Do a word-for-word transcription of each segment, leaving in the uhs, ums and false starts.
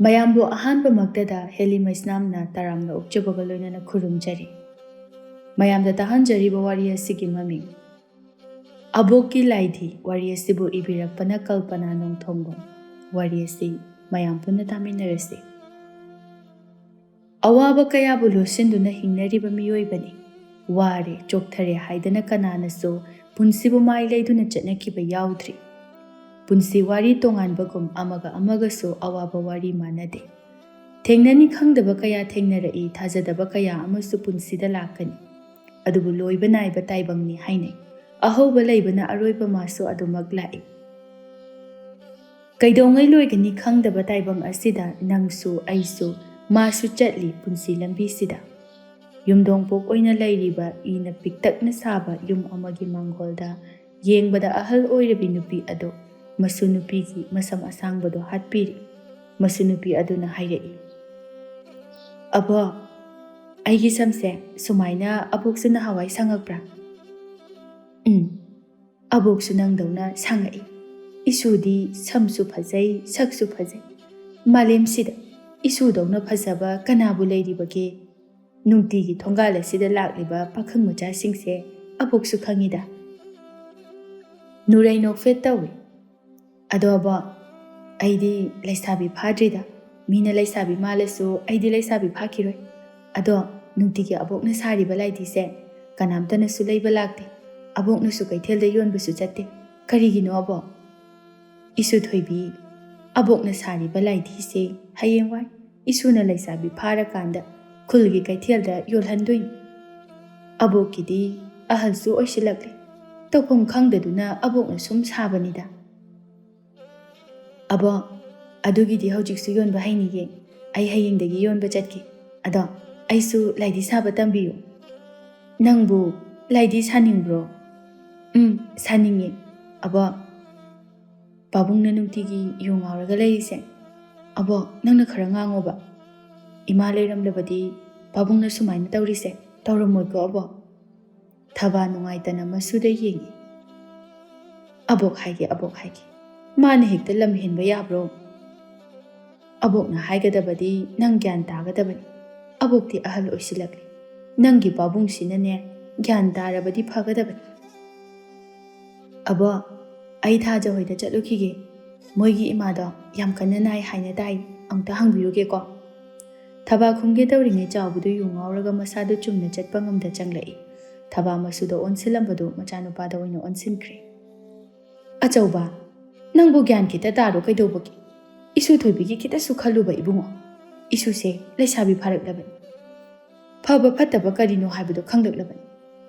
ꯃꯌꯥꯝꯕꯨ ꯑꯍꯥꯟꯕꯃꯛꯇꯗ ꯍꯦꯂꯤ ꯃꯩꯁꯅꯥꯝꯅ ꯇꯔꯥꯝꯅ ꯑꯣꯛꯆꯕꯒ ꯂꯣꯏꯅꯅ ꯈꯨꯔꯨꯝꯖꯔꯤ꯫ ꯃꯌꯥꯝꯗ ꯇꯥꯍꯟꯖꯔꯤꯕ ꯋꯥꯔꯤ ꯑꯁꯤꯒꯤ ꯃꯃꯤꯡ ꯑꯕꯣꯛꯀꯤ ꯂꯥꯏꯙꯤ꯫ ꯋꯥꯔꯤ ꯑꯁꯤꯕꯨ ꯏꯕꯤꯔꯛꯄꯅ ꯀꯜꯄꯅꯥ ꯅꯣꯡꯊꯣꯡꯕꯝ꯫ ꯋꯥꯔꯤ ꯑꯁꯤ ꯃꯌꯥꯝ ꯄꯨꯟꯅ ꯇꯥꯃꯤꯟꯅꯔꯁꯤ꯫ ꯑꯋꯥꯕ ꯀꯌꯥꯕꯨ ꯂꯣꯠꯁꯤꯟꯗꯨꯅ ꯍꯤꯡꯅꯔꯤꯕ ꯃꯤꯑꯣꯏꯕꯅꯤ꯫ ꯋꯥꯔꯦ, ꯆꯣꯛꯊꯔꯦ ꯍꯥꯏꯗꯅ ꯀꯅꯥꯅꯁꯨ ꯄꯨꯟꯁꯤꯕꯨ ꯃꯥꯏ ꯂꯩꯗꯨꯅ ꯆꯠꯅꯈꯤꯕ ꯌꯥꯎꯗ꯭ꯔꯤ꯫ ꯄꯨꯟꯁꯤ ꯋꯥꯔꯤ ꯇꯣꯉꯥꯟꯕꯒꯨꯝ ꯑꯃꯒ ꯑꯃꯒꯁꯨ ꯑꯋꯥꯕ ꯋꯥꯔꯤ ꯃꯥꯟꯅꯗꯦ꯫ ꯊꯦꯡꯅꯅꯤ ꯈꯪꯗꯕ ꯀꯌꯥ ꯊꯦꯡꯅꯔꯛꯏ, ꯊꯥꯖꯗꯕ ꯀꯌꯥ ꯑꯃꯁꯨ ꯄꯨꯟꯁꯤꯗ ꯂꯥꯛꯀꯅꯤ꯫ ꯑꯗꯨꯕꯨ ꯂꯣꯏꯕ ꯅꯥꯏꯕ ꯇꯥꯏꯕꯪꯅꯤ ꯍꯥꯏꯅꯩ꯫ ꯑꯍꯧꯕ ꯂꯩꯕꯅ ꯑꯔꯣꯏꯕ ꯃꯥꯁꯨ ꯑꯗꯨꯃꯛ ꯂꯥꯛꯏ꯫ ꯀꯩꯗꯧꯉꯩ ꯂꯣꯏꯒꯅꯤ ꯈꯪꯗꯕ ꯇꯥꯏꯕꯪ ꯑꯁꯤꯗ ꯅꯪꯁꯨ ꯑꯩꯁꯨ ꯃꯥꯁꯨ ꯆꯠꯂꯤ ꯄꯨꯟꯁꯤ ꯂꯝꯕꯤꯁꯤꯗ꯫ ꯌꯨꯝꯗꯣꯡꯄꯣꯛ ꯑꯣꯏꯅ ꯂꯩꯔꯤꯕ ꯏꯅ ꯄꯤꯛꯇꯛꯅ ꯁꯥꯕ ꯌꯨꯝ ꯑꯃꯒꯤ ꯃꯥꯡꯒꯣꯜꯗ ꯌꯦꯡꯕꯗ ꯑꯍꯜ ꯑꯣꯏꯔꯕꯤ ꯅꯨꯄꯤ ꯑꯗꯣ ꯃꯁꯨ ꯅꯨꯄꯤꯒꯤ ꯃꯁꯝ ꯑꯁꯥꯡꯕꯗꯣ ꯍꯥꯠꯄꯤꯔꯤ꯫ ꯃꯁꯨ ꯅꯨꯄꯤ ꯑꯗꯨꯅ ꯍꯥꯏꯔꯛꯏ, "ꯑꯕꯣ, ꯑꯩꯒꯤ ꯁꯝꯁꯦ ꯁꯨꯃꯥꯏꯅ ꯑꯕꯣꯛꯁꯨ ꯅꯍꯥꯟꯋꯥꯏ ꯁꯪꯉꯛꯄ꯭ꯔꯥ?" "ꯎꯝ, ꯑꯕꯣꯛꯁꯨ ꯅꯪꯗꯧꯅ ꯁꯪꯉꯛꯏ꯫ ꯏꯁꯨꯗꯤ ꯁꯝꯁꯨ ꯐꯖꯩ, ꯁꯛꯁꯨ ꯐꯖꯩ꯫ ꯃꯥꯂꯦꯝꯁꯤꯗ ꯏꯁꯨꯗꯧꯅ ꯐꯖꯕ ꯀꯅꯥꯕꯨ ꯂꯩꯔꯤꯕꯒꯦ? ꯅꯨꯡꯇꯤꯒꯤ ꯊꯣꯡꯒꯥꯜ ꯑꯁꯤꯗ ꯂꯥꯛꯂꯤꯕ ꯄꯥꯈꯪ ꯃꯆꯥꯁꯤꯡꯁꯦ ꯑꯕꯣꯛꯁꯨ ꯈꯪꯉꯤꯗ꯫" ꯅꯨꯔꯩ ꯅꯣꯛꯐꯦꯠ ꯇꯧꯏ꯫ "ꯑꯗꯣ ꯑꯕꯣꯛ, ꯑꯩꯗꯤ ꯂꯩꯁꯥꯕꯤ ꯐꯥꯗ꯭ꯔꯤꯗ꯫ ꯃꯤꯅ ꯂꯩꯁꯥꯕꯤ ꯃꯥꯜꯂꯁꯨ ꯑꯩꯗꯤ ꯂꯩꯁꯥꯕꯤ ꯐꯥꯈꯤꯔꯣꯏ꯫ ꯑꯗꯣ ꯅꯨꯡꯇꯤꯒꯤ ꯑꯕꯣꯛꯅ ꯁꯥꯔꯤꯕ ꯂꯥꯏꯙꯤꯁꯦ ꯀꯅꯥꯝꯇꯅꯁꯨ ꯂꯩꯕ ꯂꯥꯛꯇꯦ꯫ ꯑꯕꯣꯛꯅꯁꯨ ꯀꯩꯊꯦꯜꯗ ꯌꯣꯟꯕꯁꯨ ꯆꯠꯇꯦ꯫ ꯀꯔꯤꯒꯤꯅꯣ ꯑꯕꯣꯛ?" "ꯏꯁꯨ ꯊꯣꯏꯕꯤ, ꯑꯕꯣꯛꯅ ꯁꯥꯔꯤꯕ ꯂꯥꯏꯙꯤꯁꯦ ꯍꯌꯦꯡꯋꯥꯏ ꯏꯁꯨꯅ ꯂꯩꯁꯥꯕꯤ ꯐꯥꯔꯀꯥꯟꯗ ꯈꯨꯜꯒꯤ ꯀꯩꯊꯦꯜꯗ ꯌꯣꯜꯍꯟꯗꯣꯏꯅꯤ꯫ ꯑꯕꯣꯛꯀꯤꯗꯤ ꯑꯍꯜꯁꯨ ꯑꯣꯏꯁꯤꯜꯂꯛꯂꯦ꯫ ꯇꯧꯐꯝ ꯈꯪꯗꯗꯨꯅ ꯑꯕꯣꯛꯅ ꯁꯨꯝ ꯁꯥꯕꯅꯤꯗ꯫" "ꯑꯕꯣꯛ, ꯑꯗꯨꯒꯤꯗꯤ ꯍꯧꯖꯤꯛꯁꯨ ꯌꯣꯟꯕ ꯍꯩꯅꯤꯌꯦ꯫ ꯑꯩ ꯍꯌꯦꯡꯗꯒꯤ ꯌꯣꯟꯕ ꯆꯠꯀꯦ꯫ ꯑꯗꯣ ꯑꯩꯁꯨ ꯂꯥꯏꯙꯤ ꯁꯥꯕ ꯇꯝꯕꯤꯌꯨ꯫" "ꯅꯪꯕꯨ ꯂꯥꯏꯙꯤ ꯁꯥꯅꯤꯡꯕ꯭ꯔꯣ?" "ꯎꯝ, ꯁꯥꯅꯤꯡꯉꯦ꯫ ꯑꯕꯣꯛ, ꯄꯥꯕꯨꯡꯅ ꯅꯨꯡꯇꯤꯒꯤ ꯌꯨ ꯉꯥꯎꯔꯒ ꯂꯩꯔꯤꯁꯦ꯫ ꯑꯕꯣꯛ, ꯅꯪꯅ ꯈꯔ ꯉꯥꯡꯉꯣꯕ꯫ ꯏꯃꯥ ꯂꯩꯔꯝꯂꯕꯗꯤ ꯄꯥꯕꯨꯡꯅ ꯁꯨꯃꯥꯏꯅ ꯇꯧꯔꯤꯁꯦ ꯇꯧꯔꯝꯃꯣꯏꯀꯣ ꯑꯕꯣꯛ?" ꯊꯕꯥ ꯅꯨꯡꯉꯥꯏꯇꯅ ꯃꯁꯨꯗ ꯌꯦꯡꯏ꯫ "ꯑꯕꯣꯛ ꯍꯥꯏꯒꯦ, ꯑꯕꯣꯛ ꯍꯥꯏꯒꯦ꯫ ꯃꯥꯅ ꯍꯦꯛꯇ ꯂꯝ ꯍꯦꯟꯕ ꯌꯥꯕ꯭ꯔꯣ?" ꯑꯕꯣꯛꯅ ꯍꯥꯏꯒꯗꯕꯗꯤ ꯅꯪ ꯒ꯭ꯌꯥꯟ ꯇꯥꯒꯗꯕꯅꯤ꯫ ꯑꯕꯣꯛꯇꯤ ꯑꯍꯜ ꯑꯣꯏꯁꯤꯜꯂꯛꯂꯦ꯫ ꯅꯪꯒꯤ ꯄꯥꯕꯨꯡꯁꯤꯅꯅꯦ ꯒ꯭ꯌꯥꯟ ꯇꯥꯔꯕꯗꯤ ꯐꯒꯗꯕꯅꯤ꯫ "ꯑꯕꯣ, ꯑꯩ ꯊꯥꯖ ꯍꯣꯏꯗ ꯆꯠꯂꯨꯈꯤꯒꯦ꯫ ꯃꯣꯏꯒꯤ ꯏꯃꯥꯗꯣ ꯌꯥꯝ ꯀꯟꯅ ꯅꯥꯏ ꯍꯥꯏꯅ ꯇꯥꯏ꯫ ꯑꯝꯇ ꯍꯪꯕꯤꯔꯨꯒꯦꯀꯣ?" ꯊꯕꯥ ꯈꯨꯝꯒꯦ ꯇꯧꯔꯤꯉꯩ ꯆꯥꯎꯕꯗꯨ ꯌꯨ ꯉꯥꯎꯔꯒ ꯃꯁꯥꯗꯨ ꯆꯨꯝꯅ ꯆꯠꯄ ꯉꯝꯗ ꯆꯪꯂꯛꯏ꯫ ꯊꯕꯥ ꯃꯆꯨꯗ ꯑꯣꯟꯁꯤꯜꯂꯝꯕꯗꯨ ꯃꯆꯥꯅꯨꯄꯥꯗ ꯑꯣꯏꯅ ꯑꯣꯟꯁꯤꯟꯈ꯭ꯔꯦ꯫ "ꯑꯆꯧꯕ, ꯅꯪꯕꯨ ꯒ꯭ꯌꯥꯟ ꯈꯤꯇ ꯇꯥꯔꯣ ꯀꯩꯗꯧꯕꯒꯤ? ꯏꯁꯨ ꯊꯣꯏꯕꯤꯒꯤ ꯈꯤꯇꯁꯨ ꯈꯜꯂꯨꯕ ꯏꯕꯨꯡꯉꯣ꯫ ꯏꯁꯨꯁꯦ ꯂꯩꯁꯥꯕꯤ ꯐꯥꯔꯛꯂꯕꯅꯤ꯫ ꯐꯕ ꯐꯠꯇꯕ ꯀꯔꯤꯅꯣ ꯍꯥꯏꯕꯗꯨ ꯈꯪꯂꯛꯂꯕꯅꯤ꯫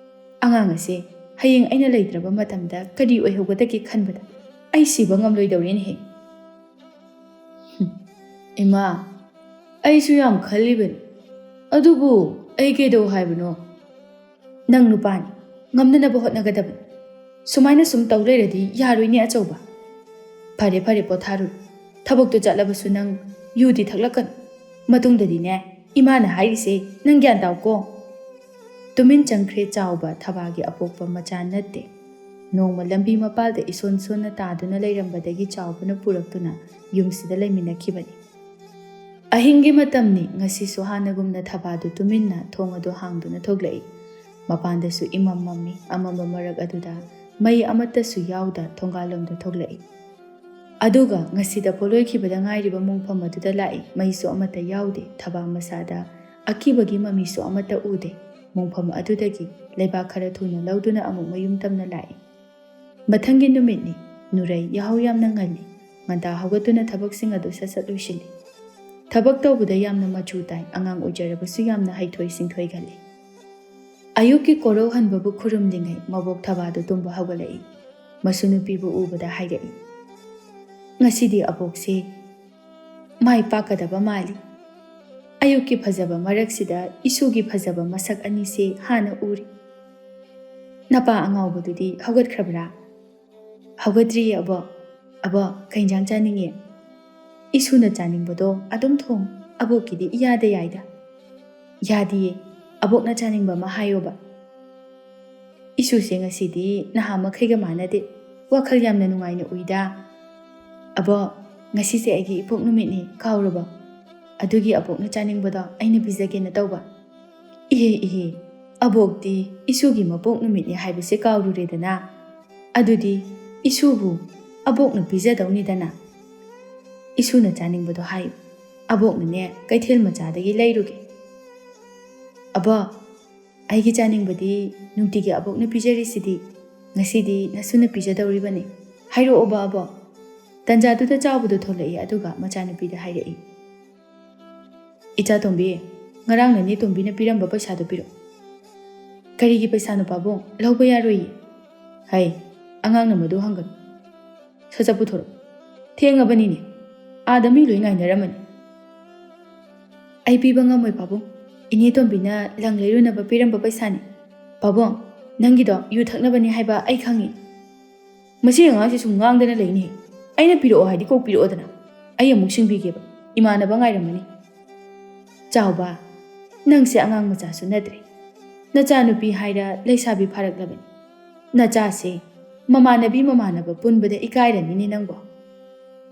ꯑꯉꯥꯡ ꯑꯁꯦ ꯍꯌꯦꯡ ꯑꯩꯅ ꯂꯩꯇ꯭ꯔꯕ ꯃꯇꯝꯗ ꯀꯔꯤ ꯑꯣꯏꯍꯧꯒꯗꯒꯦ ꯈꯟꯕꯗ ꯑꯩ ꯁꯤꯕ ꯉꯝꯂꯣꯏꯗꯧꯔꯦꯅꯦꯍꯦ꯫" "ꯍꯨꯝ, ꯏꯃꯥ, ꯑꯩꯁꯨ ꯌꯥꯝ ꯈꯜꯂꯤꯕꯅꯤ꯫ ꯑꯗꯨꯕꯨ ꯑꯩ ꯀꯩꯗꯧ ꯍꯥꯏꯕꯅꯣ?" "ꯅꯪ ꯅꯨꯄꯥꯅꯤ, ꯉꯝꯅꯅꯕ ꯍꯣꯠꯅꯒꯗꯕꯅꯤ꯫ ꯁꯨꯃꯥꯏꯅ ꯁꯨꯝ ꯇꯧ ꯂꯩꯔꯗꯤ ꯌꯥꯔꯣꯏꯅꯦ ꯑꯆꯧꯕ꯫ ꯐꯔꯦ ꯐꯔꯦ, ꯄꯣꯊꯥꯔꯨꯔꯣ꯫ ꯊꯕꯛꯇꯨ ꯆꯠꯂꯕꯁꯨ ꯅꯪ ꯌꯨꯗꯤ ꯊꯛꯂꯛꯀꯅꯨ꯫ ꯃꯇꯨꯡꯗꯗꯤꯅꯦ, ꯏꯃꯥꯅ ꯍꯥꯏꯔꯤꯁꯦ ꯅꯪ ꯒ꯭ꯌꯥꯟ ꯇꯥꯎꯀꯣ꯫" ꯇꯨꯃꯤꯟ ꯆꯪꯈ꯭ꯔꯦ ꯆꯥꯎꯕ꯫ ꯊꯕꯥꯒꯤ ꯑꯄꯣꯛꯄ ꯃꯆꯥ ꯅꯠꯇꯦ꯫ ꯅꯣꯡꯃ ꯂꯝꯕꯤ ꯃꯄꯥꯜꯗ ꯏꯁꯣꯟ ꯁꯣꯟꯅ ꯇꯥꯗꯨꯅ ꯂꯩꯔꯝꯕꯗꯒꯤ ꯆꯥꯎꯕꯅ ꯄꯨꯔꯛꯇꯨꯅ ꯌꯨꯝꯁꯤꯗ ꯂꯩꯃꯤꯟꯅꯈꯤꯕꯅꯤ꯫ ꯑꯍꯤꯡꯒꯤ ꯃꯇꯝꯅꯤ꯫ ꯉꯁꯤꯁꯨ ꯍꯥꯟꯅꯒꯨꯝꯅ ꯊꯕꯥꯗꯨ ꯇꯨꯃꯤꯟꯅ ꯊꯣꯡ ꯑꯗꯨ ꯍꯥꯡꯗꯨꯅ ꯊꯣꯛꯂꯛꯏ꯫ ꯃꯄꯥꯟꯗꯁꯨ ꯏꯃꯝ ꯃꯝꯃꯤ꯫ ꯑꯃꯝꯕ ꯃꯔꯛ ꯑꯗꯨꯗ ꯃꯩ ꯑꯃꯠꯇꯁꯨ ꯌꯥꯎꯗ ꯊꯣꯡꯒꯥꯜꯂꯣꯝꯗ ꯊꯣꯛꯂꯛꯏ꯫ ꯑꯗꯨꯒ ꯉꯁꯤꯗ ꯄꯣꯂꯣꯏꯈꯤꯕꯗ ꯉꯥꯏꯔꯤꯕ ꯃꯣꯡꯐꯝ ꯑꯗꯨꯗ ꯂꯥꯛꯏ꯫ ꯃꯩꯁꯨ ꯑꯃꯠꯇ ꯌꯥꯎꯗꯦ꯫ ꯊꯕꯥ ꯃꯁꯥꯗ ꯑꯀꯤꯕꯒꯤ ꯃꯃꯤꯁꯨ ꯑꯃꯠꯇ ꯎꯗꯦ꯫ ꯃꯣꯡꯐꯝ ꯑꯗꯨꯗꯒꯤ ꯂꯩꯕꯥꯛ ꯈꯔ ꯊꯨꯅ ꯂꯧꯗꯨꯅ ꯑꯃꯨꯛ ꯃꯌꯨꯝ ꯇꯝꯅ ꯂꯥꯛꯏ꯫ ꯃꯊꯪꯒꯤ ꯅꯨꯃꯤꯠꯅꯤ꯫ ꯅꯨꯔꯩ ꯌꯥꯍꯧ ꯌꯥꯝꯅ ꯉꯜꯂꯤ꯫ ꯉꯟꯇꯥ ꯍꯧꯒꯠꯇꯨꯅ ꯊꯕꯛꯁꯤꯡ ꯑꯗꯨ ꯁꯠ ꯁꯠ ꯂꯣꯏꯁꯤꯜꯂꯤ꯫ ꯊꯕꯛ ꯇꯧꯕꯗ ꯌꯥꯝꯅ ꯃꯆꯨ ꯇꯥꯏ꯫ ꯑꯉꯥꯡ ꯑꯣꯏꯖꯔꯕꯁꯨ ꯌꯥꯝꯅ ꯍꯩꯊꯣꯏ ꯁꯤꯡꯊꯣꯏꯒꯜꯂꯤ꯫ ꯑꯌꯨꯛꯀꯤ ꯀꯣꯔꯧꯍꯟꯕꯕꯨ ꯈꯨꯔꯨꯝꯂꯤꯉꯩ ꯃꯕꯣꯛ ꯊꯕꯥꯗꯨ ꯇꯨꯝꯕ ꯍꯧꯒꯠꯂꯛꯏ꯫ ꯃꯁꯨ ꯅꯨꯄꯤꯕꯨ ꯎꯕꯗ ꯍꯥꯏꯔꯛꯏ, "ꯉꯁꯤꯗꯤ ꯑꯕꯣꯛꯁꯦ ꯃꯥꯏ ꯄꯥꯛꯀꯗꯕ ꯃꯥꯜꯂꯤ꯫ ꯑꯌꯨꯛꯀꯤ ꯐꯖꯕ ꯃꯔꯛꯁꯤꯗ ꯏꯁꯨꯒꯤ ꯐꯖꯕ ꯃꯁꯛ ꯑꯅꯤꯁꯦ ꯍꯥꯟꯅ ꯎꯔꯤ꯫ ꯅꯄꯥ ꯑꯉꯥꯎꯕꯗꯨꯗꯤ ꯍꯧꯒꯠꯈ꯭ꯔꯕ꯭ꯔꯥ?" "ꯍꯧꯒꯠꯇ꯭ꯔꯤꯌꯦ ꯑꯕꯣꯛ꯫ ꯑꯕꯣꯛ, ꯀꯩ ꯏꯟꯖꯥꯡ ꯆꯥꯅꯤꯡꯉꯤ?" "ꯏꯁꯨꯅ ꯆꯥꯅꯤꯡꯕꯗꯣ ꯑꯗꯨꯝ ꯊꯣꯡ꯫ ꯑꯕꯣꯛꯀꯤꯗꯤ ꯏꯌꯥꯗ ꯌꯥꯏꯗ꯫" "ꯌꯥꯗꯤꯌꯦ꯫ ꯑꯕꯣꯛꯅ ꯆꯥꯅꯤꯡꯕ ꯑꯃ ꯍꯥꯏꯌꯣꯕ꯫" "ꯏꯁꯨꯁꯦ ꯉꯁꯤꯗꯤ ꯅꯍꯥ ꯃꯈꯩꯒ ꯃꯥꯟꯅꯗꯦ꯫ ꯋꯥꯈꯜ ꯌꯥꯝꯅ ꯅꯨꯡꯉꯥꯏꯅ ꯎꯏꯗ꯫" "ꯑꯕꯣꯛ, "ꯉꯁꯤꯁꯦ ꯑꯩꯒꯤ ꯏꯄꯣꯛ ꯅꯨꯃꯤꯠꯅꯤ, ꯀꯥꯎꯔꯕ? ꯑꯗꯨꯒꯤ ꯑꯕꯣꯛꯅ ꯆꯥꯅꯤꯡꯕꯗꯣ ꯑꯩꯅ ꯄꯤꯖꯒꯦꯅ ꯇꯧꯕ꯫" "ꯏꯍꯦ ꯏꯍꯦ, ꯑꯕꯣꯛꯇꯤ ꯏꯁꯨꯒꯤ ꯃꯄꯣꯛ ꯅꯨꯃꯤꯠꯅꯤ ꯍꯥꯏꯕꯁꯦ ꯀꯥꯎꯔꯨꯔꯦꯗꯅ꯫ ꯑꯗꯨꯗꯤ ꯏꯁꯨꯕꯨ ꯑꯕꯣꯛꯅ ꯄꯤꯖꯗꯧꯅꯤꯗꯅ꯫ ꯏꯁꯨꯅ ꯆꯥꯅꯤꯡꯕꯗꯣ ꯍꯥꯏꯌꯨ, ꯑꯕꯣꯛꯅꯅꯦ ꯀꯩꯊꯦꯜ ꯃꯆꯥꯗꯒꯤ ꯂꯩꯔꯨꯒꯦ꯫" "ꯑꯕꯣꯛ, ꯑꯩꯒꯤ ꯆꯥꯅꯤꯡꯕꯗꯤ ꯅꯨꯡꯇꯤꯒꯤ ꯑꯕꯣꯛꯅ ꯄꯤꯖꯔꯤꯁꯤꯗꯤ, ꯉꯁꯤꯗꯤ ꯅꯁꯨꯅ ꯄꯤꯖꯗꯧꯔꯤꯕꯅꯤ꯫ ꯍꯥꯏꯔꯛꯑꯣꯕ ꯑꯕꯣꯛ꯫" ꯇꯟꯖꯥꯗꯨꯗ ꯆꯥꯎꯕꯗꯣ ꯊꯣꯛꯂꯛꯏ, ꯑꯗꯨꯒ ꯃꯆꯥꯅꯨꯄꯤꯗ ꯍꯥꯏꯔꯛꯏ, "ꯏꯆꯥ ꯇꯣꯝꯕꯤ, ꯉꯔꯥꯡ ꯅꯅꯦ ꯇꯣꯝꯕꯤꯅ ꯄꯤꯔꯝꯕ ꯄꯩꯁꯥꯗꯣ ꯄꯤꯔꯛꯑꯣ꯫" "ꯀꯔꯤꯒꯤ ꯄꯩꯁꯥꯅꯣ ꯄꯥꯕꯨꯡ? ꯂꯧꯕ ꯌꯥꯔꯣꯏꯌꯦ꯫" "ꯍꯩ, ꯑꯉꯥꯡꯅ ꯃꯗꯨ ꯍꯪꯒꯅꯨ꯫ ꯁꯠ ꯁꯠ ꯄꯨꯊꯣꯔꯛꯑꯣ꯫ ꯊꯦꯡꯉꯕꯅꯤꯅꯦ, ꯑꯥꯗ ꯃꯤ ꯂꯣꯏ ꯉꯥꯏꯅꯔꯝꯃꯅꯤ꯫" "ꯑꯩ ꯄꯤꯕ ꯉꯝꯃꯣꯏ ꯄꯥꯕꯨꯡ꯫ ꯏꯅꯦ ꯇꯣꯝꯕꯤꯅ ꯂꯪ ꯂꯩꯔꯨꯅꯕ ꯄꯤꯔꯝꯕ ꯄꯩꯁꯥꯅꯤ꯫ ꯄꯥꯕꯨꯡ, ꯅꯪꯒꯤꯗꯣ ꯌꯨ ꯊꯛꯅꯕꯅꯤ ꯍꯥꯏꯕ ꯑꯩ ꯈꯪꯉꯤ꯫" "ꯃꯁꯤ ꯑꯉꯥꯡꯁꯤ ꯁꯨꯝ ꯉꯥꯡꯗꯅ ꯂꯩꯅꯦ꯫ ꯑꯩꯅ ꯄꯤꯔꯛꯑꯣ ꯍꯥꯏꯗꯤ ꯀꯣꯛ ꯄꯤꯔꯛꯑꯣꯗꯅ꯫ ꯑꯩ ꯑꯃꯨꯛ ꯁꯤꯡꯕꯤꯒꯦꯕ꯫ ꯏꯃꯥꯟꯅꯕ ꯉꯥꯏꯔꯝꯃꯅꯤ꯫" "ꯆꯥꯎꯕ, ꯅꯪꯁꯦ ꯑꯉꯥꯡ ꯃꯆꯥꯁꯨ ꯅꯠꯇ꯭ꯔꯦ꯫ ꯅꯆꯥꯅꯨꯄꯤ ꯍꯥꯏꯔ ꯂꯩꯁꯥꯕꯤ ꯐꯥꯔꯛꯂꯕꯅꯤ꯫ ꯅꯆꯥꯁꯦ ꯃꯃꯥꯟꯅꯕꯤ ꯃꯃꯥꯟꯅꯕ ꯄꯨꯟꯕꯗ ꯏꯀꯥꯏꯔꯅꯤꯅꯦ ꯅꯪꯕꯣ꯫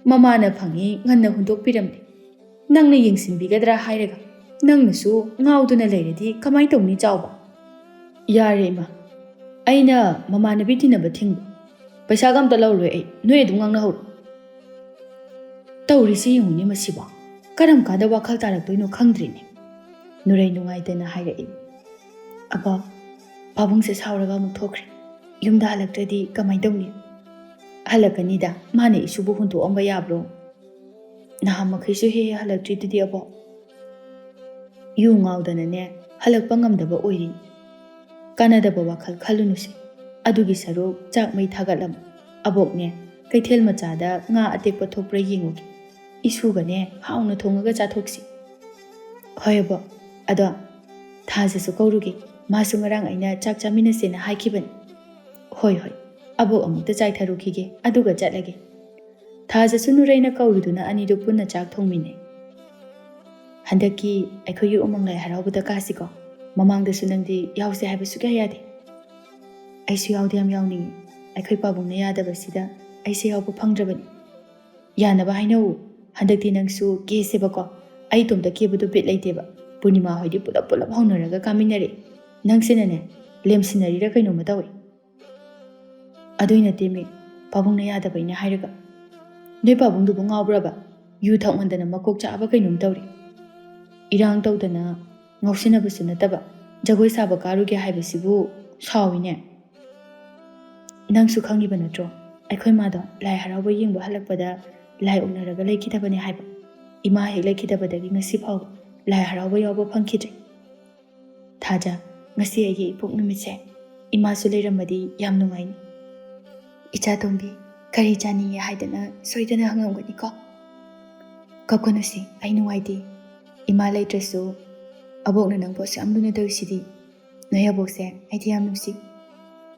ꯃꯃꯥꯅ ꯐꯪꯉꯤ ꯉꯟꯅ ꯍꯨꯟꯗꯣꯛꯄꯤꯔꯝꯂꯦ꯫ ꯅꯪꯅ ꯌꯦꯡꯁꯤꯟꯕꯤꯒꯗ꯭ꯔꯥ ꯍꯥꯏꯔꯒ ꯅꯪꯅꯁꯨ ꯉꯥꯎꯗꯨꯅ ꯂꯩꯔꯗꯤ ꯀꯃꯥꯏ ꯇꯧꯅꯤ ꯆꯥꯎꯕ?" "ꯌꯥꯔꯦ ꯏꯃꯥ, ꯑꯩꯅ ꯃꯃꯥꯟꯅꯕꯤ ꯇꯤꯟꯅꯕ ꯊꯤꯡꯕ? ꯄꯩꯁꯥꯒ ꯑꯝꯇ ꯂꯧꯔꯣꯏ ꯑꯩ, ꯅꯣꯏ ꯑꯗꯨꯝ ꯉꯥꯡꯅꯍꯧꯔꯣ꯫" "ꯇꯧꯔꯤꯁꯤ ꯌꯦꯡꯉꯨꯅꯦ ꯃꯁꯤꯕꯣ, ꯀꯔꯝ ꯀꯥꯟꯗ ꯋꯥꯈꯜ ꯇꯥꯔꯛꯇꯣꯏꯅꯣ ꯈꯪꯗ꯭ꯔꯤꯅꯦ꯫" ꯅꯨꯔꯩ ꯅꯨꯡꯉꯥꯏꯇꯅ ꯍꯥꯏꯔꯛꯏ꯫ "ꯑꯕꯣ, ꯄꯥꯕꯨꯡꯁꯦ ꯁꯥꯎꯔꯒ ꯑꯃꯨꯛ ꯊꯣꯛꯈ꯭ꯔꯦ꯫ ꯌꯨꯝꯗ ꯍꯜꯂꯛꯇ꯭ꯔꯗꯤ ꯀꯃꯥꯏ ꯇꯧꯅꯤ?" "ꯍꯜꯂꯛꯀꯅꯤꯗ, ꯃꯥꯅ ꯏꯁꯨꯕꯨ ꯍꯨꯟꯗꯣꯛꯑꯝꯕ ꯌꯥꯕ꯭ꯔꯣ? ꯅꯍꯥꯟ ꯃꯈꯩꯁꯨ ꯍꯦꯛ ꯍꯦꯛ ꯍꯜꯂꯛꯇ꯭ꯔꯤꯗꯨꯗꯤ ꯑꯕꯣ꯫" "ꯌꯨ ꯉꯥꯎꯗꯅꯅꯦ ꯍꯜꯂꯛꯄ ꯉꯝꯗꯕ ꯑꯣꯏꯔꯤꯅꯤ꯫ ꯀꯥꯟꯅꯗꯕ ꯋꯥꯈꯜ ꯈꯜꯂꯨꯅꯨꯁꯦ꯫ ꯑꯗꯨꯒꯤ ꯁꯔꯨꯛ ꯆꯥꯛ ꯃꯩ ꯊꯥꯒꯠꯂꯝꯃꯨ꯫ ꯑꯕꯣꯛꯅꯦ ꯀꯩꯊꯦꯜ ꯃꯆꯥꯗ ꯉꯥ ꯑꯇꯦꯛꯄ ꯊꯣꯛꯄ꯭ꯔꯥ ꯌꯦꯡꯉꯨꯒꯦ꯫ ꯏꯁꯨꯒꯅꯦ ꯍꯥꯎꯅ ꯊꯣꯡꯉꯒ ꯆꯥꯊꯣꯛꯁꯤ꯫" "ꯍꯣꯏ ꯑꯕꯣꯛ, ꯑꯗꯣ ꯊꯥꯖꯁꯨ ꯀꯧꯔꯨꯒꯦ꯫ ꯃꯥꯁꯨ ꯉꯔꯥꯡ ꯑꯩꯅ ꯆꯥꯛ ꯆꯥꯃꯤꯟꯅꯁꯦꯅ ꯍꯥꯏꯈꯤꯕꯅꯤ꯫" "ꯍꯣꯏ ꯍꯣꯏ, ꯑꯕꯣꯛ ꯑꯃꯨꯛꯇ ꯆꯥꯏꯊꯔꯨꯈꯤꯒꯦ, ꯑꯗꯨꯒ ꯆꯠꯂꯒꯦ꯫" ꯊꯥꯖꯁꯨ ꯅꯨꯔꯩꯅ ꯀꯧꯔꯨꯗꯨꯅ ꯑꯅꯤꯗꯨ ꯄꯨꯟꯅ ꯆꯥꯛ ꯊꯣꯡꯃꯤꯟꯅꯩ꯫ "ꯍꯟꯗꯛꯀꯤ ꯑꯩꯈꯣꯏꯒꯤ ꯎꯃꯪ ꯂꯥꯏ ꯍꯔꯥꯎꯕꯗ ꯀꯥꯁꯤꯀꯣ꯫ ꯃꯃꯥꯡꯗꯁꯨ ꯅꯪꯗꯤ ꯌꯥꯎꯁꯦ ꯍꯥꯏꯕ ꯁꯨꯛꯌꯥ ꯌꯥꯗꯦ꯫" "ꯑꯩꯁꯨ ꯌꯥꯎꯗꯤ ꯌꯥꯝ ꯌꯥꯎꯅꯤꯡꯉꯤ꯫ ꯑꯩꯈꯣꯏ ꯄꯥꯕꯨꯡꯅ ꯌꯥꯗꯕꯁꯤꯗ ꯑꯩꯁꯦ ꯌꯥꯎꯕ ꯐꯪꯗ꯭ꯔꯕꯅꯤ꯫" ꯌꯥꯅꯕ ꯍꯥꯏꯅꯧ꯫ ꯍꯟꯗꯛꯇꯤ ꯅꯪꯁꯨ ꯀꯦꯁꯦꯕꯀꯣ꯫ ꯑꯩ ꯏꯇꯣꯝꯇ ꯀꯦꯕꯗꯣ ꯕꯤꯠ ꯂꯩꯇꯦꯕ꯫ ꯄꯨꯔꯅꯤꯃꯥ ꯍꯣꯏꯗꯤ ꯄꯨꯂꯞ ꯄꯨꯂꯞ ꯍꯧꯅꯔꯒ ꯀꯥꯃꯤꯟꯅꯔꯦ꯫ ꯅꯪꯁꯤꯅꯅꯦ, ꯂꯦꯝꯁꯤꯟꯅꯔꯤꯔ ꯀꯩꯅꯣꯝꯃ ꯇꯧꯏ꯫ ꯑꯗꯨꯏ ꯅꯠꯇꯦꯃꯤ, ꯄꯥꯕꯨꯡꯅ ꯌꯥꯗꯕꯩꯅꯦ ꯍꯥꯏꯔꯒ꯫ ꯅꯣꯏ ꯄꯥꯕꯨꯡꯗꯨꯕꯨ ꯉꯥꯎꯕ꯭ꯔꯕ? ꯌꯨ ꯊꯛꯃꯟꯗꯅ ꯃꯀꯣꯛ ꯆꯥꯛꯑꯕ ꯀꯩꯅꯣꯝ ꯇꯧꯔꯦ꯫ ꯏꯔꯥꯡ ꯇꯧꯗꯅ ꯉꯥꯎꯁꯤꯟꯅꯕꯁꯨ ꯅꯠꯇꯕ, ꯖꯒꯣꯏ ꯁꯥꯕ ꯀꯥꯔꯨꯒꯦ ꯍꯥꯏꯕꯁꯤꯕꯨ ꯁꯥꯎꯏꯅꯦ꯫ ꯅꯪꯁꯨ ꯈꯪꯉꯤꯕ ꯅꯠꯇ꯭ꯔꯣ? ꯑꯩꯈꯣꯏ ꯃꯥꯗꯣ ꯂꯥꯏ ꯍꯔꯥꯎꯕ ꯌꯦꯡꯕ ꯍꯜꯂꯛꯄꯗ ꯂꯥꯏ ꯑꯣꯛꯅꯔꯒ ꯂꯩꯈꯤꯗꯕꯅꯦ ꯍꯥꯏꯕ꯫ ꯏꯃꯥ ꯍꯦꯛ ꯂꯩꯈꯤꯗꯕꯗꯒꯤ ꯉꯁꯤ ꯐꯥꯎꯕ ꯂꯥꯏ ꯍꯔꯥꯎꯕ ꯌꯥꯎꯕ ꯐꯪꯈꯤꯗ꯭ꯔꯦ꯫ ꯊꯥꯖ, ꯉꯁꯤ ꯑꯩꯒꯤ ꯏꯄꯣꯛ ꯅꯨꯃꯤꯠꯁꯦ꯫ ꯏꯃꯥꯁꯨ ꯂꯩꯔꯝꯃꯗꯤ ꯌꯥꯝ ꯅꯨꯡꯉꯥꯏꯅꯤ꯫ ꯏꯆꯥ ꯇꯣꯝꯕꯤ, ꯀꯔꯤ ꯆꯥꯅꯤꯡꯉꯦ ꯍꯥꯏꯗꯅ ꯁꯣꯏꯗꯅ ꯍꯪꯉꯝꯒꯅꯤꯀꯣ? ꯀꯞꯀꯅꯨꯁꯤ, ꯑꯩ ꯅꯨꯡꯉꯥꯏꯇꯦ꯫ ꯏꯃꯥ ꯂꯩꯇ꯭ꯔꯁꯨ ꯑꯕꯣꯛꯅ ꯅꯪꯕꯨ ꯑꯁꯨꯛ ꯌꯥꯝ ꯂꯨꯅ ꯇꯧꯔꯤꯁꯤꯗꯤ꯫ ꯅꯣꯏ ꯑꯕꯣꯛꯁꯦ ꯑꯩꯗꯤ ꯌꯥꯝ ꯅꯨꯡꯁꯤ꯫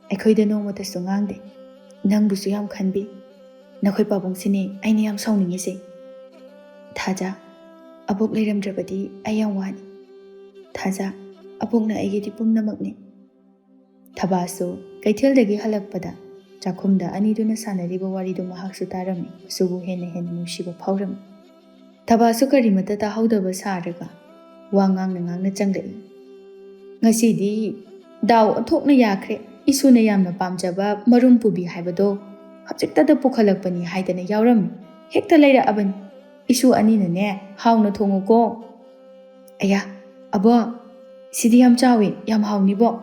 ꯑꯩꯈꯣꯏꯗ ꯅꯣꯡꯃꯇꯁꯨ ꯉꯥꯡꯗꯦ꯫ ꯅꯪꯕꯨꯁꯨ ꯌꯥꯝ ꯈꯟꯕꯤ꯫ ꯅꯈꯣꯏ ꯄꯥꯕꯨꯡꯁꯤꯅꯦ ꯑꯩꯅ ꯌꯥꯝ ꯁꯥꯎꯅꯤꯡꯉꯤꯁꯦ꯫ ꯊꯥꯖ, ꯑꯕꯣꯛ ꯂꯩꯔꯝꯗ꯭ꯔꯕꯗꯤ ꯑꯩ ꯌꯥꯝ ꯋꯥꯅꯤ꯫ ꯊꯥꯖ, ꯑꯕꯣꯛꯅ ꯑꯩꯒꯤꯗꯤ ꯄꯨꯝꯅꯃꯛꯅꯤ꯫ ꯊꯕꯥꯁꯨ ꯀꯩꯊꯦꯜꯗꯒꯤ ꯍꯜꯂꯛꯄꯗ ꯆꯥꯛꯈꯨꯝꯗ ꯑꯅꯤꯗꯨꯅ ꯁꯥꯟꯅꯔꯤꯕ ꯋꯥꯔꯤꯗꯨ ꯃꯍꯥꯛꯁꯨ ꯇꯥꯔꯝꯃꯤ꯫ ꯃꯆꯨꯕꯨ ꯍꯦꯟꯅ ꯍꯦꯟꯅ ꯅꯨꯡꯁꯤꯕ ꯐꯥꯎꯔꯝꯃꯤ꯫ ꯊꯕꯥꯁꯨ ꯀꯔꯤꯃꯠꯇ ꯇꯥꯍꯧꯗꯕ ꯁꯥꯔꯒ ꯋꯥ ꯉꯥꯡꯅ ꯉꯥꯡꯅ ꯆꯪꯂꯛꯏ꯫ "ꯉꯁꯤꯗꯤ ꯗꯥꯎ ꯑꯣꯟꯊꯣꯛꯅ ꯌꯥꯈ꯭ꯔꯦ꯫ ꯏꯁꯨꯅ ꯌꯥꯝꯅ ꯄꯥꯝꯖꯕ ꯃꯔꯨꯝ ꯄꯨꯕꯤ ꯍꯥꯏꯕꯗꯣ ꯍꯧꯖꯤꯛꯇꯗ ꯄꯨꯈꯠꯂꯛꯄꯅꯤ ꯍꯥꯏꯗꯅ ꯌꯥꯎꯔꯝꯃꯤ꯫ ꯍꯦꯛꯇ ꯂꯩꯔꯛꯑꯕꯅꯤ꯫ ꯏꯁꯨ ꯑꯅꯤꯅꯅꯦ ꯍꯥꯎꯅ ꯊꯣꯡꯉꯨꯀꯣ꯫" "ꯑꯌꯥ, ꯑꯕꯣ, ꯁꯤꯗꯤ ꯌꯥꯝ ꯆꯥꯎꯏ, ꯌꯥꯝ ꯍꯥꯎꯅꯤꯕꯣ꯫"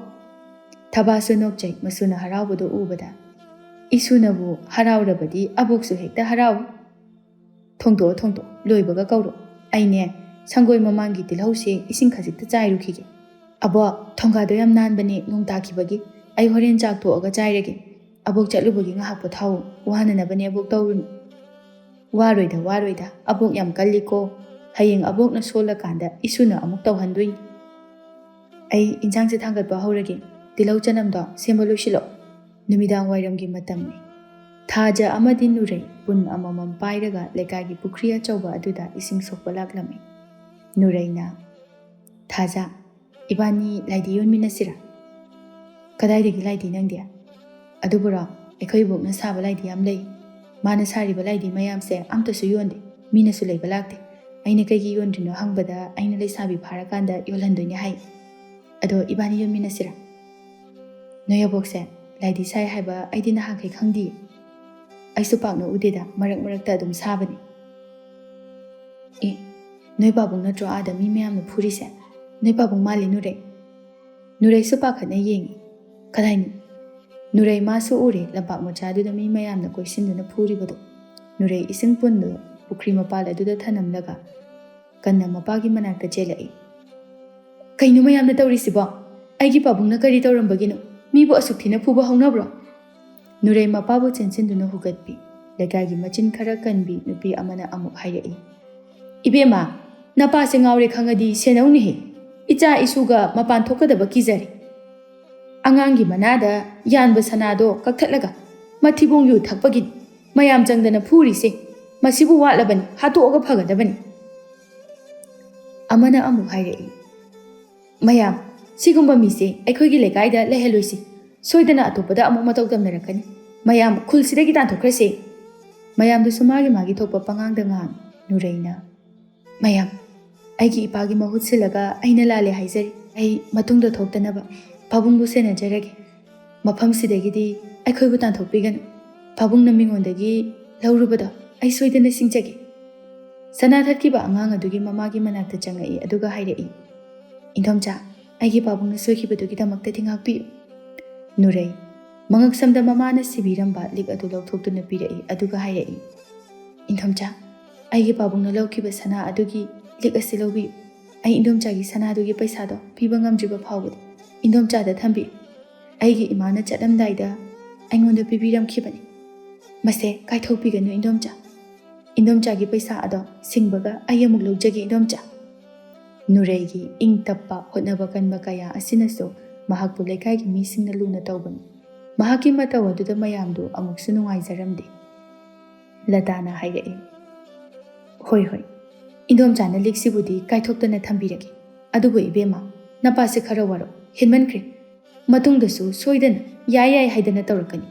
ꯊꯕꯥꯁꯨ ꯅꯣꯛꯆꯩ ꯃꯁꯨꯅ ꯍꯔꯥꯎꯕꯗꯣ ꯎꯕꯗ꯫ "ꯏꯁꯨꯅꯕꯨ ꯍꯔꯥꯎꯔꯕꯗꯤ ꯑꯕꯣꯛꯁꯨ ꯍꯦꯛꯇ ꯍꯔꯥꯎꯏ꯫" "ꯊꯣꯡꯗꯣꯛꯑꯣ, ꯊꯣꯡꯗꯣꯛꯑꯣ, ꯂꯣꯏꯕꯒ ꯀꯧꯔꯣ꯫ ꯑꯩꯅꯦ, ꯁꯪꯒꯣꯏ ꯃꯃꯥꯡꯒꯤ ꯇꯤꯜꯍꯧꯁꯦ ꯏꯁꯤꯡ ꯈꯖꯤꯛꯇ ꯆꯥꯏꯔꯨꯈꯤꯒꯦ꯫" "ꯑꯕꯣ, ꯊꯣꯡꯒꯥꯗꯣ ꯌꯥꯝ ꯅꯥꯟꯕꯅꯦ, ꯅꯣꯡ ꯇꯥꯈꯤꯕꯒꯤ꯫ ꯑꯩ ꯍꯣꯔꯦꯟ ꯆꯥꯛ ꯇꯣꯛꯑꯒ ꯆꯥꯏꯔꯒꯦ꯫ ꯑꯕꯣꯛ ꯆꯠꯂꯨꯕꯒꯤ ꯉꯥꯏꯍꯥꯛ ꯄꯣꯊꯥꯎ, ꯋꯥꯅꯅꯕꯅꯦ ꯑꯕꯣꯛ ꯇꯧꯔꯨꯅꯨ꯫" "ꯋꯥꯔꯣꯏꯗ, ꯋꯥꯔꯣꯏꯗ, ꯑꯕꯣꯛ ꯌꯥꯝ ꯀꯜꯂꯤꯀꯣ꯫ ꯍꯌꯦꯡ ꯑꯕꯣꯛꯅ ꯁꯣꯜꯂꯀꯥꯟꯗ ꯏꯁꯨꯅ ꯑꯃꯨꯛ ꯇꯧꯍꯟꯗꯣꯏꯅꯤ꯫ ꯑꯩ ꯏꯟꯁꯥꯡꯁꯦ ꯊꯥꯡꯒꯠꯄ ꯍꯧꯔꯒꯦ꯫ ꯇꯤꯜꯍꯧ ꯆꯅꯝꯗꯣ ꯁꯦꯝꯕ ꯂꯣꯏꯁꯤꯜꯂꯣ꯫ ꯅꯨꯃꯤꯗꯥꯡ ꯋꯥꯏꯔꯝꯒꯤ ꯃꯇꯝꯅꯤ꯫" ꯊꯥꯖ ꯑꯃꯗꯤ ꯅꯨꯔꯩ ꯄꯨꯟ ꯑꯃꯃꯝ ꯄꯥꯏꯔꯒ ꯂꯩꯀꯥꯏꯒꯤ ꯄꯨꯈ꯭ꯔꯤ ꯑꯆꯧꯕ ꯑꯗꯨꯗ ꯏꯁꯤꯡ ꯁꯣꯛꯄ ꯂꯥꯛꯂꯝꯃꯤ꯫ ꯅꯨꯔꯩꯅ, "ꯊꯥꯖ, ꯏꯕꯥꯅꯤ ꯂꯥꯏꯙꯤ ꯌꯣꯟꯃꯤꯟꯅꯁꯤꯔꯥ?" "ꯀꯗꯥꯏꯗꯒꯤ ꯂꯥꯏꯙꯤ ꯅꯪꯗꯤ?" "ꯑꯗꯨꯕꯨꯔꯣ, ꯑꯩꯈꯣꯏ ꯏꯕꯣꯛꯅ ꯁꯥꯕ ꯂꯥꯏꯙꯤ ꯌꯥꯝ ꯂꯩ꯫ ꯃꯥꯅ ꯁꯥꯔꯤꯕ ꯂꯥꯏꯗꯤ ꯃꯌꯥꯝꯁꯦ ꯑꯝꯇꯁꯨ ꯌꯣꯟꯗꯦ, ꯃꯤꯅꯁꯨ ꯂꯩꯕ ꯂꯥꯛꯇꯦ꯫ ꯑꯩꯅ ꯀꯩꯒꯤ ꯌꯣꯟꯗ꯭ꯔꯤꯅꯣ ꯍꯪꯕꯗ ꯑꯩꯅ ꯂꯩꯁꯥꯕꯤ ꯐꯥꯔꯀꯥꯟꯗ ꯌꯣꯜꯍꯟꯗꯣꯏꯅꯦ ꯍꯥꯏ꯫ ꯑꯗꯣ ꯏꯕꯥꯅꯤ ꯌꯣꯟꯃꯤꯟꯅꯁꯤꯔꯥ? ꯅꯣꯏ ꯑꯕꯣꯛꯁꯦ ꯂꯥꯏꯗꯤ ꯁꯥꯏ ꯍꯥꯏꯕ ꯑꯩꯗꯤ ꯅꯍꯥꯟꯈꯩ ꯈꯪꯗꯤꯌꯦ꯫ ꯑꯩꯁꯨ ꯄꯥꯛꯅ ꯎꯗꯦꯗ, ꯃꯔꯛ ꯃꯔꯛꯇ ꯑꯗꯨꯝ ꯁꯥꯕꯅꯤ꯫ ꯑꯦ, ꯅꯣꯏ ꯄꯥꯕꯨꯡ ꯅꯠꯇ꯭ꯔꯣ ꯑꯥꯗ ꯃꯤ ꯃꯌꯥꯝꯅ ꯐꯨꯔꯤꯁꯦ? ꯅꯣꯏ ꯄꯥꯕꯨꯡ ꯃꯥꯜꯂꯤ ꯅꯨꯔꯩ꯫ ꯅꯨꯔꯩꯁꯨ ꯄꯥꯈꯠꯅ ꯌꯦꯡꯉꯤ꯫ ꯀꯗꯥꯏꯅꯣ? ꯅꯨꯔꯩ ꯃꯥꯁꯨ ꯎꯔꯦ ꯂꯝꯄꯥꯛ ꯃꯆꯥꯗꯨꯗ ꯃꯤ ꯃꯌꯥꯝꯅ ꯀꯣꯏꯁꯤꯟꯗꯨꯅ ꯐꯨꯔꯤꯕꯗꯣ꯫ ꯅꯨꯔꯩ ꯏꯁꯤꯡ ꯄꯨꯟꯗꯨ ꯄꯨꯈ꯭ꯔꯤ ꯃꯄꯥꯜ ꯑꯗꯨꯗ ꯊꯅꯝꯂꯒ ꯀꯟꯅ ꯃꯄꯥꯒꯤ ꯃꯅꯥꯛꯇ ꯆꯦꯜꯂꯛꯏ꯫ "ꯀꯩꯅꯣ ꯃꯌꯥꯝꯅ ꯇꯧꯔꯤꯁꯤꯕꯣ? ꯑꯩꯒꯤ ꯄꯥꯕꯨꯡꯅ ꯀꯔꯤ ꯇꯧꯔꯝꯕꯒꯤꯅꯣ? ꯃꯤꯕꯨ ꯑꯁꯨꯛ ꯊꯤꯅ ꯐꯨꯕ ꯍꯧꯅꯕ꯭ꯔꯣ?" ꯅꯨꯔꯩ ꯃꯄꯥꯕꯨ ꯆꯦꯟꯁꯤꯟꯗꯨꯅ ꯍꯨꯒꯠꯄꯤ꯫ ꯂꯩꯀꯥꯏꯒꯤ ꯃꯆꯤꯟ ꯈꯔ ꯀꯟꯕꯤ ꯅꯨꯄꯤ ꯑꯃꯅ ꯑꯃꯨꯛ ꯍꯥꯏꯔꯛꯏ꯫ "ꯏꯕꯦꯝꯃ, ꯅꯄꯥꯁꯦ ꯉꯥꯎꯔꯦ ꯈꯪꯉꯗꯤ ꯁꯦꯟꯅꯧꯅꯦꯍꯦ꯫ ꯏꯆꯥ ꯏꯁꯨꯒ ꯃꯄꯥꯟ ꯊꯣꯛꯀꯗꯕ ꯀꯤꯖꯔꯦ꯫ ꯑꯉꯥꯡꯒꯤ ꯃꯅꯥꯗ ꯌꯥꯟꯕ ꯁꯅꯥꯗꯣ ꯀꯛꯊꯠꯂꯒ ꯃꯊꯤꯕꯣꯡ ꯌꯨ ꯊꯛꯄꯒꯤꯅꯤ꯫ ꯃꯌꯥꯝ ꯆꯪꯗꯅ ꯐꯨꯔꯤꯁꯦ꯫ ꯃꯁꯤꯕꯨ ꯋꯥꯠꯂꯕꯅꯤ, ꯍꯥꯠꯇꯣꯛꯑꯒ ꯐꯒꯗꯕꯅꯤ꯫" ꯑꯃꯅ ꯑꯃꯨꯛ ꯍꯥꯏꯔꯛꯏ꯫ "ꯃꯌꯥꯝ, ꯁꯤꯒꯨꯝꯕ ꯃꯤꯁꯦ ꯑꯩꯈꯣꯏꯒꯤ ꯂꯩꯀꯥꯏꯗ ꯂꯩꯍꯜꯂꯣꯏꯁꯤ꯫ ꯁꯣꯏꯗꯅ ꯑꯇꯣꯞꯄꯗ ꯑꯃꯨꯛ ꯃꯇꯧ ꯇꯝꯅꯔꯛꯀꯅꯤ꯫ ꯃꯌꯥꯝ, ꯈꯨꯜꯁꯤꯗꯒꯤ ꯇꯥꯟꯊꯣꯛꯈ꯭ꯔꯁꯦ꯫" ꯃꯌꯥꯝꯗꯨꯁꯨ ꯃꯥꯒꯤ ꯃꯥꯒꯤ ꯊꯣꯛꯄ ꯄꯉꯥꯡꯗ ꯉꯥꯡ꯫ ꯅꯨꯔꯩꯅ, "ꯃꯌꯥꯝ, ꯑꯩꯒꯤ ꯏꯄꯥꯒꯤ ꯃꯍꯨꯠ ꯁꯤꯜꯂꯒ ꯑꯩꯅ ꯂꯥꯜꯂꯦ ꯍꯥꯏꯖꯔꯤ꯫ ꯑꯩ ꯃꯇꯨꯡꯗ ꯊꯣꯛꯇꯅꯕ ꯄꯥꯕꯨꯡꯕꯨ ꯁꯦꯟꯅꯖꯔꯒꯦ꯫ ꯃꯐꯝꯁꯤꯗꯒꯤꯗꯤ ꯑꯩꯈꯣꯏꯕꯨ ꯇꯥꯟꯊꯣꯛꯄꯤꯒꯅꯨ꯫ ꯄꯥꯕꯨꯡꯅ ꯃꯤꯉꯣꯟꯗꯒꯤ ꯂꯧꯔꯨꯕꯗꯣ ꯑꯩ ꯁꯣꯏꯗꯅ ꯁꯤꯡꯖꯒꯦ꯫" ꯁꯅꯥ ꯊꯠꯈꯤꯕ ꯑꯉꯥꯡ ꯑꯗꯨꯒꯤ ꯃꯃꯥꯒꯤ ꯃꯅꯥꯛꯇ ꯆꯪꯉꯛꯏ, ꯑꯗꯨꯒ ꯍꯥꯏꯔꯛꯏ, "ꯏꯟꯗꯣꯝꯆꯥ, ꯑꯩꯒꯤ ꯄꯥꯕꯨꯡꯅ ꯁꯣꯏꯈꯤꯕꯗꯨꯒꯤꯗꯃꯛꯇꯗꯤ ꯉꯥꯛꯄꯤꯌꯨ꯫" ꯅꯨꯔꯩ, ꯃꯉꯛꯁꯝꯗ ꯃꯃꯥꯅ ꯁꯤꯕꯤꯔꯝꯕ ꯂꯤꯛ ꯑꯗꯨ ꯂꯧꯊꯣꯛꯇꯨꯅ ꯄꯤꯔꯛꯏ, ꯑꯗꯨꯒ ꯍꯥꯏꯔꯛꯏ, "ꯏꯟꯗꯣꯝꯆꯥ, ꯑꯩꯒꯤ ꯄꯥꯕꯨꯡꯅ ꯂꯧꯈꯤꯕ ꯁꯅꯥ ꯑꯗꯨꯒꯤ ꯂꯤꯛ ꯑꯁꯤ ꯂꯧꯕꯤꯌꯨ꯫ ꯑꯩ ꯏꯟꯗꯣꯝꯆꯥꯒꯤ ꯁꯅꯥꯗꯨꯒꯤ ꯄꯩꯁꯥꯗꯣ ꯄꯤꯕ ꯉꯝꯗ꯭ꯔꯤꯕ ꯐꯥꯎꯕꯗ ꯏꯟꯗꯣꯝꯆꯥꯗ ꯊꯝꯕꯤꯌꯨ꯫ ꯑꯩꯒꯤ ꯏꯃꯥꯅ ꯆꯠꯂꯝꯗꯥꯏꯗ ꯑꯩꯉꯣꯟꯗ ꯄꯤꯕꯤꯔꯝꯈꯤꯕꯅꯤ꯫ ꯃꯁꯦ ꯀꯥꯏꯊꯣꯛꯄꯤꯒꯅꯨ ꯏꯟꯗꯣꯝꯆꯥ꯫ ꯏꯟꯗꯣꯝꯆꯥꯒꯤ ꯄꯩꯁꯥ ꯑꯗꯣ ꯁꯤꯡꯕꯒ ꯑꯩ ꯑꯃꯨꯛ ꯂꯧꯖꯒꯦ ꯏꯟꯗꯣꯝꯆꯥ꯫" ꯅꯨꯔꯩꯒꯤ ꯏꯪ ꯇꯞꯄ ꯍꯣꯠꯅꯕ ꯀꯟꯕ ꯀꯌꯥ ꯑꯁꯤꯅꯁꯨ ꯃꯍꯥꯛꯄꯨ ꯂꯩꯀꯥꯏꯒꯤ ꯃꯤꯁꯤꯡꯅ ꯂꯨꯅ ꯇꯧꯕꯅꯤ꯫ ꯃꯍꯥꯛꯀꯤ ꯃꯇꯧ ꯑꯗꯨꯗ ꯃꯌꯥꯝꯗꯨ ꯑꯃꯨꯛꯁꯨ ꯅꯨꯡꯉꯥꯏꯖꯔꯝꯗꯦ꯫ ꯂꯇꯥꯅ ꯍꯥꯏꯔꯛꯏ, "ꯍꯣꯏ, ꯍꯣꯏ, ꯏꯟꯗꯣꯝꯆꯥꯅ ꯂꯤꯛꯁꯤꯕꯨꯗꯤ ꯀꯥꯏꯊꯣꯛꯇꯅ ꯊꯝꯕꯤꯔꯒꯦ꯫ ꯑꯗꯨꯕꯨ ꯏꯕꯦꯝꯃ, ꯅꯄꯥꯁꯦ ꯈꯔ ꯋꯥꯔꯧ ꯍꯦꯟꯃꯟꯈ꯭ꯔꯦ꯫ ꯃꯇꯨꯡꯗꯁꯨ ꯁꯣꯏꯗꯅ ꯌꯥꯏ ꯌꯥꯏ ꯍꯥꯏꯗꯅ ꯇꯧꯔꯛꯀꯅꯤ꯫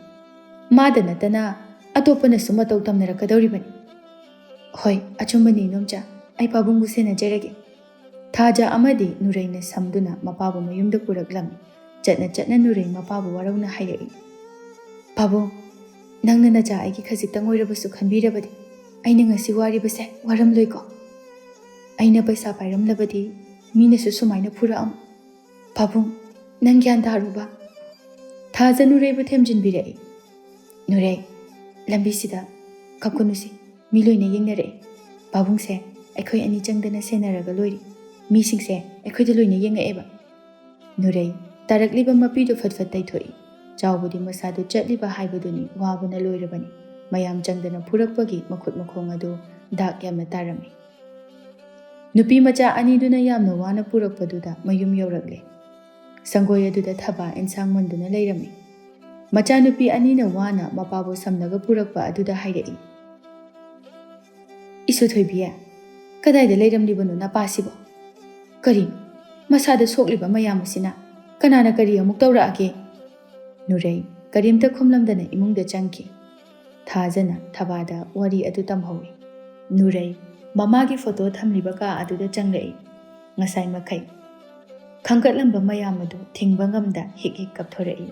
ꯃꯥꯗ ꯅꯠꯇꯅ ꯑꯇꯣꯞꯄꯅꯁꯨ ꯃꯇꯧ ꯇꯝꯅꯔꯛꯀꯗꯧꯔꯤꯕꯅꯤ꯫ ꯍꯣꯏ, ꯑꯆꯨꯝꯕꯅꯤ ꯏꯅꯣꯝꯆꯥ, ꯑꯩ ꯄꯥꯕꯨꯡꯕꯨ ꯁꯦꯟꯅꯖꯔꯒꯦ꯫ ꯊꯥꯖ ꯑꯃꯗꯤ ꯅꯨꯔꯩꯅ ꯁꯝꯗꯨꯅ ꯃꯄꯥꯕꯨ ꯃꯌꯨꯝꯗ ꯄꯨꯔꯛꯂꯝꯃꯤ꯫ ꯆꯠꯅ ꯆꯠꯅ ꯅꯨꯔꯩ ꯃꯄꯥꯕꯨ ꯋꯥꯔꯧꯅ ꯍꯥꯏꯔꯛꯏ, "ꯄꯥꯕꯨꯡ, ꯅꯪꯅ ꯅꯆꯥ ꯑꯩꯒꯤ ꯈꯖꯤꯛꯇꯪ ꯑꯣꯏꯔꯕꯁꯨ ꯈꯟꯕꯤꯔꯕꯗꯤ ꯑꯩꯅ ꯉꯁꯤ ꯋꯥꯔꯤꯕꯁꯦ ꯋꯥꯔꯝꯂꯣꯏꯀꯣ꯫ ꯑꯩꯅ ꯄꯩꯁꯥ ꯄꯥꯏꯔꯝꯂꯕꯗꯤ ꯃꯤꯅꯁꯨ ꯁꯨꯃꯥꯏꯅ ꯐꯨꯔꯛꯑꯝ꯫ ꯄꯥꯕꯨꯡ, ꯅꯪ ꯒ꯭ꯌꯥꯟ ꯇꯥꯔꯨꯕ?" ꯊꯥꯖ ꯅꯨꯔꯩꯕꯨ ꯊꯦꯝꯖꯤꯟꯕꯤꯔꯛꯏ꯫ "ꯅꯨꯔꯩ, ꯂꯝꯕꯤꯁꯤꯗ ꯀꯞꯀꯅꯨꯁꯤ, ꯃꯤ ꯂꯣꯏꯅ ꯌꯦꯡꯅꯔꯛꯏ꯫ ꯄꯥꯕꯨꯡꯁꯦ ꯑꯩꯈꯣꯏ ꯑꯅꯤ ꯆꯪꯗꯅ ꯁꯦꯟꯅꯔꯒ ꯂꯣꯏꯔꯤ꯫ ꯃꯤꯁꯤꯡꯁꯦ ꯑꯩꯈꯣꯏꯗ ꯂꯣꯏꯅ ꯌꯦꯡꯉꯛꯑꯦꯕ꯫" ꯅꯨꯔꯩ ꯇꯥꯔꯛꯂꯤꯕ ꯃꯄꯤꯗꯨ ꯐꯠ ꯐꯠ ꯇꯩꯊꯣꯛꯏ꯫ ꯆꯥꯎꯕꯗꯤ ꯃꯁꯥꯗꯨ ꯆꯠꯂꯤꯕ ꯍꯥꯏꯕꯗꯨꯅꯤ, ꯋꯥꯕꯅ ꯂꯣꯏꯔꯕꯅꯤ꯫ ꯃꯌꯥꯝ ꯆꯪꯗꯅ ꯐꯨꯔꯛꯄꯒꯤ ꯃꯈꯨꯠ ꯃꯈꯣꯡ ꯑꯗꯨ ꯗꯥꯛ ꯌꯥꯝꯅ ꯇꯥꯔꯝꯃꯤ꯫ ꯅꯨꯄꯤ ꯃꯆꯥ ꯑꯅꯤꯗꯨꯅ ꯌꯥꯝꯅ ꯋꯥꯅ ꯄꯨꯔꯛꯄꯗꯨꯗ ꯃꯌꯨꯝ ꯌꯧꯔꯛꯂꯦ꯫ ꯁꯪꯒꯣꯏ ꯑꯗꯨꯗ ꯊꯕꯥ ꯏꯟꯁꯥꯡ ꯃꯨꯟꯗꯨꯅ ꯂꯩꯔꯝꯃꯤ꯫ ꯃꯆꯥꯅꯨꯄꯤ ꯑꯅꯤꯅ ꯋꯥꯅ ꯃꯄꯥꯕꯨ ꯁꯝꯅꯒ ꯄꯨꯔꯛꯄ ꯑꯗꯨꯗ ꯍꯥꯏꯔꯛꯏ, "ꯏꯁꯨ ꯊꯣꯏꯕꯤ, ꯀꯗꯥꯏꯗ ꯂꯩꯔꯝꯂꯤꯕꯅꯣ ꯅꯄꯥꯁꯤꯕꯣ? ꯀꯔꯤꯅꯣ ꯃꯁꯥꯗ ꯁꯣꯛꯂꯤꯕ ꯃꯌꯥꯝ ꯑꯁꯤꯅ? ꯀꯅꯥꯅ ꯀꯔꯤ ꯑꯃꯨꯛ ꯇꯧꯔꯛꯑꯒꯦ?" ꯅꯨꯔꯩ ꯀꯔꯤꯝꯇ ꯈꯨꯝꯂꯝꯗꯅ ꯏꯃꯨꯡꯗ ꯆꯪꯈꯤ꯫ ꯊꯥꯖꯅ ꯊꯕꯥꯗ ꯋꯥꯔꯤ ꯑꯗꯨ ꯇꯝꯍꯧꯏ꯫ ꯅꯨꯔꯩ ꯃꯃꯥꯒꯤ ꯐꯣꯇꯣ ꯊꯝꯂꯤꯕ ꯀꯥ ꯑꯗꯨꯗ ꯆꯪꯂꯛꯏ꯫ ꯉꯁꯥꯏ ꯃꯈꯩ ꯈꯟꯒꯠꯂꯝꯕ ꯃꯌꯥꯝ ꯑꯗꯨ ꯊꯤꯡꯕ ꯉꯝꯗ ꯍꯤꯛ ꯍꯤꯛ ꯀꯞꯊꯣꯔꯛꯏ꯫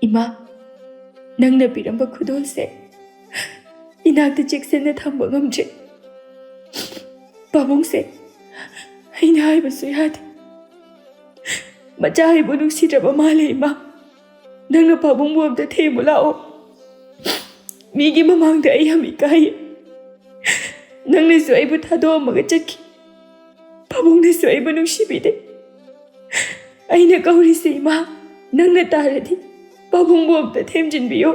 "ꯏꯃꯥ, ꯅꯪꯅ ꯄꯤꯔꯝꯕ ꯈꯨꯗꯣꯜꯁꯦ ꯏꯅꯥꯛꯇ ꯆꯦꯛꯁꯤꯟꯅ ꯊꯝꯕ ꯉꯝꯗ꯭ꯔꯦ꯫ ꯄꯥꯕꯨꯡꯁꯦ ꯑꯩꯅ ꯍꯥꯏꯕꯁꯨ ꯌꯥꯗꯦ꯫ ꯃꯆꯥ ꯑꯩꯕꯨ ꯅꯨꯡꯁꯤꯗ꯭ꯔꯕ ꯃꯥꯜꯂꯦ ꯏꯃꯥ꯫ ꯅꯪꯅ ꯄꯥꯕꯨꯡꯕꯨ ꯑꯝꯇ ꯊꯦꯝꯃꯨ ꯂꯥꯛꯑꯣ꯫ ꯃꯤꯒꯤ ꯃꯃꯥꯡꯗ ꯑꯩ ꯌꯥꯝ ꯏꯀꯥꯏꯌꯦ꯫ ꯅꯪꯅꯁꯨ ꯑꯩꯕꯨ ꯊꯥꯗꯣꯛꯑꯝꯃꯒ ꯆꯠꯈꯤ꯫ ꯄꯥꯕꯨꯡꯅꯁꯨ ꯑꯩꯕꯨ ꯅꯨꯡꯁꯤꯕꯤꯗꯦ꯫ ꯑꯩꯅ ꯀꯧꯔꯤꯁꯦ ꯏꯃꯥ, ꯅꯪꯅ ꯇꯥꯔꯗꯤ ꯄꯥꯕꯨꯡꯕꯨ ꯑꯝꯇ ꯊꯦꯝꯖꯤꯟꯕꯤꯌꯨ꯫"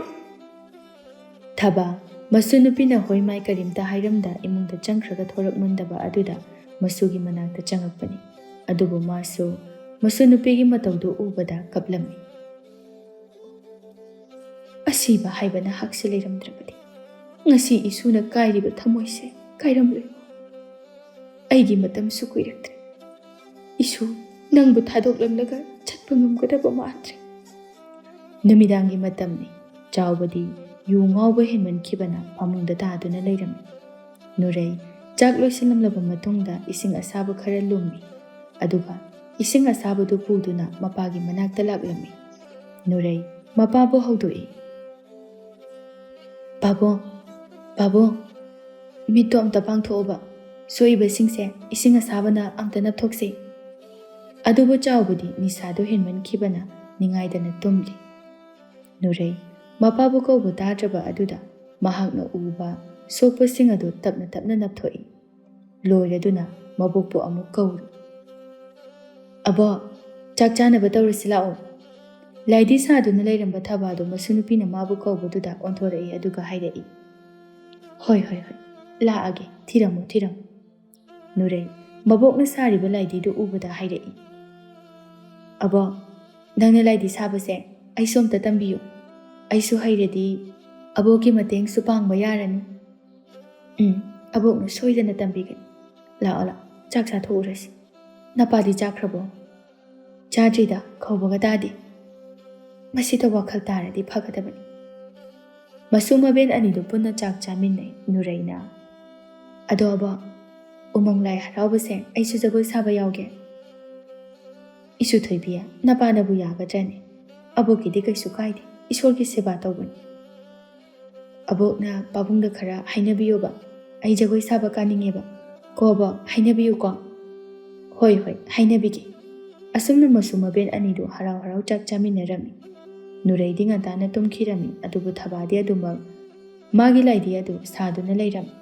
ꯊꯕꯥ, ꯃꯁꯨ ꯅꯨꯄꯤꯅ ꯍꯣꯏ ꯃꯥꯏ ꯀꯔꯤꯝꯇ ꯍꯥꯏꯔꯝꯗ ꯏꯃꯨꯡꯗ ꯆꯪꯈ꯭ꯔꯒ ꯊꯣꯔꯛꯃꯟꯗꯕ ꯑꯗꯨꯗ ꯃꯁꯨꯒꯤ ꯃꯅꯥꯛꯇ ꯆꯪꯉꯛꯄꯅꯤ꯫ ꯑꯗꯨꯕꯨ ꯃꯥꯁꯨ ꯃꯁꯨ ꯅꯨꯄꯤꯒꯤ ꯃꯇꯧꯗꯨ ꯎꯕꯗ ꯀꯞꯂꯝꯃꯤ꯫ "ꯑꯁꯤꯕ ꯍꯥꯏꯕ ꯅꯍꯥꯛꯁꯦ ꯂꯩꯔꯝꯗ꯭ꯔꯕꯗꯤ ꯉꯁꯤ ꯏꯁꯨꯅ ꯀꯥꯏꯔꯤꯕ ꯊꯃꯣꯏꯁꯦ ꯀꯥꯏꯔꯝꯂꯣꯏ꯫ ꯑꯩꯒꯤ ꯃꯇꯝꯁꯨ ꯀꯨꯏꯔꯛꯇ꯭ꯔꯦ꯫ ꯏꯁꯨ, ꯅꯪꯕꯨ ꯊꯥꯗꯣꯛꯂꯝꯂꯒ ꯆꯠꯄ ꯉꯝꯒꯗꯕ ꯃꯥꯟꯗ꯭ꯔꯦ꯫" ꯅꯨꯃꯤꯗꯥꯡꯒꯤ ꯃꯇꯝꯅꯤ꯫ ꯆꯥꯎꯕꯗꯤ ꯌꯨ ꯉꯥꯎꯕ ꯍꯦꯟꯃꯟꯈꯤꯕꯅ ꯐꯃꯨꯡꯗ ꯇꯥꯗꯨꯅ ꯂꯩꯔꯝꯃꯤ꯫ ꯅꯨꯔꯩ ꯆꯥꯛ ꯂꯣꯏꯁꯤꯜꯂꯝꯂꯕ ꯃꯇꯨꯡꯗ ꯏꯁꯤꯡ ꯑꯁꯥꯕ ꯈꯔ ꯂꯨꯝꯃꯤ, ꯑꯗꯨꯒ ꯏꯁꯤꯡ ꯑꯁꯥꯕꯗꯨ ꯄꯨꯗꯨꯅ ꯃꯄꯥꯒꯤ ꯃꯅꯥꯛꯇ ꯂꯥꯛꯂꯝꯃꯤ꯫ ꯅꯨꯔꯩ ꯃꯄꯥꯕꯨ ꯍꯧꯗꯣꯛꯏ꯫ "ꯄꯥꯕꯨꯡ, ꯄꯥꯕꯨꯡ, ꯃꯤꯠꯇꯣ ꯑꯝꯇ ꯄꯥꯡꯊꯣꯛꯑꯣꯕ꯫ ꯁꯣꯛꯏꯕꯁꯤꯡꯁꯦ ꯏꯁꯤꯡ ꯑꯁꯥꯕꯅ ꯑꯝꯇ ꯅꯞꯊꯣꯛꯁꯤ꯫" ꯑꯗꯨꯕꯨ ꯆꯥꯎꯕꯗꯤ ꯅꯤꯁꯥꯗꯣ ꯍꯦꯟꯃꯟꯈꯤꯕꯅ ꯅꯤꯡꯉꯥꯏꯗꯅ ꯇꯨꯝꯂꯤ꯫ ꯅꯨꯔꯩ ꯃꯄꯥꯕꯨ ꯀꯧꯕ ꯇꯥꯗ꯭ꯔꯕ ꯑꯗꯨꯗ ꯃꯍꯥꯛꯅ ꯎꯕ ꯁꯣꯛꯄꯁꯤꯡ ꯑꯗꯨ ꯇꯞꯅ ꯇꯞꯅ ꯅꯞꯊꯣꯛꯏ꯫ ꯂꯣꯏꯔꯗꯨꯅ ꯃꯕꯣꯛꯄꯨ ꯑꯃꯨꯛ ꯀꯧꯔꯤ꯫ "ꯑꯕꯣꯛ, ꯆꯥꯛ ꯆꯥꯅꯕ ꯇꯧꯔꯁꯤ ꯂꯥꯛꯑꯣ꯫" ꯂꯥꯏꯗꯤ ꯁꯥꯗꯨꯅ ꯂꯩꯔꯝꯕ ꯊꯕꯥꯗꯣ ꯃꯁꯨ ꯅꯨꯄꯤꯅ ꯃꯥꯕꯨ ꯀꯧꯕꯗꯨꯗ ꯑꯣꯟꯊꯣꯔꯛꯏ, ꯑꯗꯨꯒ ꯍꯥꯏꯔꯛꯏ, "ꯍꯣꯏ, ꯍꯣꯏ, ꯍꯣꯏ, ꯂꯥꯛꯑꯒꯦ, ꯊꯤꯔꯝꯃꯣ, ꯊꯤꯔꯝꯃꯣ꯫" ꯅꯨꯔꯩ ꯃꯕꯣꯛꯅ ꯁꯥꯔꯤꯕ ꯂꯥꯏꯗꯤꯗꯨ ꯎꯕꯗ ꯍꯥꯏꯔꯛꯏ, "ꯑꯕꯣꯛ, ꯅꯪꯅ ꯂꯥꯏꯗꯤ ꯁꯥꯕꯁꯦ ꯑꯩꯁꯨ ꯑꯝꯇ ꯇꯝꯕꯤꯌꯨ꯫ ꯑꯩꯁꯨ ꯍꯩꯔꯗꯤ ꯑꯕꯣꯛꯀꯤ ꯃꯇꯦꯡꯁꯨ ꯄꯥꯡꯕ ꯌꯥꯔꯅꯤ꯫" "ꯎꯝ, ꯑꯕꯣꯛꯅ ꯁꯣꯏꯗꯅ ꯇꯝꯕꯤꯒꯅꯤ꯫ ꯂꯥꯛꯑꯣ, ꯂꯥꯛꯑꯣ, ꯆꯥꯛ ꯆꯥꯊꯣꯛꯎꯔꯁꯤ꯫ ꯅꯄꯥꯗꯤ ꯆꯥꯈ꯭ꯔꯕꯣ?" "ꯆꯥꯗ꯭ꯔꯤꯗ, ꯀꯧꯕꯒ ꯇꯥꯗꯦ꯫ ꯃꯁꯤꯗ ꯋꯥꯈꯜ ꯇꯥꯔꯗꯤ ꯐꯒꯗꯕꯅꯤ꯫" ꯃꯁꯨ ꯃꯕꯦꯟ ꯑꯅꯤꯗꯨ ꯄꯨꯟꯅ ꯆꯥꯛ ꯆꯥꯃꯤꯟꯅꯩ꯫ ꯅꯨꯔꯩꯅ, "ꯑꯗꯣ ꯑꯕꯣꯛ, ꯎꯃꯪ ꯂꯥꯏ ꯍꯔꯥꯎꯕꯁꯦ ꯑꯩꯁꯨ ꯖꯒꯣꯏ ꯁꯥꯕ ꯌꯥꯎꯒꯦ꯫" "ꯏꯁꯨ ꯊꯣꯏꯕꯤ, ꯅꯄꯥꯅꯕꯨ ꯌꯥꯒꯗ꯭ꯔꯅꯦ? ꯑꯕꯣꯛꯀꯤꯗꯤ ꯀꯩꯁꯨ ꯀꯥꯏꯗꯦ, ꯏꯁꯣꯔꯒꯤ ꯁꯦꯕꯥ ꯇꯧꯕꯅꯤ꯫" "ꯑꯕꯣꯛꯅ ꯄꯥꯕꯨꯡꯗ ꯈꯔ ꯍꯥꯏꯅꯕꯤꯌꯣꯕ, ꯑꯩ ꯖꯒꯣꯏ ꯁꯥꯕ ꯀꯥꯅꯤꯡꯉꯦꯕ꯫ ꯀꯣ ꯑꯕꯣꯛ, ꯍꯥꯏꯅꯕꯤꯌꯨꯀꯣ꯫" "ꯍꯣꯏ, ꯍꯣꯏ, ꯍꯥꯏꯅꯕꯤꯒꯦ꯫" ꯑꯁꯨꯝꯅ ꯃꯁꯨ ꯃꯕꯦꯟ ꯑꯅꯤꯗꯨ ꯍꯔꯥꯎ ꯍꯔꯥꯎ ꯆꯥꯛ ꯆꯥꯃꯤꯟꯅꯔꯝꯃꯤ꯫ ꯅꯨꯔꯩꯗꯤ ꯉꯟꯇꯥꯅ ꯇꯨꯝꯈꯤꯔꯝꯃꯤ, ꯑꯗꯨꯕꯨ ꯊꯕꯥꯗꯤ ꯑꯗꯨꯃꯛ ꯃꯥꯒꯤ ꯂꯥꯏꯗꯤ ꯑꯗꯨ ꯁꯥꯗꯨꯅ ꯂꯩꯔꯝꯃꯤ꯫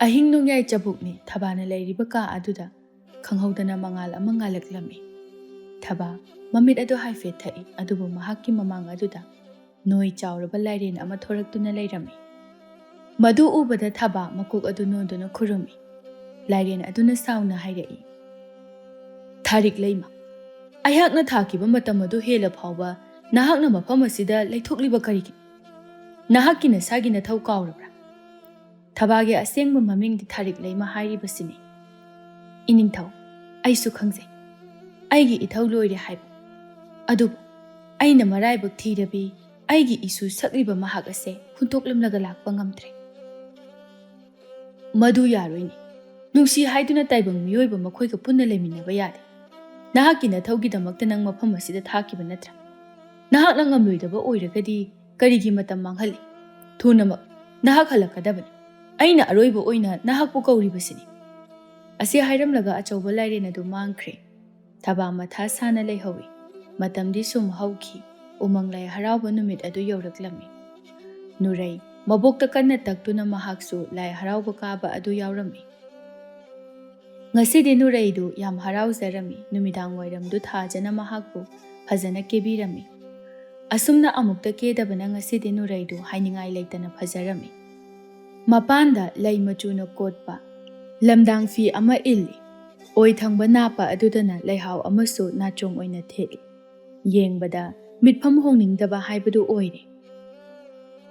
ꯑꯍꯤꯡ ꯅꯣꯡꯌꯥꯏ ꯆꯕꯨꯛꯅꯤ꯫ ꯊꯕꯥꯅ ꯂꯩꯔꯤꯕ ꯀꯥ ꯑꯗꯨꯗ ꯈꯪꯍꯧꯗꯅ ꯃꯉꯥꯜ ꯑꯃ ꯉꯥꯜꯂꯛꯂꯝꯃꯤ꯫ ꯊꯕꯥ ꯃꯃꯤꯠ ꯑꯗꯨ ꯍꯥꯏꯐꯦꯠ ꯊꯛꯏ, ꯑꯗꯨꯕꯨ ꯃꯍꯥꯛꯀꯤ ꯃꯃꯥꯡ ꯑꯗꯨꯗ ꯅꯣꯏ ꯆꯥꯎꯔꯕ ꯂꯥꯏꯔꯦꯟ ꯑꯃ ꯊꯣꯔꯛꯇꯨꯅ ꯂꯩꯔꯝꯃꯤ꯫ ꯃꯗꯨ ꯎꯕꯗ ꯊꯕꯥ ꯃꯀꯣꯛ ꯑꯗꯨ ꯅꯣꯟꯗꯨꯅ ꯈꯨꯔꯨꯝꯃꯤ꯫ ꯂꯥꯏꯔꯦꯟ ꯑꯗꯨꯅ ꯁꯥꯎꯅ ꯍꯥꯏꯔꯛꯏ, "ꯊꯥꯔꯤꯛ ꯂꯩꯃ, ꯑꯩꯍꯥꯛꯅ ꯊꯥꯈꯤꯕ ꯃꯇꯝ ꯑꯗꯨ ꯍꯦꯜꯂ ꯐꯥꯎꯕ ꯅꯍꯥꯛꯅ ꯃꯐꯝ ꯑꯁꯤꯗ ꯂꯩꯊꯣꯛꯂꯤꯕ ꯀꯔꯤꯒꯤꯅꯣ? ꯅꯍꯥꯛꯀꯤ ꯅꯁꯥꯒꯤ ꯅꯊꯧ ꯀꯥꯎꯔꯕ꯭ꯔꯥ?" ꯊꯕꯥꯒꯤ ꯑꯁꯦꯡꯕ ꯃꯃꯤꯡꯗꯤ ꯊꯥꯔꯤꯛ ꯂꯩꯃ ꯍꯥꯏꯔꯤꯕꯁꯤꯅꯤ꯫ "ꯏꯅꯤꯡꯊꯧ, ꯑꯩꯁꯨ ꯈꯪꯖꯩ ꯑꯩꯒꯤ ꯏꯊꯧ ꯂꯣꯏꯔꯦ ꯍꯥꯏꯕ꯫ ꯑꯗꯨꯕꯨ ꯑꯩꯅ ꯃꯔꯥꯏꯕꯛ ꯊꯤꯔꯕꯤ ꯑꯩꯒꯤ ꯏꯁꯨ ꯁꯛꯂꯤꯕ ꯃꯍꯥꯛ ꯑꯁꯦ ꯍꯨꯟꯗꯣꯛꯂꯝꯂꯒ ꯂꯥꯛꯄ ꯉꯝꯗ꯭ꯔꯦ꯫ ꯃꯗꯨ ꯌꯥꯔꯣꯏꯅꯦ꯫ ꯅꯨꯡꯁꯤ ꯍꯥꯏꯗꯨꯅ ꯇꯥꯏꯕꯪ ꯃꯤꯑꯣꯏꯕ ꯃꯈꯣꯏꯒ ꯄꯨꯟꯅ ꯂꯩꯃꯤꯟꯅꯕ ꯌꯥꯗꯦ꯫ ꯅꯍꯥꯛꯀꯤ ꯅꯊꯧꯒꯤꯗꯃꯛꯇ ꯅꯪ ꯃꯐꯝ ꯑꯁꯤꯗ ꯊꯥꯈꯤꯕ ꯅꯠꯇ꯭ꯔꯥ? ꯅꯍꯥꯛꯅ ꯉꯝꯂꯣꯏꯗꯕ ꯑꯣꯏꯔꯒꯗꯤ ꯀꯔꯤꯒꯤ ꯃꯇꯝ ꯃꯥꯡꯍꯜꯂꯤ? ꯊꯨꯅꯃꯛ ꯅꯍꯥꯛ ꯍꯜꯂꯛꯀꯗꯕꯅꯤ꯫ ꯑꯩꯅ ꯑꯔꯣꯏꯕ ꯑꯣꯏꯅ ꯅꯍꯥꯛꯄꯨ ꯀꯧꯔꯤꯕꯁꯤꯅꯤ꯫ ꯑꯁꯤ ꯍꯥꯏꯔꯝꯂꯒ ꯑꯆꯧꯕ ꯂꯥꯏꯔꯦꯟ ꯑꯗꯨ ꯃꯥꯡꯈ꯭ꯔꯦ꯫ ꯊꯕꯥ ꯃꯊꯥ ꯁꯥꯅ ꯂꯩꯍꯧꯏ꯫ ꯃꯇꯝꯗꯤ ꯁꯨꯝ ꯍꯧꯈꯤ꯫ ꯎꯃꯪ ꯂꯥꯏ ꯍꯔꯥꯎꯕ ꯅꯨꯃꯤꯠ ꯑꯗꯨ ꯌꯧꯔꯛꯂꯝꯃꯤ꯫ ꯅꯨꯔꯩ ꯃꯕꯣꯛꯇ ꯀꯟꯅ ꯇꯛꯇꯨꯅ ꯃꯍꯥꯛꯁꯨ ꯂꯥꯏ ꯍꯔꯥꯎꯕ ꯀꯥꯕ ꯑꯗꯨ ꯌꯥꯎꯔꯝꯃꯤ꯫ ꯉꯁꯤꯗꯤ ꯅꯨꯔꯩꯗꯨ ꯌꯥꯝ ꯍꯔꯥꯎꯖꯔꯝꯃꯤ꯫ ꯅꯨꯃꯤꯗꯥꯡ ꯋꯥꯏꯔꯝꯗꯨ ꯊꯥꯖꯅ ꯃꯍꯥꯛꯄꯨ ꯐꯖꯅ ꯀꯦꯕꯤꯔꯝꯃꯤ꯫ ꯑꯁꯨꯝꯅ ꯑꯃꯨꯛꯇ ꯀꯦꯗꯕꯅ ꯉꯁꯤꯗꯤ ꯅꯨꯔꯩꯗꯨ ꯍꯥꯏꯅꯤꯡꯉꯥꯏ ꯂꯩꯇꯅ ꯐꯖꯔꯝꯃꯤ꯫ ꯃꯄꯥꯟꯗ ꯂꯩ ꯃꯆꯨꯅ ꯀꯣꯠꯄ ꯂꯝꯗꯥꯡ ꯐꯤ ꯑꯃ ꯏꯜꯂꯤ꯫ ꯑꯣꯏ ꯊꯪꯕ ꯅꯥꯞꯄ ꯑꯗꯨꯗꯅ ꯂꯩꯍꯥꯎ ꯑꯃꯁꯨ ꯅꯥꯆꯣꯝ ꯑꯣꯏꯅ ꯊꯦꯠꯂꯤ꯫ ꯌꯦꯡꯕꯗ ꯃꯤꯠꯐꯝ ꯍꯣꯡꯅꯤꯡꯗꯕ ꯍꯥꯏꯕꯗꯨ ꯑꯣꯏꯔꯦ꯫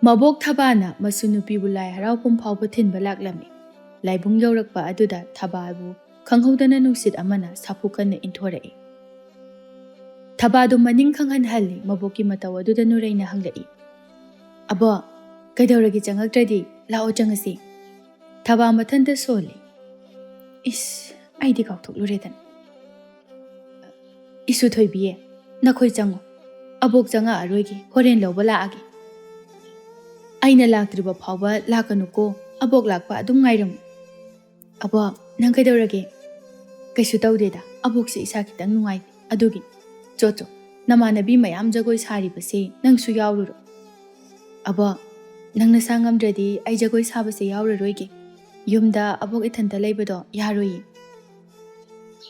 ꯃꯕꯣꯛ ꯊꯕꯥꯅ ꯃꯁꯨ ꯅꯨꯄꯤꯕꯨ ꯂꯥꯏ ꯍꯔꯥꯎꯐꯝ ꯐꯥꯎꯕ ꯊꯤꯟꯕ ꯂꯥꯛꯂꯝꯃꯤ꯫ ꯂꯥꯏꯕꯨꯡ ꯌꯧꯔꯛꯄ ꯑꯗꯨꯗ ꯊꯕꯥꯕꯨ ꯈꯪꯍꯧꯗꯅ ꯅꯨꯡꯁꯤꯠ ꯑꯃꯅ ꯁꯥꯐꯨ ꯀꯟꯅ ꯏꯟꯊꯣꯔꯛꯏ꯫ ꯊꯕꯥꯗꯨ ꯃꯅꯤꯡ ꯈꯪꯍꯟꯍꯜꯂꯤ꯫ ꯃꯕꯣꯛꯀꯤ ꯃꯇꯧ ꯑꯗꯨꯗ ꯅꯨꯔꯩꯅ ꯍꯪꯂꯛꯏ, "ꯑꯕꯣ, ꯀꯩꯗꯧꯔꯒꯦ ꯆꯪꯉꯛꯇ꯭ꯔꯗꯤ? ꯂꯥꯛꯑꯣ ꯆꯪꯉꯁꯤ꯫ ꯊꯕꯥ ꯃꯊꯟꯇ ꯁꯣꯜꯂꯤ꯫ ꯏꯁ, ꯑꯩꯗꯤ ꯀꯥꯎꯊꯣꯛꯂꯨꯔꯦꯗꯅ꯫ ꯏꯁꯨ ꯊꯣꯏꯕꯤꯌꯦ, ꯅꯈꯣꯏ ꯆꯪꯉꯣ꯫ ꯑꯕꯣꯛ ꯆꯪꯉꯛꯑꯔꯣꯏꯒꯦ, ꯍꯣꯔꯦꯟ ꯂꯧꯕ ꯂꯥꯛꯑꯒꯦ꯫ ꯑꯩꯅ ꯂꯥꯛꯇ꯭ꯔꯤꯕ ꯐꯥꯎꯕ ꯂꯥꯛꯀꯅꯨꯀꯣ, ꯑꯕꯣꯛ ꯂꯥꯛꯄ ꯑꯗꯨꯝ ꯉꯥꯏꯔꯝꯃꯨ꯫ ꯑꯕꯣꯛ, ꯅꯪ ꯀꯩꯗꯧꯔꯒꯦ?" "ꯀꯩꯁꯨ ꯇꯧꯗꯦꯗ, ꯑꯕꯣꯛꯁꯦ ꯏꯁꯥ ꯈꯤꯇꯪ ꯅꯨꯡꯉꯥꯏꯇꯦ, ꯑꯗꯨꯒꯤ꯫ ꯆꯣ ꯆꯣ, ꯅꯃꯥꯟꯅꯕꯤ ꯃꯌꯥꯝ ꯖꯒꯣꯏ ꯁꯥꯔꯤꯕꯁꯦ ꯅꯪꯁꯨ ꯌꯥꯎꯔꯨꯔꯣ꯫ ꯑꯕꯣꯛ, ꯅꯪ ꯅꯁꯥ ꯉꯝꯗ꯭ꯔꯗꯤ ꯑꯩ ꯖꯒꯣꯏ ꯁꯥꯕꯁꯦ ꯌꯥꯎꯔꯔꯣꯏꯒꯦ꯫ ꯌꯨꯝꯗ ꯑꯕꯣꯛ ꯏꯊꯟꯇ ꯂꯩꯕꯗꯣ ꯌꯥꯔꯣꯏꯌꯦ꯫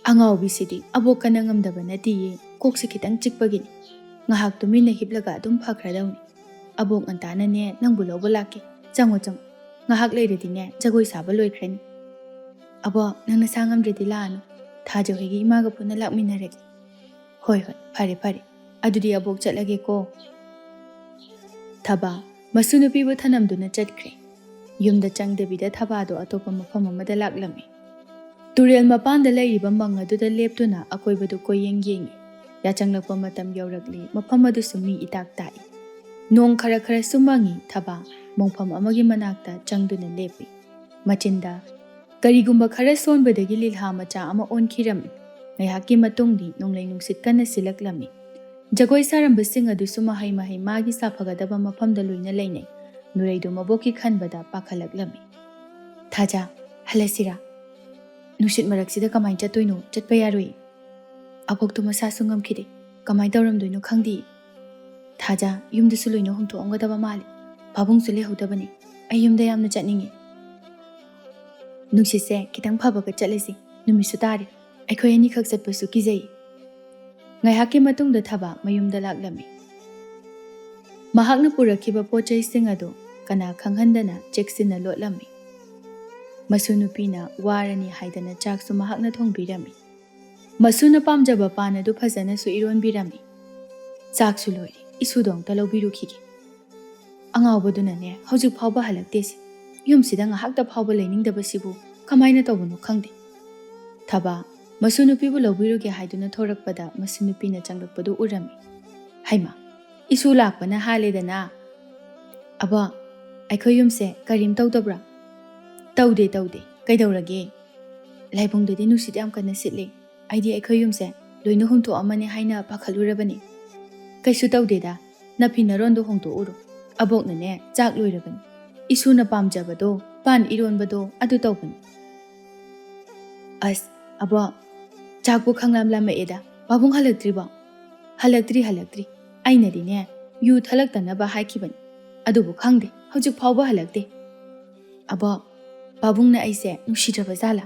ꯑꯉꯥꯎꯕꯤꯁꯤꯗꯤ ꯑꯕꯣꯛ ꯀꯟꯅ ꯉꯝꯗꯕ ꯅꯠꯇꯦꯌꯦ, ꯀꯣꯛꯁꯦ ꯈꯤꯇꯪ ꯆꯤꯛꯄꯒꯤꯅꯤ꯫ ꯉꯥꯏꯍꯥꯛ ꯇꯨꯃꯤꯟꯅ ꯍꯤꯞꯂꯒ ꯑꯗꯨꯝ ꯐꯈ꯭ꯔꯗꯧꯅꯤ꯫ ꯑꯕꯣꯛ ꯉꯟꯇꯥꯅꯅꯦ ꯅꯪꯕꯨ ꯂꯧꯕ ꯂꯥꯛꯀꯦ꯫ ꯆꯪꯉꯣ ꯆꯪꯉꯣ, ꯉꯥꯏꯍꯥꯛ ꯂꯩꯔꯗꯤꯅꯦ ꯖꯒꯣꯏ ꯁꯥꯕ ꯂꯣꯏꯈ꯭ꯔꯅꯤ꯫ ꯑꯕꯣꯛ, ꯅꯪ ꯅꯁꯥ ꯉꯝꯗ꯭ꯔꯗꯤ ꯂꯥꯛꯑꯅꯨ꯫ ꯊꯥꯖ ꯍꯣꯏꯒꯤ ꯏꯃꯥꯒ ꯄꯨꯟꯅ ꯂꯥꯛꯃꯤꯟꯅꯔꯒꯦ꯫ ꯍꯣꯏ ꯍꯣꯏ, ꯐꯔꯦ ꯐꯔꯦ, ꯑꯗꯨꯗꯤ ꯑꯕꯣꯛ ꯆꯠꯂꯒꯦꯀꯣ꯫ ꯊꯕꯥ ꯃꯁꯨ ꯅꯨꯄꯤꯕꯨ ꯊꯅꯝꯗꯨꯅ ꯆꯠꯈ꯭ꯔꯦ꯫ ꯌꯨꯝꯗ ꯆꯪꯗꯕꯤꯗ ꯊꯕꯥꯗꯣ ꯑꯇꯣꯞꯄ ꯃꯐꯝ ꯑꯃꯗ ꯂꯥꯛꯂꯝꯃꯤ꯫ ꯇꯨꯔꯦꯜ ꯃꯄꯥꯟꯗ ꯂꯩꯔꯤꯕ ꯃꯪ ꯑꯗꯨꯗ ꯂꯦꯞꯇꯨꯅ ꯑꯀꯣꯏꯕꯗꯨ ꯀꯣꯏꯌꯦꯡ ꯌꯦꯡꯉꯤ꯫ ꯌꯥꯆꯪꯂꯛꯄ ꯃꯇꯝ ꯌꯧꯔꯛꯂꯤ꯫ ꯃꯐꯝ ꯑꯗꯨꯁꯨ ꯃꯤ ꯏꯇꯥꯛ ꯇꯥꯛꯏ꯫ ꯅꯣꯡ ꯈꯔ ꯈꯔꯁꯨ ꯃꯪꯉꯤ꯫ ꯊꯕꯥ ꯃꯣꯡꯐꯝ ꯑꯃꯒꯤ ꯃꯅꯥꯛꯇ ꯆꯪꯗꯨꯅ ꯂꯦꯞꯄꯤ꯫ ꯃꯆꯤꯟꯗ ꯀꯔꯤꯒꯨꯝꯕ ꯈꯔ ꯁꯣꯟꯕꯗꯒꯤ ꯂꯤꯜꯍꯥ ꯃꯆꯥ ꯑꯃ ꯑꯣꯟꯈꯤꯔꯝꯃꯤ꯫ ꯉꯥꯏꯍꯥꯛꯀꯤ ꯃꯇꯨꯡꯗꯤ ꯅꯣꯡꯂꯩ ꯅꯨꯡꯁꯤꯠ ꯀꯟꯅ ꯁꯤꯜꯂꯛꯂꯝꯃꯤ꯫ ꯖꯒꯣꯏ ꯁꯥꯔꯝꯕꯁꯤꯡ ꯑꯗꯨꯁꯨ ꯃꯍꯩ ꯃꯍꯩ ꯃꯥꯒꯤ ꯁꯥꯐꯒꯗꯕ ꯃꯐꯝꯗ ꯂꯣꯏꯅ ꯂꯩꯅꯩ꯫ ꯅꯨꯔꯩꯗꯨ ꯃꯕꯣꯛꯀꯤ ꯈꯟꯕꯗ ꯄꯥꯈꯠꯂꯛꯂꯝꯃꯤ꯫ "ꯊꯥꯖ, ꯍꯜꯂꯁꯤꯔꯥ? ꯅꯨꯡꯁꯤꯠ ꯃꯔꯛꯁꯤꯗ ꯀꯃꯥꯏꯅ ꯆꯠꯇꯣꯏꯅꯣ? ꯆꯠꯄ ꯌꯥꯔꯣꯏ꯫ ꯑꯕꯣꯛꯇꯣ ꯃꯁꯥꯁꯨ ꯉꯝꯈꯤꯗꯦ꯫ ꯀꯃꯥꯏꯅ ꯇꯧꯔꯝꯗꯣꯏꯅꯣ ꯈꯪꯗꯦ꯫ ꯊꯥꯖ, ꯌꯨꯝꯗꯁꯨ ꯂꯣꯏꯅ ꯍꯣꯡꯗꯣꯛꯑꯝꯒꯗꯕ ꯃꯥꯜꯂꯦ꯫ ꯄꯥꯕꯨꯡꯁꯨ ꯂꯩꯍꯧꯗꯕꯅꯤ꯫ ꯑꯩ ꯌꯨꯝꯗ ꯌꯥꯝꯅ ꯆꯠꯅꯤꯡꯉꯤ꯫ ꯅꯨꯡꯁꯤꯠꯁꯦ ꯈꯤꯇꯪ ꯐꯕꯒ ꯆꯠꯂꯁꯤ꯫ ꯅꯨꯃꯤꯠꯁꯨ ꯇꯥꯔꯦ꯫ ꯑꯩꯈꯣꯏ ꯑꯅꯤꯈꯛ ꯆꯠꯄꯁꯨ ꯀꯤꯖꯩ꯫" ꯉꯥꯏꯍꯥꯛꯀꯤ ꯃꯇꯨꯡꯗ ꯊꯕꯥ ꯃꯌꯨꯝꯗ ꯂꯥꯛꯂꯝꯃꯤ꯫ ꯃꯍꯥꯛꯅ ꯄꯨꯔꯛꯈꯤꯕ ꯄꯣꯠ ꯆꯩꯁꯤꯡ ꯑꯗꯨ ꯀꯅꯥ ꯈꯪꯍꯟꯗꯅ ꯆꯦꯛꯁꯤꯟꯅ ꯂꯣꯠꯂꯝꯃꯤ꯫ ꯃꯁꯨ ꯅꯨꯄꯤꯅ ꯋꯥꯔꯅꯤ ꯍꯥꯏꯗꯅ ꯆꯥꯛꯁꯨ ꯃꯍꯥꯛꯅ ꯊꯣꯡꯕꯤꯔꯝꯃꯤ꯫ ꯃꯁꯨꯅ ꯄꯥꯝꯖꯕ ꯄꯥꯟ ꯑꯗꯨ ꯐꯖꯅꯁꯨ ꯏꯔꯣꯟꯕꯤꯔꯝꯃꯤ꯫ "ꯆꯥꯛꯁꯨ ꯂꯣꯏꯔꯦ, ꯏꯁꯨꯗꯣ ꯑꯝꯇ ꯂꯧꯕꯤꯔꯨꯈꯤꯒꯦ꯫ ꯑꯉꯥꯎꯕꯗꯨꯅꯅꯦ ꯍꯧꯖꯤꯛ ꯐꯥꯎꯕ ꯍꯜꯂꯛꯇꯦꯁꯦ꯫ ꯌꯨꯝꯁꯤꯗ ꯉꯥꯏꯍꯥꯛꯇ ꯐꯥꯎꯕ ꯂꯩꯅꯤꯡꯗꯕꯁꯤꯕꯨ ꯀꯃꯥꯏꯅ ꯇꯧꯕꯅꯣ ꯈꯪꯗꯦ꯫" ꯊꯕꯥ ꯃꯁꯨ ꯅꯨꯄꯤꯕꯨ ꯂꯧꯕꯤꯔꯨꯒꯦ ꯍꯥꯏꯗꯨꯅ ꯊꯣꯔꯛꯄꯗ ꯃꯁꯨ ꯅꯨꯄꯤꯅ ꯆꯪꯂꯛꯄꯗꯨ ꯎꯔꯝꯃꯤ꯫ "ꯍꯩꯃꯥ, ꯏꯁꯨ ꯂꯥꯛꯄꯅ ꯍꯥꯜꯂꯦꯗꯅ꯫ ꯑꯕꯣ, ꯑꯩꯈꯣꯏ ꯌꯨꯝꯁꯦ ꯀꯔꯤꯝ ꯇꯧꯗꯕ꯭ꯔꯥ?" "ꯇꯧꯗꯦ, ꯇꯧꯗꯦ꯫ ꯀꯩꯗꯧꯔꯒꯦ? ꯂꯥꯏꯕꯨꯡꯗꯗꯤ ꯅꯨꯡꯁꯤꯠ ꯌꯥꯝ ꯀꯟꯅ ꯁꯤꯠꯂꯦ꯫ ꯑꯩꯗꯤ ꯑꯩꯈꯣꯏ ꯌꯨꯝꯁꯦ ꯂꯣꯏꯅ ꯍꯨꯝꯊꯣꯛꯑꯝꯃꯅꯤ ꯍꯥꯏꯅ ꯄꯥꯈꯠꯂꯨꯔꯕꯅꯤ꯫ ꯀꯩꯁꯨ ꯇꯧꯗꯦꯗ꯫ ꯅꯐꯤ ꯅꯔꯣꯟꯗꯣ ꯍꯣꯡꯗꯣꯛꯎꯔꯣ꯫ ꯑꯕꯣꯛꯅꯅꯦ ꯆꯥꯛ ꯂꯣꯏꯔꯕꯅꯤ꯫ ꯏꯁꯨꯅ ꯄꯥꯝꯖꯕꯗꯣ, ꯄꯥꯟ ꯏꯔꯣꯟꯕꯗꯣ ꯑꯗꯨ ꯇꯧꯕꯅꯤ꯫" "ꯑꯁ, ꯑꯕꯣꯛ, ꯆꯥꯛꯄꯨ ꯈꯪꯂꯥꯝ ꯂꯥꯝꯃꯛꯑꯦꯗ꯫ ꯄꯥꯕꯨꯡ ꯍꯜꯂꯛꯇ꯭ꯔꯤꯕꯣ?" "ꯍꯜꯂꯛꯇ꯭ꯔꯤ, ꯍꯜꯂꯛꯇ꯭ꯔꯤ꯫ ꯑꯩꯅꯗꯤꯅꯦ ꯌꯨ ꯊꯛꯂꯛꯇꯅꯕ ꯍꯥꯏꯈꯤꯕꯅꯤ꯫ ꯑꯗꯨꯕꯨ ꯈꯪꯗꯦ, ꯍꯧꯖꯤꯛ ꯐꯥꯎꯕ ꯍꯜꯂꯛꯇꯦ꯫" "ꯑꯕꯣꯛ, ꯄꯥꯕꯨꯡꯅ ꯑꯩꯁꯦ ꯅꯨꯡꯁꯤꯗ꯭ꯔꯕ ꯖꯥꯠꯂꯥ?"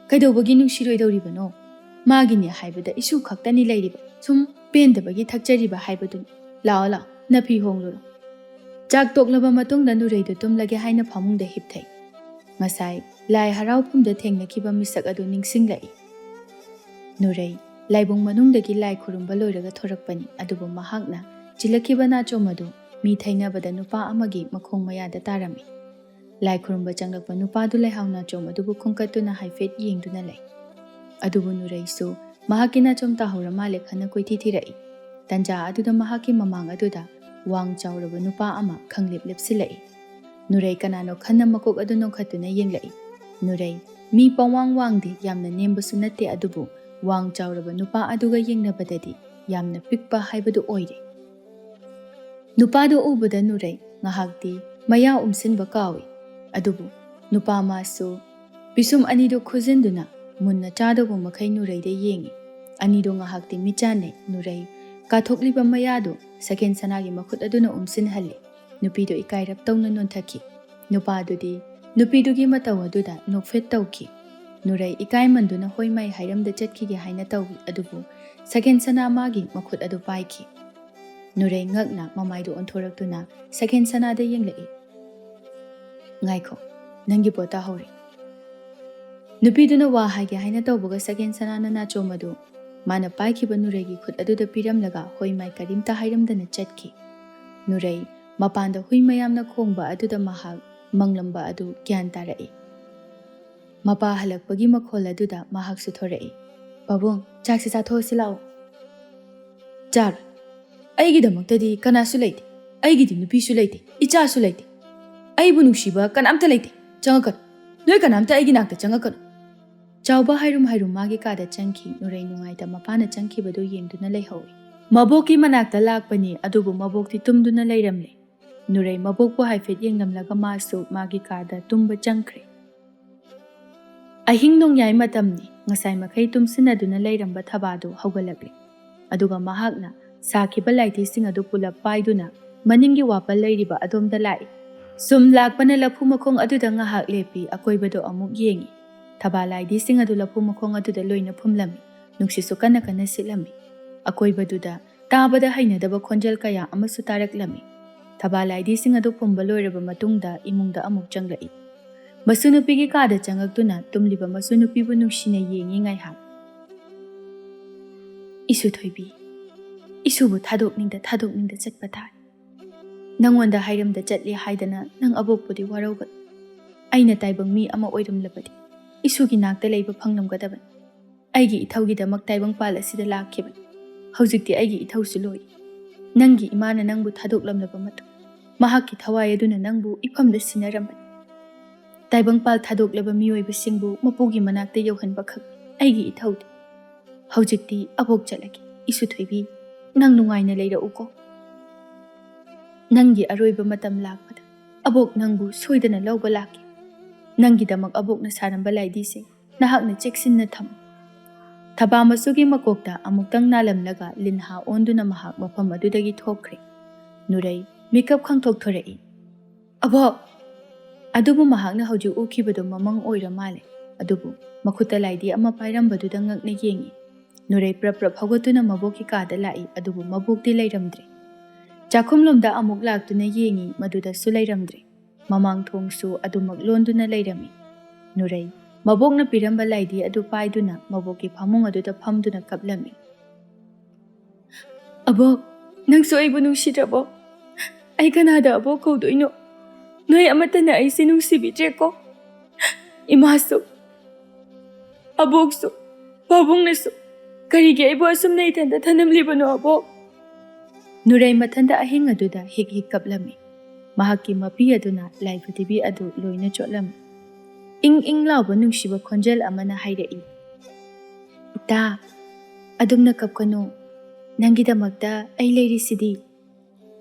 "ꯀꯩꯗꯧꯕꯒꯤ ꯅꯨꯡꯁꯤꯔꯣꯏꯗꯧꯔꯤꯕꯅꯣ? ꯃꯥꯒꯤꯅꯦ ꯍꯥꯏꯕꯗ ꯏꯁꯨ ꯈꯛꯇꯅꯤ ꯂꯩꯔꯤꯕ꯫ ꯁꯨꯝ ꯄꯦꯟꯗꯕꯒꯤ ꯊꯛꯆꯔꯤꯕ ꯍꯥꯏꯕꯗꯨꯅꯤ꯫ ꯂꯥꯛꯑꯣ, ꯂꯥꯛꯑꯣ, ꯅꯐꯤ ꯍꯣꯡꯂꯨꯔꯣ꯫" ꯆꯥꯛ ꯇꯣꯛꯂꯕ ꯃꯇꯨꯡꯗ ꯅꯨꯔꯩꯗꯨ ꯇꯨꯝꯂꯒꯦ ꯍꯥꯏꯅ ꯐꯃꯨꯡꯗ ꯍꯤꯞꯊꯩ꯫ ꯉꯁꯥꯏ ꯂꯥꯏ ꯍꯔꯥꯎꯐꯝꯗ ꯊꯦꯡꯅꯈꯤꯕ ꯃꯤꯁꯛ ꯑꯗꯨ ꯅꯤꯡꯁꯤꯡꯂꯛꯏ꯫ ꯅꯨꯔꯩ ꯂꯥꯏꯕꯨꯡ ꯃꯅꯨꯡꯗꯒꯤ ꯂꯥꯏ ꯈꯨꯔꯨꯝꯕ ꯂꯣꯏꯔꯒ ꯊꯣꯔꯛꯄꯅꯤ, ꯑꯗꯨꯕꯨ ꯃꯍꯥꯛꯅ ꯆꯤꯜꯂꯛꯈꯤꯕ ꯅꯥꯆꯣꯝ ꯑꯗꯨ ꯃꯤ ꯊꯩꯅꯕꯗ ꯅꯨꯄꯥ ꯑꯃꯒꯤ ꯃꯈꯣꯡ ꯃꯌꯥꯗ ꯇꯥꯔꯝꯃꯤ꯫ ꯂꯥꯏ ꯈꯨꯔꯨꯝꯕ ꯆꯪꯂꯛꯄ ꯅꯨꯄꯥꯗꯨ ꯂꯩꯍꯥꯎ ꯅꯥꯆꯣꯝ ꯑꯗꯨꯕꯨ ꯈꯨꯝꯀꯠꯇꯨꯅ ꯍꯥꯏꯐꯦꯠ ꯌꯦꯡꯗꯨꯅ ꯂꯩ꯫ ꯑꯗꯨꯕꯨ ꯅꯨꯔꯩꯁꯨ ꯃꯍꯥꯛꯀꯤ ꯅꯥꯆꯣꯝ ꯇꯥꯍꯧꯔ ꯃꯥꯜꯂꯦ ꯈꯟꯅ ꯀꯣꯏꯊꯤ ꯊꯤꯔꯛꯏ꯫ ꯇꯟꯖꯥ ꯑꯗꯨꯗ ꯃꯍꯥꯛꯀꯤ ꯃꯃꯥꯡ ꯑꯗꯨꯗ ꯋꯥꯡ ꯆꯥꯎꯔꯕ ꯅꯨꯄꯥ ꯑꯃ ꯈꯪꯂꯦꯞ ꯂꯦꯞꯁꯤꯜꯂꯛꯏ꯫ ꯅꯨꯔꯩ ꯀꯅꯥꯅꯣ ꯈꯟꯅ ꯃꯀꯣꯛ ꯑꯗꯨ ꯅꯣꯡꯈꯠꯇꯨꯅ ꯌꯦꯡꯂꯛꯏ꯫ ꯅꯨꯔꯩ ꯃꯤ ꯄꯪꯋꯥꯡ ꯋꯥꯡꯗꯦ, ꯌꯥꯝꯅ ꯅꯦꯝꯕꯁꯨ ꯅꯠꯇꯦ, ꯑꯗꯨꯕꯨ ꯋꯥꯡ ꯆꯥꯎꯔꯕ ꯅꯨꯄꯥ ꯑꯗꯨꯒ ꯌꯦꯡꯅꯕꯗꯗꯤ ꯌꯥꯝꯅ ꯄꯤꯛꯄ ꯍꯥꯏꯕꯗꯨ ꯑꯣꯏꯔꯦ꯫ ꯅꯨꯄꯥꯗꯨ ꯎꯕꯗ ꯅꯨꯔꯩ ꯉꯥꯏꯍꯥꯛꯇꯤ ꯃꯌꯥ ꯎꯝꯁꯤꯟꯕ ꯀꯥꯎꯏ꯫ ꯑꯗꯨꯕꯨ ꯅꯨꯄꯥ ꯃꯥꯁꯨ ꯄꯤꯁꯨꯝ ꯑꯅꯤꯗꯨ ꯈꯨꯖꯤꯟꯗꯨꯅ ꯃꯨꯟꯅ ꯆꯥꯗꯧꯕ ꯃꯈꯩ ꯅꯨꯔꯩꯗ ꯌꯦꯡꯏ꯫ ꯑꯅꯤꯗꯨ ꯉꯥꯏꯍꯥꯛꯇꯤ ꯃꯤꯠꯆꯥꯟꯅꯩ꯫ ꯅꯨꯔꯩ ꯀꯥꯊꯣꯛꯂꯤꯕ ꯃꯌꯥꯗꯨ ꯁꯀꯦꯟ ꯁꯅꯥꯒꯤ ꯃꯈꯨꯠ ꯑꯗꯨꯅ ꯎꯝꯁꯤꯟꯍꯜꯂꯤ꯫ ꯅꯨꯄꯤꯗꯨ ꯏꯀꯥꯏꯔꯞ ꯇꯧꯅ ꯅꯣꯟꯊꯈꯤ꯫ ꯅꯨꯄꯥꯗꯨꯗꯤ ꯅꯨꯄꯤꯗꯨꯒꯤ ꯃꯇꯧ ꯑꯗꯨꯗ ꯅꯣꯛꯐꯦꯠ ꯇꯧꯈꯤ꯫ ꯅꯨꯔꯩ ꯏꯀꯥꯏꯃꯟꯗꯨꯅ ꯍꯣꯏ ꯃꯥꯏ ꯍꯥꯏꯔꯝꯗ ꯆꯠꯈꯤꯒꯦ ꯍꯥꯏꯅ ꯇꯧꯏ, ꯑꯗꯨꯕꯨ ꯁꯀꯦꯟ ꯁꯅꯥ ꯃꯥꯒꯤ ꯃꯈꯨꯠ ꯑꯗꯨ ꯄꯥꯏꯈꯤ꯫ ꯅꯨꯔꯩ ꯉꯛꯅ ꯃꯃꯥꯏꯗꯨ ꯑꯣꯟꯊꯣꯔꯛꯇꯨꯅ ꯁꯀꯦꯟ ꯁꯅꯥꯗ ꯌꯦꯡꯂꯛꯏ꯫ "ꯉꯥꯏꯈꯣ, ꯅꯪꯒꯤ ꯄꯣꯠ ꯇꯥꯍꯧꯔꯦ꯫" ꯅꯨꯄꯤꯗꯨꯅ ꯋꯥ ꯍꯥꯏꯒꯦ ꯍꯥꯏꯅ ꯇꯧꯕꯒ ꯁꯀꯦꯟ ꯁꯅꯥꯅ ꯅꯥꯆꯣꯝ ꯑꯗꯨ ꯃꯥꯅ ꯄꯥꯏꯈꯤꯕ ꯅꯨꯔꯩꯒꯤ ꯈꯨꯠ ꯑꯗꯨꯗ ꯄꯤꯔꯝꯂꯒ ꯍꯣꯏ ꯃꯥꯏ ꯀꯔꯤꯝꯇ ꯍꯥꯏꯔꯝꯗꯅ ꯆꯠꯈꯤ꯫ ꯅꯨꯔꯩ ꯃꯄꯥꯟꯗ ꯍꯨꯏ ꯃꯌꯥꯝꯅ ꯈꯣꯡꯕ ꯑꯗꯨꯗ ꯃꯍꯥꯛ ꯃꯪꯂꯝꯕ ꯑꯗꯨ ꯒ꯭ꯌꯥꯟ ꯇꯥꯔꯛꯏ꯫ ꯃꯄꯥ ꯍꯜꯂꯛꯄꯒꯤ ꯃꯈꯣꯜ ꯑꯗꯨꯗ ꯃꯍꯥꯛꯁꯨ ꯊꯣꯔꯛꯏ꯫ "ꯄꯥꯕꯨꯡ, ꯆꯥꯛꯁꯦ ꯆꯥꯊꯣꯛꯑꯁꯤ ꯂꯥꯛꯑꯣ꯫" "ꯆꯥꯔꯣꯏ꯫ ꯑꯩꯒꯤꯗꯃꯛꯇꯗꯤ ꯀꯅꯥꯁꯨ ꯂꯩꯇꯦ꯫ ꯑꯩꯒꯤꯗꯤ ꯅꯨꯄꯤꯁꯨ ꯂꯩꯇꯦ, ꯏꯆꯥꯁꯨ ꯂꯩꯇꯦ꯫ ꯑꯩꯕꯨ ꯅꯨꯡꯁꯤꯕ ꯀꯅꯥꯝꯇ ꯂꯩꯇꯦ꯫ ꯆꯪꯉꯛꯀꯅꯨ꯫ ꯅꯣꯏ ꯀꯅꯥꯝꯇ ꯑꯩꯒꯤ ꯅꯥꯛꯇ ꯆꯪꯉꯛꯀꯅꯨ꯫" ꯆꯥꯎꯕ ꯍꯥꯏꯔꯨꯝ ꯍꯥꯏꯔꯨꯝ ꯃꯥꯒꯤ ꯀꯥꯗ ꯆꯪꯈꯤ꯫ ꯅꯨꯔꯩ ꯅꯨꯡꯉꯥꯏꯇ ꯃꯄꯥꯅ ꯆꯪꯈꯤꯕꯗꯨ ꯌꯦꯡꯗꯨꯅ ꯂꯩꯍꯧꯏ꯫ ꯃꯕꯣꯛꯀꯤ ꯃꯅꯥꯛꯇ ꯂꯥꯛꯄꯅꯤ, ꯑꯗꯨꯕꯨ ꯃꯕꯣꯛꯇꯤ ꯇꯨꯝꯗꯨꯅ ꯂꯩꯔꯝꯂꯦ꯫ ꯅꯨꯔꯩ ꯃꯕꯣꯛꯄꯨ ꯍꯥꯏꯐꯦꯠ ꯌꯦꯡꯂꯝꯂꯒ ꯃꯥꯁꯨ ꯃꯥꯒꯤ ꯀꯥꯗ ꯇꯨꯝꯕ ꯆꯪꯈ꯭ꯔꯦ꯫ ꯑꯍꯤꯡ ꯅꯣꯡꯌꯥꯏ ꯃꯇꯝꯅꯤ꯫ ꯉꯁꯥꯏ ꯃꯈꯩ ꯇꯨꯝꯁꯤꯟꯅꯗꯨꯅ ꯂꯩꯔꯝꯕ ꯊꯕꯥꯗꯨ ꯍꯧꯒꯠꯂꯛꯂꯦ꯫ ꯑꯗꯨꯒ ꯃꯍꯥꯛꯅ ꯁꯥꯈꯤꯕ ꯂꯥꯏꯙꯤꯁꯤꯡ ꯑꯗꯨ ꯄꯨꯂꯞ ꯄꯥꯏꯗꯨꯅ ꯃꯅꯤꯡꯒꯤ ꯋꯥꯄꯜ ꯂꯩꯔꯤꯕ ꯑꯗꯣꯝꯗ ꯂꯥꯛꯏ꯫ ꯁꯨꯝ ꯂꯥꯛꯄꯅ ꯂꯐꯨ ꯃꯈꯣꯡ ꯑꯗꯨꯗ ꯉꯥꯏꯍꯥꯛ ꯂꯦꯞꯄꯤ, ꯑꯀꯣꯏꯕꯗꯨ ꯑꯃꯨꯛ ꯌꯦꯡꯏ꯫ ꯊꯕꯥ ꯂꯥꯏꯙꯤꯁꯤꯡ ꯑꯗꯨ ꯂꯐꯨ ꯃꯈꯣꯡ ꯑꯗꯨꯗ ꯂꯣꯏꯅ ꯐꯨꯝꯂꯝꯃꯤ꯫ ꯅꯨꯡꯁꯤꯠꯁꯨ ꯀꯟꯅ ꯀꯟꯅ ꯁꯤꯠꯂꯝꯃꯤ꯫ ꯑꯀꯣꯏꯕꯗꯨꯗ ꯇꯥꯕꯗ ꯍꯩꯅꯗꯕ ꯈꯣꯟꯖꯦꯜ ꯀꯌꯥ ꯑꯃꯁꯨ ꯇꯥꯔꯛꯂꯝꯃꯤ꯫ ꯊꯕꯥ ꯂꯥꯏꯙꯤꯁꯤꯡ ꯑꯗꯨ ꯐꯨꯝꯕ ꯂꯣꯏꯔꯕ ꯃꯇꯨꯡꯗ ꯏꯃꯨꯡꯗ ꯑꯃꯨꯛ ꯆꯪꯂꯛꯏ꯫ ꯃꯁꯨ ꯅꯨꯄꯤꯒꯤ ꯀꯥꯗ ꯆꯪꯉꯛꯇꯨꯅ ꯇꯨꯝꯂꯤꯕ ꯃꯁꯨ ꯅꯨꯄꯤꯕꯨ ꯅꯨꯡꯁꯤꯅ ꯌꯦꯡꯏ ꯉꯥꯏꯍꯥꯛ꯫ "ꯏꯁꯨ ꯊꯣꯏꯕꯤ, ꯏꯁꯨꯕꯨ ꯊꯥꯗꯣꯛꯅꯤꯡꯗ ꯊꯥꯗꯣꯛꯅꯤꯡꯗ ꯆꯠꯄ ꯇꯥꯔꯦ꯫ ꯅꯪꯉꯣꯟꯗ ꯍꯥꯏꯔꯝꯗ ꯆꯠꯂꯦ ꯍꯥꯏꯗꯅ ꯅꯪ ꯑꯕꯣꯛꯄꯨꯗꯤ ꯋꯥꯔꯧꯒꯅꯨ꯫ ꯑꯩꯅ ꯇꯥꯏꯕꯪ ꯃꯤ ꯑꯃ ꯑꯣꯏꯔꯝꯂꯕꯗꯤ ꯏꯁꯨꯒꯤ ꯅꯥꯛꯇ ꯂꯩꯕ ꯐꯪꯂꯝꯒꯗꯕꯅꯤ꯫ ꯑꯩꯒꯤ ꯏꯊꯧꯒꯤꯗꯃꯛ ꯇꯥꯏꯕꯪꯄꯥꯜ ꯑꯁꯤꯗ ꯂꯥꯛꯈꯤꯕꯅꯤ꯫ ꯍꯧꯖꯤꯛꯇꯤ ꯑꯩꯒꯤ ꯏꯊꯧꯁꯨ ꯂꯣꯏꯔꯦ꯫ ꯅꯪꯒꯤ ꯏꯃꯥꯅ ꯅꯪꯕꯨ ꯊꯥꯗꯣꯛꯂꯝꯂꯕ ꯃꯇꯨꯡ, ꯃꯍꯥꯛꯀꯤ ꯊꯋꯥꯏ ꯑꯗꯨꯅ ꯅꯪꯕꯨ ꯏꯐꯝꯗ ꯁꯤꯟꯅꯔꯝꯕꯅꯤ꯫ ꯇꯥꯏꯕꯪꯄꯥꯜ ꯊꯥꯗꯣꯛꯂꯕ ꯃꯤꯑꯣꯏꯕꯁꯤꯡꯕꯨ ꯃꯄꯨꯒꯤ ꯃꯅꯥꯛꯇ ꯌꯧꯍꯟꯕ ꯈꯛ ꯑꯩꯒꯤ ꯏꯊꯧꯗꯤ꯫ ꯍꯧꯖꯤꯛꯇꯤ ꯑꯕꯣꯛ ꯆꯠꯂꯒꯦ꯫ ꯏꯁꯨ ꯊꯣꯏꯕꯤ, ꯅꯪ ꯅꯨꯡꯉꯥꯏꯅ ꯂꯩꯔꯛꯎꯀꯣ꯫ ꯅꯪꯒꯤ ꯑꯔꯣꯏꯕ ꯃꯇꯝ ꯂꯥꯛꯄꯗ ꯑꯕꯣꯛ ꯅꯪꯕꯨ ꯁꯣꯏꯗꯅ ꯂꯧꯕ ꯂꯥꯛꯀꯦ꯫ ꯅꯪꯒꯤꯗꯃꯛ ꯑꯕꯣꯛꯅ ꯁꯥꯔꯝꯕ ꯂꯥꯏꯗꯤꯁꯦ ꯅꯍꯥꯛꯅ ꯆꯦꯛꯁꯤꯟꯅ ꯊꯝꯃꯨ꯫ ꯊꯕꯥ ꯃꯆꯨꯒꯤ ꯃꯀꯣꯛꯇ ꯑꯃꯨꯛꯇꯪ ꯅꯥꯜꯂꯝꯂꯒ ꯂꯤꯟꯍꯥ ꯑꯣꯟꯗꯨꯅ ꯃꯍꯥꯛ ꯃꯐꯝ ꯑꯗꯨꯗꯒꯤ ꯊꯣꯛꯈ꯭ꯔꯦ꯫ ꯅꯨꯔꯩ ꯃꯤꯀꯞ ꯈꯪꯊꯣꯛꯊꯣꯔꯛꯏ꯫ "ꯑꯕꯣꯛ!" ꯑꯗꯨꯕꯨ ꯃꯍꯥꯛꯅ ꯍꯧꯖꯤꯛ ꯎꯈꯤꯕꯗꯨ ꯃꯃꯪ ꯑꯣꯏꯔ ꯃꯥꯜꯂꯦ꯫ ꯑꯗꯨꯕꯨ ꯃꯈꯨꯠꯇ ꯂꯥꯏꯗꯤ ꯑꯃ ꯄꯥꯏꯔꯝꯕꯗꯨꯗ ꯉꯛꯅ ꯌꯦꯡꯏ꯫ ꯅꯨꯔꯩ ꯄ꯭ꯔꯞ ꯄ꯭ꯔꯞ ꯍꯧꯒꯠꯇꯨꯅ ꯃꯕꯣꯛꯀꯤ ꯀꯥꯗ ꯂꯥꯛꯏ, ꯑꯗꯨꯕꯨ ꯃꯕꯣꯛꯇꯤ ꯂꯩꯔꯝꯗ꯭ꯔꯦ꯫ ꯆꯥꯛꯈꯨꯝꯂꯣꯝꯗ ꯑꯃꯨꯛ ꯂꯥꯛꯇꯨꯅ ꯌꯦꯡꯏ, ꯃꯗꯨꯗꯁꯨ ꯂꯩꯔꯝꯗ꯭ꯔꯦ꯫ ꯃꯃꯥꯡ ꯊꯣꯡꯁꯨ ꯑꯗꯨꯃꯛ ꯂꯣꯟꯗꯨꯅ ꯂꯩꯔꯝꯃꯤ꯫ ꯅꯨꯔꯩ ꯃꯕꯣꯛꯅ ꯄꯤꯔꯝꯕ ꯂꯥꯏꯗꯤ ꯑꯗꯨ ꯄꯥꯏꯗꯨꯅ ꯃꯕꯣꯛꯀꯤ ꯐꯃꯨꯡ ꯑꯗꯨꯗ ꯐꯝꯗꯨꯅ ꯀꯞꯂꯝꯃꯤ꯫ "ꯑꯕꯣꯛ, ꯅꯪꯁꯨ ꯑꯩꯕꯨ ꯅꯨꯡꯁꯤꯗ꯭ꯔꯕꯣ? ꯑꯩ ꯀꯅꯥꯗ ꯑꯕꯣꯛ ꯀꯧꯗꯣꯏꯅꯣ? ꯅꯣꯏ ꯑꯃꯠꯇꯅ ꯑꯩꯁꯦ ꯅꯨꯡꯁꯤꯕꯤꯗ꯭ꯔꯦꯀꯣ꯫ ꯏꯃꯥꯁꯨ, ꯑꯕꯣꯛꯁꯨ, ꯄꯥꯕꯨꯡꯅꯁꯨ ꯀꯔꯤꯒꯤ ꯑꯩꯕꯨ ꯑꯁꯨꯝꯅ ꯏꯊꯟꯇ ꯊꯅꯝꯂꯤꯕꯅꯣ, ꯑꯕꯣꯛ?" ꯅꯨꯔꯩ ꯃꯊꯟꯇ ꯑꯍꯤꯡ ꯑꯗꯨꯗ ꯍꯤꯛ ꯍꯤꯛ ꯀꯞꯂꯝꯃꯤ꯫ ꯃꯍꯥꯛꯀꯤ ꯃꯄꯤ ꯑꯗꯨꯅ ꯂꯥꯏ ꯐꯨꯊꯤꯕꯤ ꯑꯗꯨ ꯂꯣꯏꯅ ꯆꯣꯠꯂꯝꯃꯤ꯫ ꯏꯪ ꯏꯪ ꯂꯥꯎꯕ ꯅꯨꯡꯁꯤꯕ ꯈꯣꯟꯖꯦꯜ ꯑꯃꯅ ꯍꯥꯏꯔꯛꯏ, "ꯏꯇꯥ, ꯑꯗꯨꯝꯅ ꯀꯞꯀꯅꯨ꯫ ꯅꯪꯒꯤꯗꯃꯛꯇ ꯑꯩ ꯂꯩꯔꯤꯁꯤꯗꯤ꯫"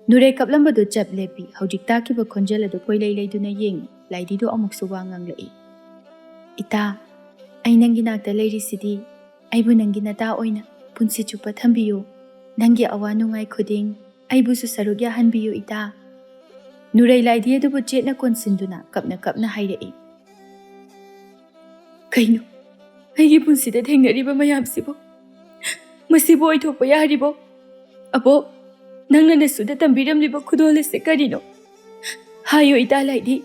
ꯅꯨꯔꯩ ꯀꯞꯂꯝꯕꯗꯨ ꯆꯞ ꯂꯦꯞꯄꯤ꯫ ꯍꯧꯖꯤꯛ ꯇꯥꯈꯤꯕ ꯈꯣꯟꯖꯦꯜ ꯑꯗꯨ ꯀꯣꯏꯂꯩ ꯂꯩꯗꯨꯅ ꯌꯦꯡꯉꯤ꯫ ꯂꯥꯏꯗꯤꯗꯨ ꯑꯃꯨꯛꯁꯨ ꯋꯥ ꯉꯥꯡꯂꯛꯏ, "ꯏꯇꯥ, ꯑꯩ ꯅꯪꯒꯤ ꯅꯥꯛꯇ ꯂꯩꯔꯤꯁꯤꯗꯤ꯫ ꯑꯩꯕꯨ ꯅꯪꯒꯤ ꯅꯇꯥ ꯑꯣꯏꯅ ꯄꯨꯟꯁꯤ ꯆꯨꯞꯄ ꯊꯝꯕꯤꯌꯨ꯫ ꯅꯪꯒꯤ ꯑꯋꯥ ꯅꯨꯡꯉꯥꯏ ꯈꯨꯗꯤꯡ ꯑꯩꯕꯨꯁꯨ ꯁꯔꯨꯛ ꯌꯥꯍꯟꯕꯤꯌꯨ, ꯏꯇꯥ꯫" ꯅꯨꯔꯩ ꯂꯥꯏꯗꯤ ꯑꯗꯨꯕꯨ ꯆꯦꯠꯅ ꯀꯣꯟꯁꯤꯟꯗꯨꯅ ꯀꯞꯅ ꯀꯞꯅ ꯍꯥꯏꯔꯛꯏ, "ꯀꯩꯅꯣ ꯑꯩꯒꯤ ꯄꯨꯟꯁꯤꯗ ꯊꯦꯡꯅꯔꯤꯕ ꯃꯌꯥꯝꯁꯤꯕꯨ? ꯃꯁꯤꯕꯨ ꯑꯣꯏꯊꯣꯛꯄ ꯌꯥꯔꯤꯕꯣ? ꯑꯕꯣꯛ, ꯅꯪꯅ ꯅꯁꯨꯗ ꯇꯝꯕꯤꯔꯝꯂꯤꯕ ꯈꯨꯗꯣꯜ ꯑꯁꯤ ꯀꯔꯤꯅꯣ? ꯍꯥꯏꯌꯨ, ꯏꯇꯥ ꯂꯥꯏꯗꯤ,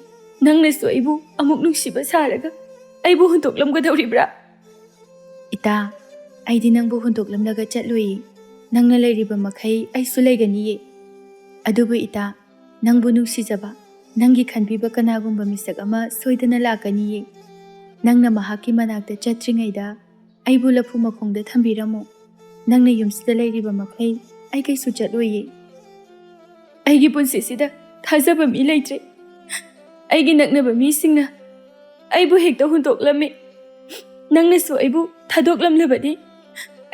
ꯅꯪꯅꯁꯨ ꯑꯩꯕꯨ ꯑꯃꯨꯛ ꯅꯨꯡꯁꯤꯕ ꯁꯥꯔꯒ ꯑꯩꯕꯨ ꯍꯨꯟꯗꯣꯛꯂꯝꯒꯗꯧꯔꯤꯕ꯭ꯔꯥ?" "ꯏꯇꯥ, ꯑꯩꯗꯤ ꯅꯪꯕꯨ ꯍꯨꯟꯗꯣꯛꯂꯝꯂꯒ ꯆꯠꯂꯣꯏꯌꯦ꯫ ꯅꯪꯅ ꯂꯩꯔꯤꯕ ꯃꯈꯩ ꯑꯩꯁꯨ ꯂꯩꯒꯅꯤꯌꯦ꯫ ꯑꯗꯨꯕꯨ ꯏꯇꯥ, ꯅꯪꯕꯨ ꯅꯨꯡꯁꯤꯖꯕ, ꯅꯪꯒꯤ ꯈꯟꯕꯤꯕ ꯀꯅꯥꯒꯨꯝꯕ ꯃꯤꯁꯛ ꯑꯃ ꯁꯣꯏꯗꯅ ꯂꯥꯛꯀꯅꯤꯌꯦ꯫ ꯅꯪꯅ ꯃꯍꯥꯛꯀꯤ ꯃꯅꯥꯛꯇ ꯆꯠꯇ꯭ꯔꯤꯉꯩꯗ ꯑꯩꯕꯨ ꯂꯐꯨ ꯃꯈꯣꯡꯗ ꯊꯝꯕꯤꯔꯝꯃꯨ꯫ ꯅꯪꯅ ꯌꯨꯝꯁꯤꯗ ꯂꯩꯔꯤꯕ ꯃꯈꯩ ꯑꯩ ꯀꯩꯁꯨ ꯆꯠꯂꯣꯏꯌꯦ꯫ ꯑꯩꯒꯤ ꯄꯨꯟꯁꯤꯁꯤꯗ ꯊꯥꯖꯕ ꯃꯤ ꯂꯩꯇ꯭ꯔꯦ꯫ ꯑꯩꯒꯤ ꯅꯛꯅꯕ ꯃꯤꯁꯤꯡꯅ ꯑꯩꯕꯨ ꯍꯦꯛꯇ ꯍꯨꯟꯗꯣꯛꯂꯝꯃꯤ꯫ ꯅꯪꯅꯁꯨ ꯑꯩꯕꯨ ꯊꯥꯗꯣꯛꯂꯝꯂꯕꯗꯤ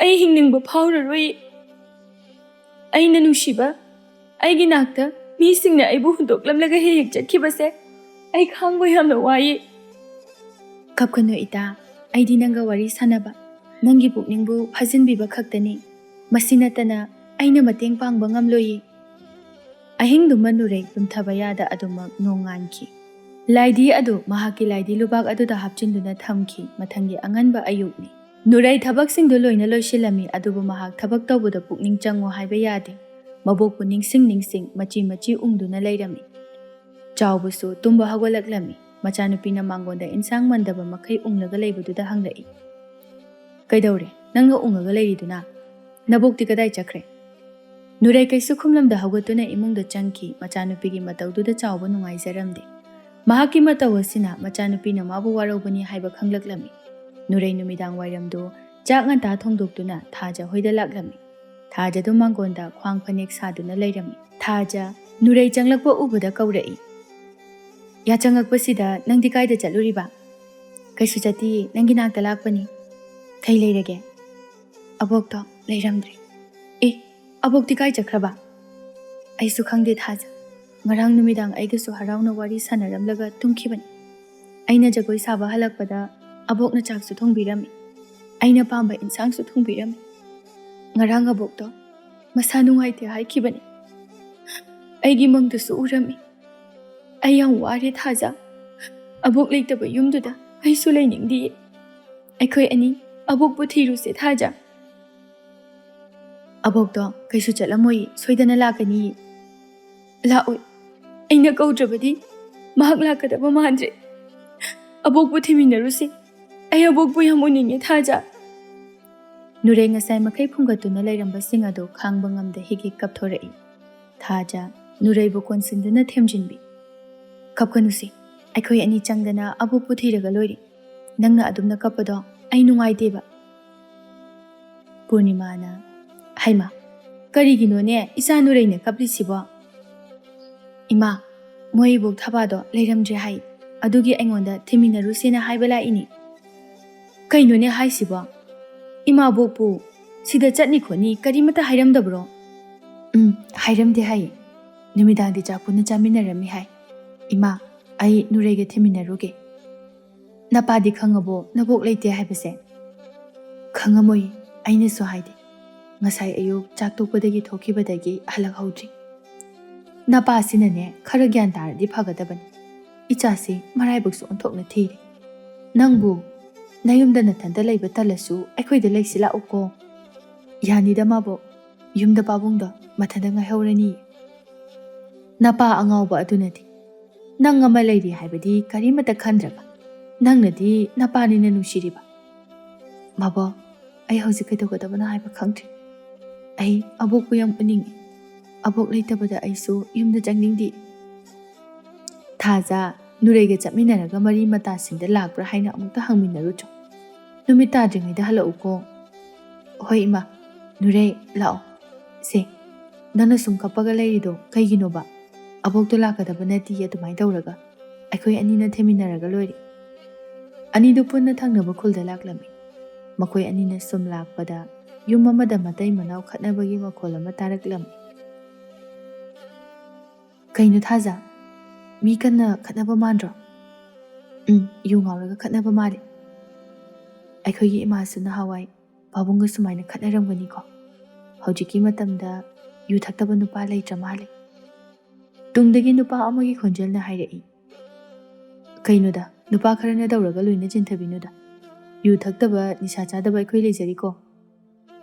ꯑꯩ ꯍꯤꯡꯅꯤꯡꯕ ꯐꯥꯎꯔꯔꯣꯏ꯫ ꯑꯩꯅ ꯅꯨꯡꯁꯤꯕ ꯑꯩꯒꯤ ꯅꯥꯛꯇ ꯃꯤꯁꯤꯡꯅ ꯑꯩꯕꯨ ꯍꯨꯟꯗꯣꯛꯂꯝꯂꯒ ꯍꯦꯛ ꯍꯦꯛ ꯆꯠꯈꯤꯕꯁꯦ ꯑꯩ ꯈꯥꯡꯕ ꯌꯥꯝꯅ ꯋꯥꯏꯌꯦ꯫ ꯀꯞꯀꯅꯨ ꯏꯇꯥ, ꯑꯩꯗꯤ ꯅꯪꯒ ꯋꯥꯔꯤ ꯁꯥꯟꯅꯕ, ꯅꯪꯒꯤ ꯄꯨꯛꯅꯤꯡꯕꯨ ꯐꯥꯖꯤꯟꯕꯤꯕ ꯈꯛꯇꯅꯤ꯫ ꯃꯁꯤ ꯅꯠꯇꯅ ꯑꯩꯅ ꯃꯇꯦꯡ ꯄꯥꯡꯕ ꯉꯝꯂꯣꯏꯌꯦ꯫ ꯑꯍꯤꯡꯗꯨꯃ ꯅꯨꯔꯩ ꯇꯨꯝꯊꯕ ꯌꯥꯗ ꯑꯗꯨꯃꯛ ꯅꯣꯡꯉꯥꯟꯈꯤ꯫ ꯂꯥꯏꯙꯤ ꯑꯗꯨ ꯃꯍꯥꯛꯀꯤ ꯂꯥꯏꯙꯤ ꯂꯨꯕꯥꯛ ꯑꯗꯨꯗ ꯍꯥꯞꯆꯤꯟꯗꯨꯅ ꯊꯝꯈꯤ꯫ ꯃꯊꯪꯒꯤ ꯑꯉꯟꯕ ꯑꯌꯨꯛꯅꯤ꯫ ꯅꯨꯔꯩ ꯊꯕꯛꯁꯤꯡꯗꯨ ꯂꯣꯏꯅ ꯂꯣꯏꯁꯤꯜꯂꯝꯃꯤ, ꯑꯗꯨꯕꯨ ꯃꯍꯥꯛ ꯊꯕꯛ ꯇꯧꯕꯗ ꯄꯨꯛꯅꯤꯡ ꯆꯪꯉꯨ ꯍꯥꯏꯕ ꯌꯥꯗꯦ꯫ ꯃꯕꯣꯛꯄꯨ ꯅꯤꯡꯁꯤꯡ ꯅꯤꯡꯁꯤꯡ ꯃꯆꯤ ꯃꯆꯤ ꯎꯪꯗꯨꯅ ꯂꯩꯔꯝꯃꯤ꯫ ꯆꯥꯎꯕꯁꯨ ꯇꯨꯝꯕ ꯍꯧꯒꯠꯂꯛꯂꯝꯃꯤ꯫ ꯃꯆꯥꯅꯨꯄꯤꯅ ꯃꯉꯣꯟꯗ ꯏꯟꯁꯥꯡ ꯃꯟꯗꯕ ꯃꯈꯩ ꯎꯪꯂꯒ ꯂꯩꯕꯗꯨꯗ ꯍꯪꯂꯛꯏ, "ꯀꯩꯗꯧꯔꯦ? ꯅꯪꯅ ꯎꯪꯉꯒ ꯂꯩꯔꯤꯗꯨꯅ? ꯅꯕꯣꯛꯇꯤ ꯀꯗꯥꯏ ꯆꯠꯈ꯭ꯔꯦ?" ꯅꯨꯔꯩ ꯀꯩꯁꯨ ꯈꯨꯝꯂꯝꯗ ꯍꯧꯒꯠꯇꯨꯅ ꯏꯃꯨꯡꯗ ꯆꯪꯈꯤ꯫ ꯃꯆꯥꯅꯨꯄꯤꯒꯤ ꯃꯇꯧꯗꯨꯗ ꯆꯥꯎꯕ ꯅꯨꯡꯉꯥꯏꯖꯔꯝꯗꯦ꯫ ꯃꯍꯥꯛꯀꯤ ꯃꯇꯧ ꯑꯁꯤꯅ ꯃꯆꯥꯅꯨꯄꯤꯅ ꯃꯥꯕꯨ ꯋꯥꯔꯧꯕꯅꯤ ꯍꯥꯏꯕ ꯈꯪꯂꯛꯂꯝꯃꯤ꯫ ꯅꯨꯔꯩ ꯅꯨꯃꯤꯗꯥꯡ ꯋꯥꯏꯔꯝꯗꯨ ꯆꯥꯛ ꯉꯟꯇꯥ ꯊꯣꯡꯗꯣꯛꯇꯨꯅ ꯊꯥꯖ ꯍꯣꯏꯗ ꯂꯥꯛꯂꯝꯃꯤ꯫ ꯊꯥꯖꯗꯨ ꯃꯥꯡꯒꯣꯟꯗ ꯈ꯭ꯋꯥꯡ ꯐꯅꯦꯛ ꯁꯥꯗꯨꯅ ꯂꯩꯔꯝꯃꯤ꯫ ꯊꯥꯖ ꯅꯨꯔꯩ ꯆꯪꯂꯛꯄ ꯎꯕꯗ ꯀꯧꯔꯛꯏ, "ꯌꯥꯆꯪꯉꯛꯄꯁꯤꯗ ꯅꯪꯗꯤ ꯀꯥꯏꯗ ꯆꯠꯂꯨꯔꯤꯕ?" "ꯀꯩꯁꯨ ꯆꯠꯇꯤꯌꯦ, ꯅꯪꯒꯤ ꯅꯥꯛꯇ ꯂꯥꯛꯄꯅꯤ꯫ ꯀꯩ ꯂꯩꯔꯒꯦ?" "ꯑꯕꯣꯛꯇꯣ ꯂꯩꯔꯝꯗ꯭ꯔꯦ꯫" "ꯑꯦ, ꯑꯕꯣꯛꯇꯤ ꯀꯥꯏ ꯆꯠꯈ꯭ꯔꯕ?" "ꯑꯩꯁꯨ ꯈꯪꯗꯦ ꯊꯥꯖ꯫ ꯉꯔꯥꯡ ꯅꯨꯃꯤꯗꯥꯡ ꯑꯩꯒꯁꯨ ꯍꯔꯥꯎꯅ ꯋꯥꯔꯤ ꯁꯥꯟꯅꯔꯝꯂꯒ ꯇꯨꯝꯈꯤꯕꯅꯤ꯫ ꯑꯩꯅ ꯖꯒꯣꯏ ꯁꯥꯕ ꯍꯜꯂꯛꯄꯗ ꯑꯕꯣꯛꯅ ꯆꯥꯛꯁꯨ ꯊꯣꯡꯕꯤꯔꯝꯃꯤ꯫ ꯑꯩꯅ ꯄꯥꯝꯕ ꯏꯟꯁꯥꯡꯁꯨ ꯊꯣꯡꯕꯤꯔꯝꯃꯤ꯫ ꯉꯔꯥꯡ ꯑꯕꯣꯛꯇꯣ ꯃꯁꯥ ꯅꯨꯡꯉꯥꯏꯇꯦ ꯍꯥꯏꯈꯤꯕꯅꯤ꯫ ꯑꯩꯒꯤ ꯃꯪꯗꯁꯨ ꯎꯔꯝꯃꯤ꯫ ꯑꯩ ꯌꯥꯝ ꯋꯥꯔꯦ ꯊꯥꯖ꯫ ꯑꯕꯣꯛ ꯂꯩꯇꯕ ꯌꯨꯝꯗꯨꯗ ꯑꯩꯁꯨ ꯂꯩꯅꯤꯡꯗꯤꯌꯦ꯫ ꯑꯩꯈꯣꯏ ꯑꯅꯤ ꯑꯕꯣꯛꯄꯨ ꯊꯤꯔꯨꯁꯦ ꯊꯥꯖ꯫" "ꯑꯕꯣꯛꯇꯣ ꯀꯩꯁꯨ ꯆꯠꯂꯝꯃꯣꯏ, ꯁꯣꯏꯗꯅ ꯂꯥꯛꯀꯅꯤ꯫" "ꯂꯥꯛꯑꯣꯏ, ꯑꯩꯅ ꯀꯧꯗ꯭ꯔꯕꯗꯤ ꯃꯍꯥꯛ ꯂꯥꯛꯀꯗꯕ ꯃꯥꯟꯗ꯭ꯔꯦ꯫ ꯑꯕꯣꯛꯄꯨ ꯊꯤꯃꯤꯟꯅꯔꯨꯁꯤ꯫ ꯑꯩ ꯑꯕꯣꯛꯄꯨ ꯌꯥꯝ ꯎꯅꯤꯡꯉꯦ ꯊꯥꯖ꯫" ꯅꯨꯔꯩ ꯉꯁꯥꯏ ꯃꯈꯩ ꯐꯨꯝꯒꯠꯇꯨꯅ ꯂꯩꯔꯝꯕꯁꯤꯡ ꯑꯗꯨ ꯈꯥꯡꯕ ꯉꯝꯗ ꯍꯤꯛ ꯍꯤꯛ ꯀꯞꯊꯣꯔꯛꯏ꯫ ꯊꯥꯖ ꯅꯨꯔꯩꯕꯨ ꯀꯣꯟꯁꯤꯟꯗꯨꯅ ꯊꯦꯝꯖꯤꯟꯕꯤ꯫ "ꯀꯞꯀꯅꯨꯁꯦ, ꯑꯩꯈꯣꯏ ꯑꯅꯤ ꯆꯪꯗꯅ ꯑꯕꯣꯛꯄꯨ ꯊꯤꯔꯒ ꯂꯣꯏꯔꯦ꯫ ꯅꯪꯅ ꯑꯗꯨꯝꯅ ꯀꯞꯄꯗꯣ ꯑꯩ ꯅꯨꯡꯉꯥꯏꯇꯦꯕ꯫" ꯄꯨꯔꯅꯤꯃꯥꯅ, "ꯍꯩꯃꯥ, ꯀꯔꯤꯒꯤꯅꯣꯅꯦ ꯏꯆꯥ ꯅꯨꯔꯩꯅ ꯀꯞꯂꯤꯁꯤꯕꯣ? "ꯏꯃꯥ, ꯃꯣꯏ ꯏꯕꯣꯛ ꯊꯕꯥꯗꯣ ꯂꯩꯔꯝꯗ꯭ꯔꯦ ꯍꯥꯏ, ꯑꯗꯨꯒꯤ ꯑꯩꯉꯣꯟꯗ ꯊꯤꯟꯃꯤꯟꯅꯔꯨꯁꯦꯅ ꯍꯥꯏꯕ ꯂꯥꯛꯏꯅꯤ꯫ ꯀꯩꯅꯣꯅꯦ ꯍꯥꯏꯁꯤꯕꯣ? ꯏꯃꯥꯕꯣꯛꯄꯨ ꯁꯤꯗ ꯆꯠꯅꯤ ꯈꯣꯠꯅꯤ ꯀꯔꯤꯃꯠꯇ ꯍꯥꯏꯔꯝꯗꯕ꯭ꯔꯣ?" "ꯎꯝ, ꯍꯥꯏꯔꯝꯗꯦ ꯍꯥꯏꯌꯦ꯫ ꯅꯨꯃꯤꯗꯥꯡꯗꯤ ꯆꯥꯛ ꯄꯨꯟꯅ ꯆꯥꯃꯤꯟꯅꯔꯝꯃꯤ ꯍꯥꯏ꯫ ꯏꯃꯥ, ꯑꯩ ꯅꯨꯔꯩꯒ ꯊꯤꯟꯃꯤꯟꯅꯔꯨꯒꯦ꯫ ꯅꯄꯥꯗꯤ ꯈꯪꯉꯕꯣ ꯅꯕꯣꯛ ꯂꯩꯇꯦ ꯍꯥꯏꯕꯁꯦ?" "ꯈꯪꯉꯝꯃꯣꯏ, ꯑꯩꯅꯁꯨ ꯍꯥꯏꯗꯦ꯫ ꯉꯁꯥꯏ ꯑꯌꯨꯛ ꯆꯥꯛ ꯇꯣꯛꯄꯗꯒꯤ ꯊꯣꯛꯈꯤꯕꯗꯒꯤ ꯍꯜꯂꯛꯍꯧꯗ꯭ꯔꯤ꯫ ꯅꯄꯥꯁꯤꯅꯅꯦ ꯈꯔ ꯒ꯭ꯌꯥꯟ ꯇꯥꯔꯗꯤ ꯐꯒꯗꯕꯅꯤ꯫ ꯏꯆꯥꯁꯤ ꯃꯔꯥꯏꯕꯛꯁꯨ ꯑꯣꯟꯊꯣꯛꯅ ꯊꯤꯔꯦ꯫ ꯅꯪꯕꯨ ꯅꯌꯨꯝꯗ ꯅꯊꯟꯇ ꯂꯩꯕ ꯇꯜꯂꯁꯨ ꯑꯩꯈꯣꯏꯗ ꯂꯩꯁꯤ ꯂꯥꯛꯎꯀꯣ꯫ ꯌꯥꯅꯤꯗ ꯃꯥꯕꯣꯛ, ꯌꯨꯝꯗ ꯄꯥꯕꯨꯡꯗꯣ ꯃꯊꯟꯇ ꯉꯥꯏꯍꯧꯔꯅꯤ꯫" ꯅꯄꯥ ꯑꯉꯥꯎꯕ ꯑꯗꯨꯅꯗꯤ, "ꯅꯪ ꯑꯃ ꯂꯩꯔꯤ ꯍꯥꯏꯕꯗꯤ ꯀꯔꯤꯃꯠꯇ ꯈꯟꯗ꯭ꯔꯕ? ꯅꯪꯅꯗꯤ ꯅꯄꯥꯅꯤꯅ ꯅꯨꯡꯁꯤꯔꯤꯕ꯫" "ꯃꯥꯕꯣꯛ, ꯑꯩ ꯍꯧꯖꯤꯛ ꯀꯩꯗꯧꯒꯗꯕꯅꯣ ꯍꯥꯏꯕ ꯈꯪꯗ꯭ꯔꯦ꯫ ꯑꯩ ꯑꯕꯣꯛꯄꯨ ꯌꯥꯝ ꯎꯅꯤꯡꯉꯤ꯫ ꯑꯕꯣꯛ ꯂꯩꯇꯕꯗ ꯑꯩꯁꯨ ꯌꯨꯝꯗ ꯆꯪꯅꯤꯡꯗꯦ꯫" "ꯊꯥꯖ, ꯅꯨꯔꯩꯒ ꯆꯠꯃꯤꯟꯅꯔꯒ ꯃꯔꯤ ꯃꯇꯥꯁꯤꯡꯗ ꯂꯥꯛꯄ꯭ꯔꯥ ꯍꯥꯏꯅ ꯑꯃꯨꯛꯇ ꯍꯪꯃꯤꯟꯅꯔꯨꯆꯣ꯫ ꯅꯨꯃꯤꯠ ꯇꯥꯗ꯭ꯔꯤꯉꯩꯗ ꯍꯜꯂꯛꯎꯀꯣ꯫" "ꯍꯣꯏ ꯏꯃꯥ꯫ ꯅꯨꯔꯩ, ꯂꯥꯛꯑꯣ꯫ ꯁꯦ, ꯅꯪꯅ ꯁꯨꯝ ꯀꯞꯄꯒ ꯂꯩꯔꯤꯗꯣ ꯀꯩꯒꯤꯅꯣꯕ? ꯑꯕꯣꯛꯇꯣ ꯂꯥꯛꯀꯗꯕ ꯅꯠꯇꯤꯌꯦ ꯑꯗꯨꯃꯥꯏꯅ ꯇꯧꯔꯒ꯫ ꯑꯩꯈꯣꯏ ꯑꯅꯤꯅ ꯊꯦꯝꯃꯤꯟꯅꯔꯒ ꯂꯣꯏꯔꯦ꯫" ꯑꯅꯤꯗꯨ ꯄꯨꯟꯅ ꯊꯪꯅꯕ ꯈꯨꯜꯗ ꯂꯥꯛꯂꯝꯃꯤ꯫ ꯃꯈꯣꯏ ꯑꯅꯤꯅ ꯁꯨꯝ ꯂꯥꯛꯄꯗ ꯌꯨꯝ ꯑꯃꯗ ꯃꯇꯩ ꯃꯅꯥꯎ ꯈꯠꯅꯕꯒꯤ ꯃꯈꯣꯜ ꯑꯃ ꯇꯥꯔꯛꯂꯝꯃꯤ꯫ "ꯀꯩꯅꯣ ꯊꯥꯖ? ꯃꯤ ꯀꯟꯅ ꯈꯠꯅꯕ ꯃꯥꯟꯗ꯭ꯔꯣ?" "ꯎꯝ, ꯌꯨ ꯉꯥꯎꯔꯒ ꯈꯠꯅꯕ ꯃꯥꯜꯂꯤ꯫ ꯑꯩꯈꯣꯏꯒꯤ ꯏꯃꯥꯁꯨ ꯅꯍꯥꯟꯋꯥꯏ ꯄꯥꯕꯨꯡꯒ ꯁꯨꯃꯥꯏꯅ ꯈꯠꯅꯔꯝꯒꯅꯤꯀꯣ꯫ ꯍꯧꯖꯤꯛꯀꯤ ꯃꯇꯝꯗ ꯌꯨ ꯊꯛꯇꯕ ꯅꯨꯄꯥ ꯂꯩꯇ꯭ꯔ ꯃꯥꯜꯂꯦ꯫" ꯇꯨꯡꯗꯒꯤ ꯅꯨꯄꯥ ꯑꯃꯒꯤ ꯈꯣꯟꯖꯦꯜꯅ ꯍꯥꯏꯔꯛꯏ, "ꯀꯩꯅꯣꯗ, ꯅꯨꯄꯥ ꯈꯔꯅ ꯇꯧꯔꯒ ꯂꯣꯏꯅ ꯆꯤꯟꯊꯕꯤꯅꯨꯗ꯫ ꯌꯨ ꯊꯛꯇꯕ, ꯅꯤꯁꯥ ꯆꯥꯗꯕ ꯑꯩꯈꯣꯏ ꯂꯩꯖꯔꯤꯀꯣ꯫"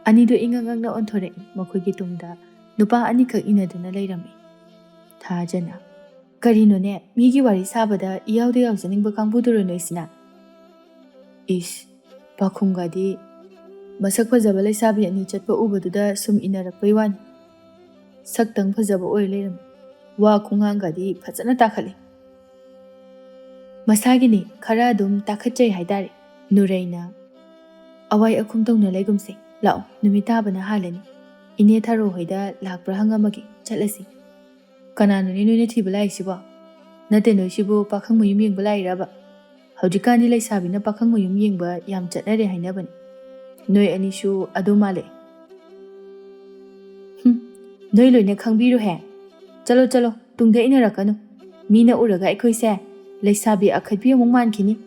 ꯑꯅꯤꯗꯨ ꯏꯉꯛ ꯉꯛꯅ ꯑꯣꯟꯊꯣꯔꯛꯏ꯫ ꯃꯈꯣꯏꯒꯤ ꯇꯨꯡꯗ ꯅꯨꯄꯥ ꯑꯅꯤꯈꯛ ꯏꯟꯅꯗꯨꯅ ꯂꯩꯔꯝꯃꯤ꯫ ꯊꯥꯖꯅ, "ꯀꯔꯤꯅꯣꯅꯦ, ꯃꯤꯒꯤ ꯋꯥꯔꯤ ꯁꯥꯕꯗ ꯏꯌꯥꯎꯗ ꯌꯥꯎꯖꯅꯤꯡꯕ ꯀꯥꯡꯕꯨꯗꯨꯔꯣ ꯅꯣꯏꯁꯤꯅ?" ꯏꯁ, ꯄꯥꯈꯨꯝꯒꯗꯤ ꯃꯁꯛ ꯐꯖꯕ ꯂꯩꯁꯥꯕꯤ ꯑꯅꯤ ꯆꯠꯄ ꯎꯕꯗꯨꯗ ꯁꯨꯝ ꯏꯟꯅꯔꯛꯄꯩ ꯋꯥꯅꯤ꯫ ꯁꯛꯇꯪ ꯐꯖꯕ ꯑꯣꯏ ꯂꯩꯔꯝꯃꯤ꯫ ꯋꯥ ꯈꯨꯉꯥꯡꯒꯗꯤ ꯐꯖꯅ ꯇꯥꯈꯠꯂꯤ꯫ ꯃꯁꯥꯒꯤꯅꯤ, ꯈꯔ ꯑꯗꯨꯝ ꯇꯥꯈꯠꯆꯩ ꯍꯥꯏꯇꯥꯔꯦ꯫ ꯅꯨꯔꯩꯅ, "ꯑꯋꯥꯏ ꯑꯈꯨꯝ ꯇꯧꯅ ꯂꯩꯒꯨꯝꯁꯦ꯫ ꯂꯥꯛꯑꯣ, ꯅꯨꯃꯤꯠ ꯇꯥꯕꯅ ꯍꯥꯜꯂꯅꯤ꯫ ꯏꯅꯦ ꯊꯔꯣ ꯍꯣꯏꯗ ꯂꯥꯛꯄ꯭ꯔꯥ ꯍꯪꯉꯝꯃꯒꯦ, ꯆꯠꯂꯁꯤ꯫" ꯀꯅꯥꯅꯣꯅꯦ ꯅꯣꯏꯅ ꯊꯤꯕ ꯂꯥꯛꯏꯁꯤꯕꯣ? ꯅꯠꯇꯦ, ꯅꯣꯏꯁꯤꯕꯨ ꯄꯥꯈꯪ ꯃꯌꯨꯝ ꯌꯦꯡꯕ ꯂꯥꯛꯏꯔꯕ? ꯍꯧꯖꯤꯛꯀꯥꯟꯗꯤ ꯂꯩꯁꯥꯕꯤꯅ ꯄꯥꯈꯪ ꯃꯌꯨꯝ ꯌꯦꯡꯕ ꯌꯥꯝ ꯆꯠꯅꯔꯦ ꯍꯥꯏꯅꯕꯅꯤ꯫ ꯅꯣꯏ ꯑꯅꯤꯁꯨ ꯑꯗꯨ ꯃꯥꯜꯂꯦ꯫ ꯍꯨꯝ, ꯅꯣꯏ ꯂꯣꯏꯅ ꯈꯪꯕꯤꯔꯨꯍꯦ꯫ ꯆꯠꯂꯣ, ꯆꯠꯂꯣ, ꯇꯨꯡꯗ ꯏꯟꯅꯔꯛꯀꯅꯨ꯫ ꯃꯤꯅ ꯎꯔꯒ ꯑꯩꯈꯣꯏꯁꯦ ꯂꯩꯁꯥꯕꯤ ꯑꯈꯠꯄꯤ ꯑꯃꯨꯛ ꯃꯥꯟꯈꯤꯅꯤ꯫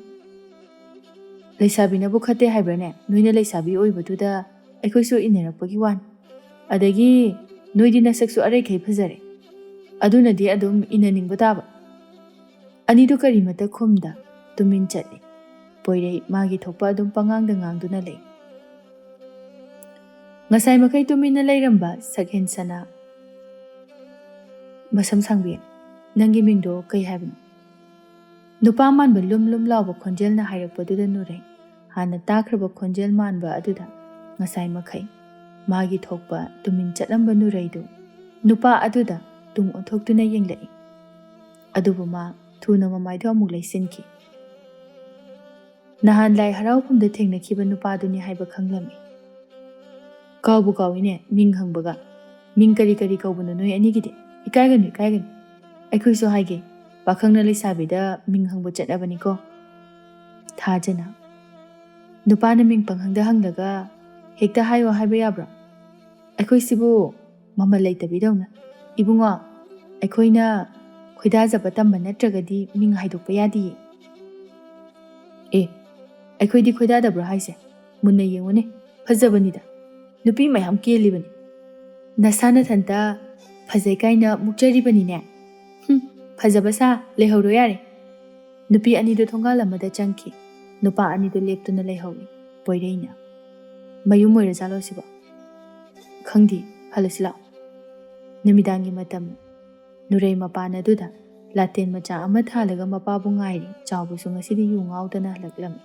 ꯂꯩꯁꯥꯕꯤꯅꯕꯨ ꯈꯠꯇꯦ ꯍꯥꯏꯕ꯭ꯔꯥꯅꯦ? ꯅꯣꯏꯅ ꯂꯩꯁꯥꯕꯤ ꯑꯣꯏꯕꯗꯨꯗ ꯑꯩꯈꯣꯏꯁꯨ ꯏꯟꯅꯔꯛꯄꯒꯤ ꯋꯥꯅꯤ꯫ ꯑꯗꯒꯤ ꯅꯣꯏꯗꯤ ꯅꯁꯛꯁꯨ ꯑꯔꯩꯈꯩ ꯐꯖꯔꯦ꯫ ꯑꯗꯨꯅꯗꯤ ꯑꯗꯨꯝ ꯏꯟꯅꯅꯤꯡꯕ ꯇꯥꯕ꯫ ꯑꯅꯤꯗꯨ ꯀꯔꯤꯃꯠꯇ ꯈꯨꯝꯗ ꯇꯨꯃꯤꯟ ꯆꯠꯂꯤ꯫ ꯄꯣꯏꯔꯩ ꯃꯥꯒꯤ ꯊꯣꯛꯄ ꯑꯗꯨꯝ ꯄꯉꯥꯡꯗ ꯉꯥꯡꯗꯨꯅ ꯂꯩ꯫ ꯉꯁꯥꯏ ꯃꯈꯩ ꯇꯨꯃꯤꯟꯅ ꯂꯩꯔꯝꯕ ꯁꯛꯍꯦꯟ ꯁꯅꯥ, ꯃꯁꯝ ꯁꯥꯡꯕꯤ, ꯅꯪꯒꯤ ꯃꯤꯡꯗꯣ ꯀꯩ ꯍꯥꯏꯕꯅꯣ? ꯅꯨꯄꯥ ꯃꯥꯟꯕ ꯂꯨꯝ ꯂꯨꯝ ꯂꯥꯎꯕ ꯈꯣꯟꯖꯦꯜꯅ ꯍꯥꯏꯔꯛꯄꯗꯨꯗ ꯅꯨꯔꯩ, ꯍꯥꯟꯅ ꯇꯥꯈ꯭ꯔꯕ ꯈꯣꯟꯖꯦꯜ ꯃꯥꯟꯕ ꯑꯗꯨꯗ ꯉꯁꯥꯏ ꯃꯈꯩ ꯃꯥꯒꯤ ꯊꯣꯛꯄ ꯇꯨꯃꯤꯟ ꯆꯠꯂꯝꯕ ꯅꯨꯔꯩꯗꯨ ꯅꯨꯄꯥ ꯑꯗꯨꯗ ꯇꯨꯡ ꯑꯣꯟꯊꯣꯛꯇꯨꯅ ꯌꯦꯡꯂꯛꯏ꯫ ꯑꯗꯨꯕꯨ ꯃꯥ ꯊꯨꯅ ꯃꯃꯥꯏꯗꯨ ꯑꯃꯨꯛ ꯂꯩꯁꯤꯟꯈꯤ꯫ ꯅꯍꯥꯟ ꯂꯥꯏ ꯍꯔꯥꯎꯐꯝꯗ ꯊꯦꯡꯅꯈꯤꯕ ꯅꯨꯄꯥꯗꯨꯅꯤ ꯍꯥꯏꯕ ꯈꯪꯂꯝꯃꯤ꯫ ꯀꯥꯎꯕꯨ ꯀꯥꯎꯏꯅꯦ, ꯃꯤꯡ ꯍꯪꯕꯒ꯫ ꯃꯤꯡ ꯀꯔꯤ ꯀꯔꯤ ꯀꯧꯕꯅꯣ ꯅꯣꯏ ꯑꯅꯤꯒꯤꯗꯤ? ꯏꯀꯥꯏꯒꯅꯨ, ꯏꯀꯥꯏꯒꯅꯨ꯫ ꯑꯩꯈꯣꯏꯁꯨ ꯍꯥꯏꯒꯦ, ꯄꯥꯈꯪꯅ ꯂꯩꯁꯥꯕꯤꯗ ꯃꯤꯡ ꯍꯪꯕ ꯆꯠꯅꯕꯅꯤꯀꯣ꯫ ꯊꯥꯖꯅ꯫ ꯅꯨꯄꯥꯅ ꯃꯤꯡ ꯄꯪꯍꯪꯗ ꯍꯪꯂꯒ ꯍꯦꯛꯇ ꯍꯥꯏꯌꯣ ꯍꯥꯏꯕ ꯌꯥꯕ꯭ꯔꯣ? ꯑꯩꯈꯣꯏꯁꯤꯕꯨ ꯃꯃꯜ ꯂꯩꯇꯕꯤꯗꯧꯅ꯫ ꯏꯕꯨꯡꯉꯣ, ꯑꯩꯈꯣꯏꯅ ꯈꯣꯏꯗꯥꯖꯕ ꯇꯝꯕ ꯅꯠꯇ꯭ꯔꯒꯗꯤ ꯃꯤꯡ ꯍꯥꯏꯗꯣꯛꯄ ꯌꯥꯗꯤꯌꯦ꯫ ꯑꯦ, ꯑꯩꯈꯣꯏꯗꯤ ꯈꯣꯏꯗꯥꯗꯕ꯭ꯔꯣ ꯍꯥꯏꯁꯦ? ꯃꯨꯟꯅ ꯌꯦꯡꯉꯨꯅꯦ, ꯐꯖꯕꯅꯤꯗ꯫ ꯅꯨꯄꯤ ꯃꯌꯥꯝ ꯀꯦꯜꯂꯤꯕꯅꯤ꯫ ꯅꯁꯥ ꯅꯊꯟꯇ ꯐꯖꯩ ꯀꯥꯏꯅ ꯃꯨꯛꯆꯔꯤꯕꯅꯤꯅꯦ꯫ ꯍꯨꯝ, ꯐꯖꯕ ꯁꯥ ꯂꯩꯍꯧꯔꯣ ꯌꯥꯔꯦ꯫ ꯅꯨꯄꯤ ꯑꯅꯤꯗꯨ ꯊꯣꯡꯒꯥꯜ ꯑꯃꯗ ꯆꯪꯈꯤ꯫ ꯅꯨꯄꯥ ꯑꯅꯤꯗꯨ ꯂꯦꯞꯇꯨꯅ ꯂꯩꯍꯧꯏ꯫ ꯄꯣꯏꯔꯩꯅ, "ꯃꯌꯨꯝ ꯑꯣꯏꯔꯖꯥꯠꯂꯣ ꯁꯤꯕꯣ? ꯈꯪꯗꯦ, ꯍꯜꯂꯁꯤ ꯂꯥꯛꯑꯣ꯫" ꯅꯨꯃꯤꯗꯥꯡꯒꯤ ꯃꯇꯝ꯫ ꯅꯨꯔꯩ ꯃꯄꯥꯟ ꯑꯗꯨꯗ ꯂꯥꯇꯦꯟ ꯃꯆꯥ ꯑꯃ ꯊꯥꯜꯂꯒ ꯃꯄꯥꯕꯨ ꯉꯥꯏꯔꯤ꯫ ꯆꯥꯎꯕꯁꯨ ꯉꯁꯤꯗꯤ ꯌꯨ ꯉꯥꯎꯗꯅ ꯍꯜꯂꯛꯂꯝꯃꯤ꯫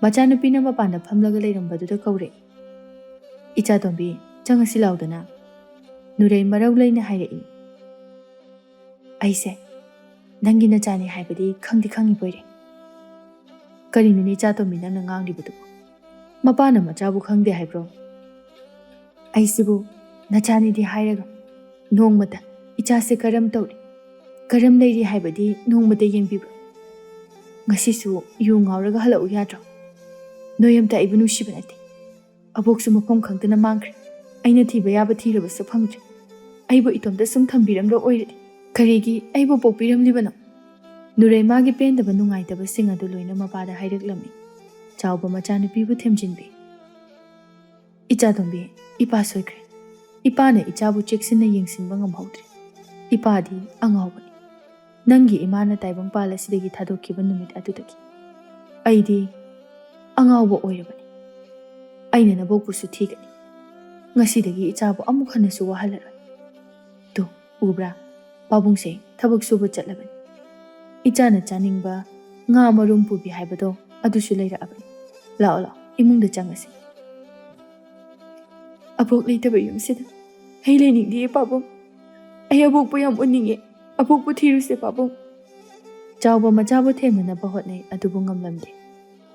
ꯃꯆꯥꯅꯨꯄꯤꯅ ꯃꯄꯥꯟꯗ ꯐꯝꯂꯒ ꯂꯩꯔꯝꯕꯗꯨꯗ ꯀꯧꯔꯛꯏ, "ꯏꯆꯥ ꯇꯣꯝꯕꯤ, ꯆꯪꯉꯁꯤ ꯂꯥꯎꯗꯅ꯫" ꯅꯨꯔꯩ ꯃꯔꯧ ꯂꯩꯅ ꯍꯥꯏꯔꯛꯏ꯫ "ꯑꯩꯁꯦ ꯅꯪꯒꯤ ꯅꯆꯥꯅꯤ ꯍꯥꯏꯕꯗꯤ ꯈꯪꯗꯤ ꯈꯪꯉꯤ, ꯄꯣꯏꯔꯩ꯫ ꯀꯔꯤꯅꯣꯅꯦ ꯏꯆꯥ ꯇꯣꯝꯕꯤ ꯅꯪꯅ ꯉꯥꯡꯂꯤꯕꯗꯨꯕꯨ? ꯃꯄꯥꯅ ꯃꯆꯥꯕꯨ ꯈꯪꯗꯦ ꯍꯥꯏꯕ꯭ꯔꯣ? ꯑꯩꯁꯤꯕꯨ ꯅꯆꯥꯅꯤꯗꯤ ꯍꯥꯏꯔꯒ ꯅꯣꯡꯃꯇ "ꯏꯆꯥꯁꯦ ꯀꯔꯝ ꯇꯧꯔꯤ, ꯀꯔꯝ ꯂꯩꯔꯤ ꯍꯥꯏꯕꯗꯤ ꯅꯣꯡꯃꯇ ꯌꯦꯡꯕꯤꯕ꯭ꯔꯣ? ꯉꯁꯤꯁꯨ ꯌꯨ ꯉꯥꯎꯔꯒ ꯍꯜꯂꯛꯎ ꯌꯥꯗ꯭ꯔꯣ? ꯅꯣꯏ ꯑꯝꯇ ꯑꯩꯕꯨ ꯅꯨꯡꯁꯤꯕ ꯅꯠꯇꯦ꯫ ꯑꯕꯣꯛꯁꯨ ꯃꯐꯝ ꯈꯪꯗꯅ ꯃꯥꯡꯈ꯭ꯔꯦ꯫ ꯑꯩꯅ ꯊꯤꯕ ꯌꯥꯕ ꯊꯤꯔꯕꯁꯨ ꯐꯪꯗ꯭ꯔꯦ꯫ ꯑꯩꯕꯨ ꯏꯇꯣꯝꯇ ꯁꯨꯝ ꯊꯝꯕꯤꯔꯝꯂꯣ ꯑꯣꯏꯔꯗꯤ ꯀꯔꯤꯒꯤ ꯑꯩꯕꯨ ꯄꯣꯛꯄꯤꯔꯝꯂꯤꯕꯅꯣ?" ꯅꯨꯔꯩꯃꯥꯒꯤ ꯄꯦꯟꯗꯕ ꯅꯨꯡꯉꯥꯏꯇꯕꯁꯤꯡ ꯑꯗꯨ ꯂꯣꯏꯅ ꯃꯄꯥꯗ ꯍꯥꯏꯔꯛꯂꯝꯃꯤ꯫ ꯆꯥꯎꯕ ꯃꯆꯥꯅꯨꯄꯤꯕꯨ ꯊꯦꯝꯖꯤꯟꯕꯤ꯫ "ꯏꯆꯥꯇꯣꯝꯕꯤ, ꯏꯄꯥ ꯁꯣꯏꯈ꯭ꯔꯦ꯫ ꯏꯄꯥꯅ ꯏꯆꯥꯕꯨ ꯆꯦꯛꯁꯤꯟꯅ ꯌꯦꯡꯁꯤꯟꯕ ꯉꯝꯍꯧꯗ꯭ꯔꯦ꯫ ꯏꯄꯥꯗꯤ ꯑꯉꯥꯎꯕꯅꯤ꯫ ꯅꯪꯒꯤ ꯏꯃꯥꯅ ꯇꯥꯏꯕꯪꯄꯥꯜ ꯑꯁꯤꯗꯒꯤ ꯊꯥꯗꯣꯛꯈꯤꯕ ꯅꯨꯃꯤꯠ ꯑꯗꯨꯗꯒꯤ ꯑꯩꯗꯤ ꯑꯉꯥꯎꯕ ꯑꯣꯏꯔꯕꯅꯤ꯫ ꯑꯩꯅ ꯅꯕꯣꯛꯄꯨꯁꯨ ꯊꯤꯒꯅꯤ꯫ ꯉꯁꯤꯗꯒꯤ ꯏꯆꯥꯕꯨ ꯑꯃꯨꯛ ꯍꯟꯅꯁꯨ ꯋꯥꯍꯜꯂꯔꯣꯏ꯫ ꯇꯨ, ꯎꯕ꯭ꯔꯥ? ꯄꯥꯕꯨꯡꯁꯦ ꯊꯕꯛ ꯁꯨꯕ ꯆꯠꯂꯕꯅꯤ꯫ ꯏꯆꯥꯅ ꯆꯥꯅꯤꯡꯕ ꯉꯥ ꯃꯔꯨꯝ ꯄꯨꯕꯤ ꯍꯥꯏꯕꯗꯣ ꯑꯗꯨꯁꯨ ꯂꯩꯔꯛꯑꯕꯅꯤ꯫ ꯂꯥꯛꯑꯣ, ꯂꯥꯛꯑꯣ, ꯏꯃꯨꯡꯗ ꯆꯪꯉꯁꯤ꯫" "ꯑꯕꯣꯛ ꯂꯩꯇꯕ ꯌꯨꯝꯁꯤꯗ ꯑꯩ ꯂꯩꯅꯤꯡꯗꯤꯌꯦ ꯄꯥꯕꯨꯡ꯫ ꯑꯩ ꯑꯕꯣꯛꯄꯨ ꯌꯥꯝ ꯎꯅꯤꯡꯉꯦ꯫ ꯑꯕꯣꯛꯄꯨ ꯊꯤꯔꯨꯁꯦ ꯄꯥꯕꯨꯡ꯫" ꯆꯥꯎꯕ ꯃꯆꯥꯕꯨ ꯊꯦꯝꯅꯅꯕ ꯍꯣꯠꯅꯩ, ꯑꯗꯨꯕꯨ ꯉꯝꯂꯝꯗꯦ꯫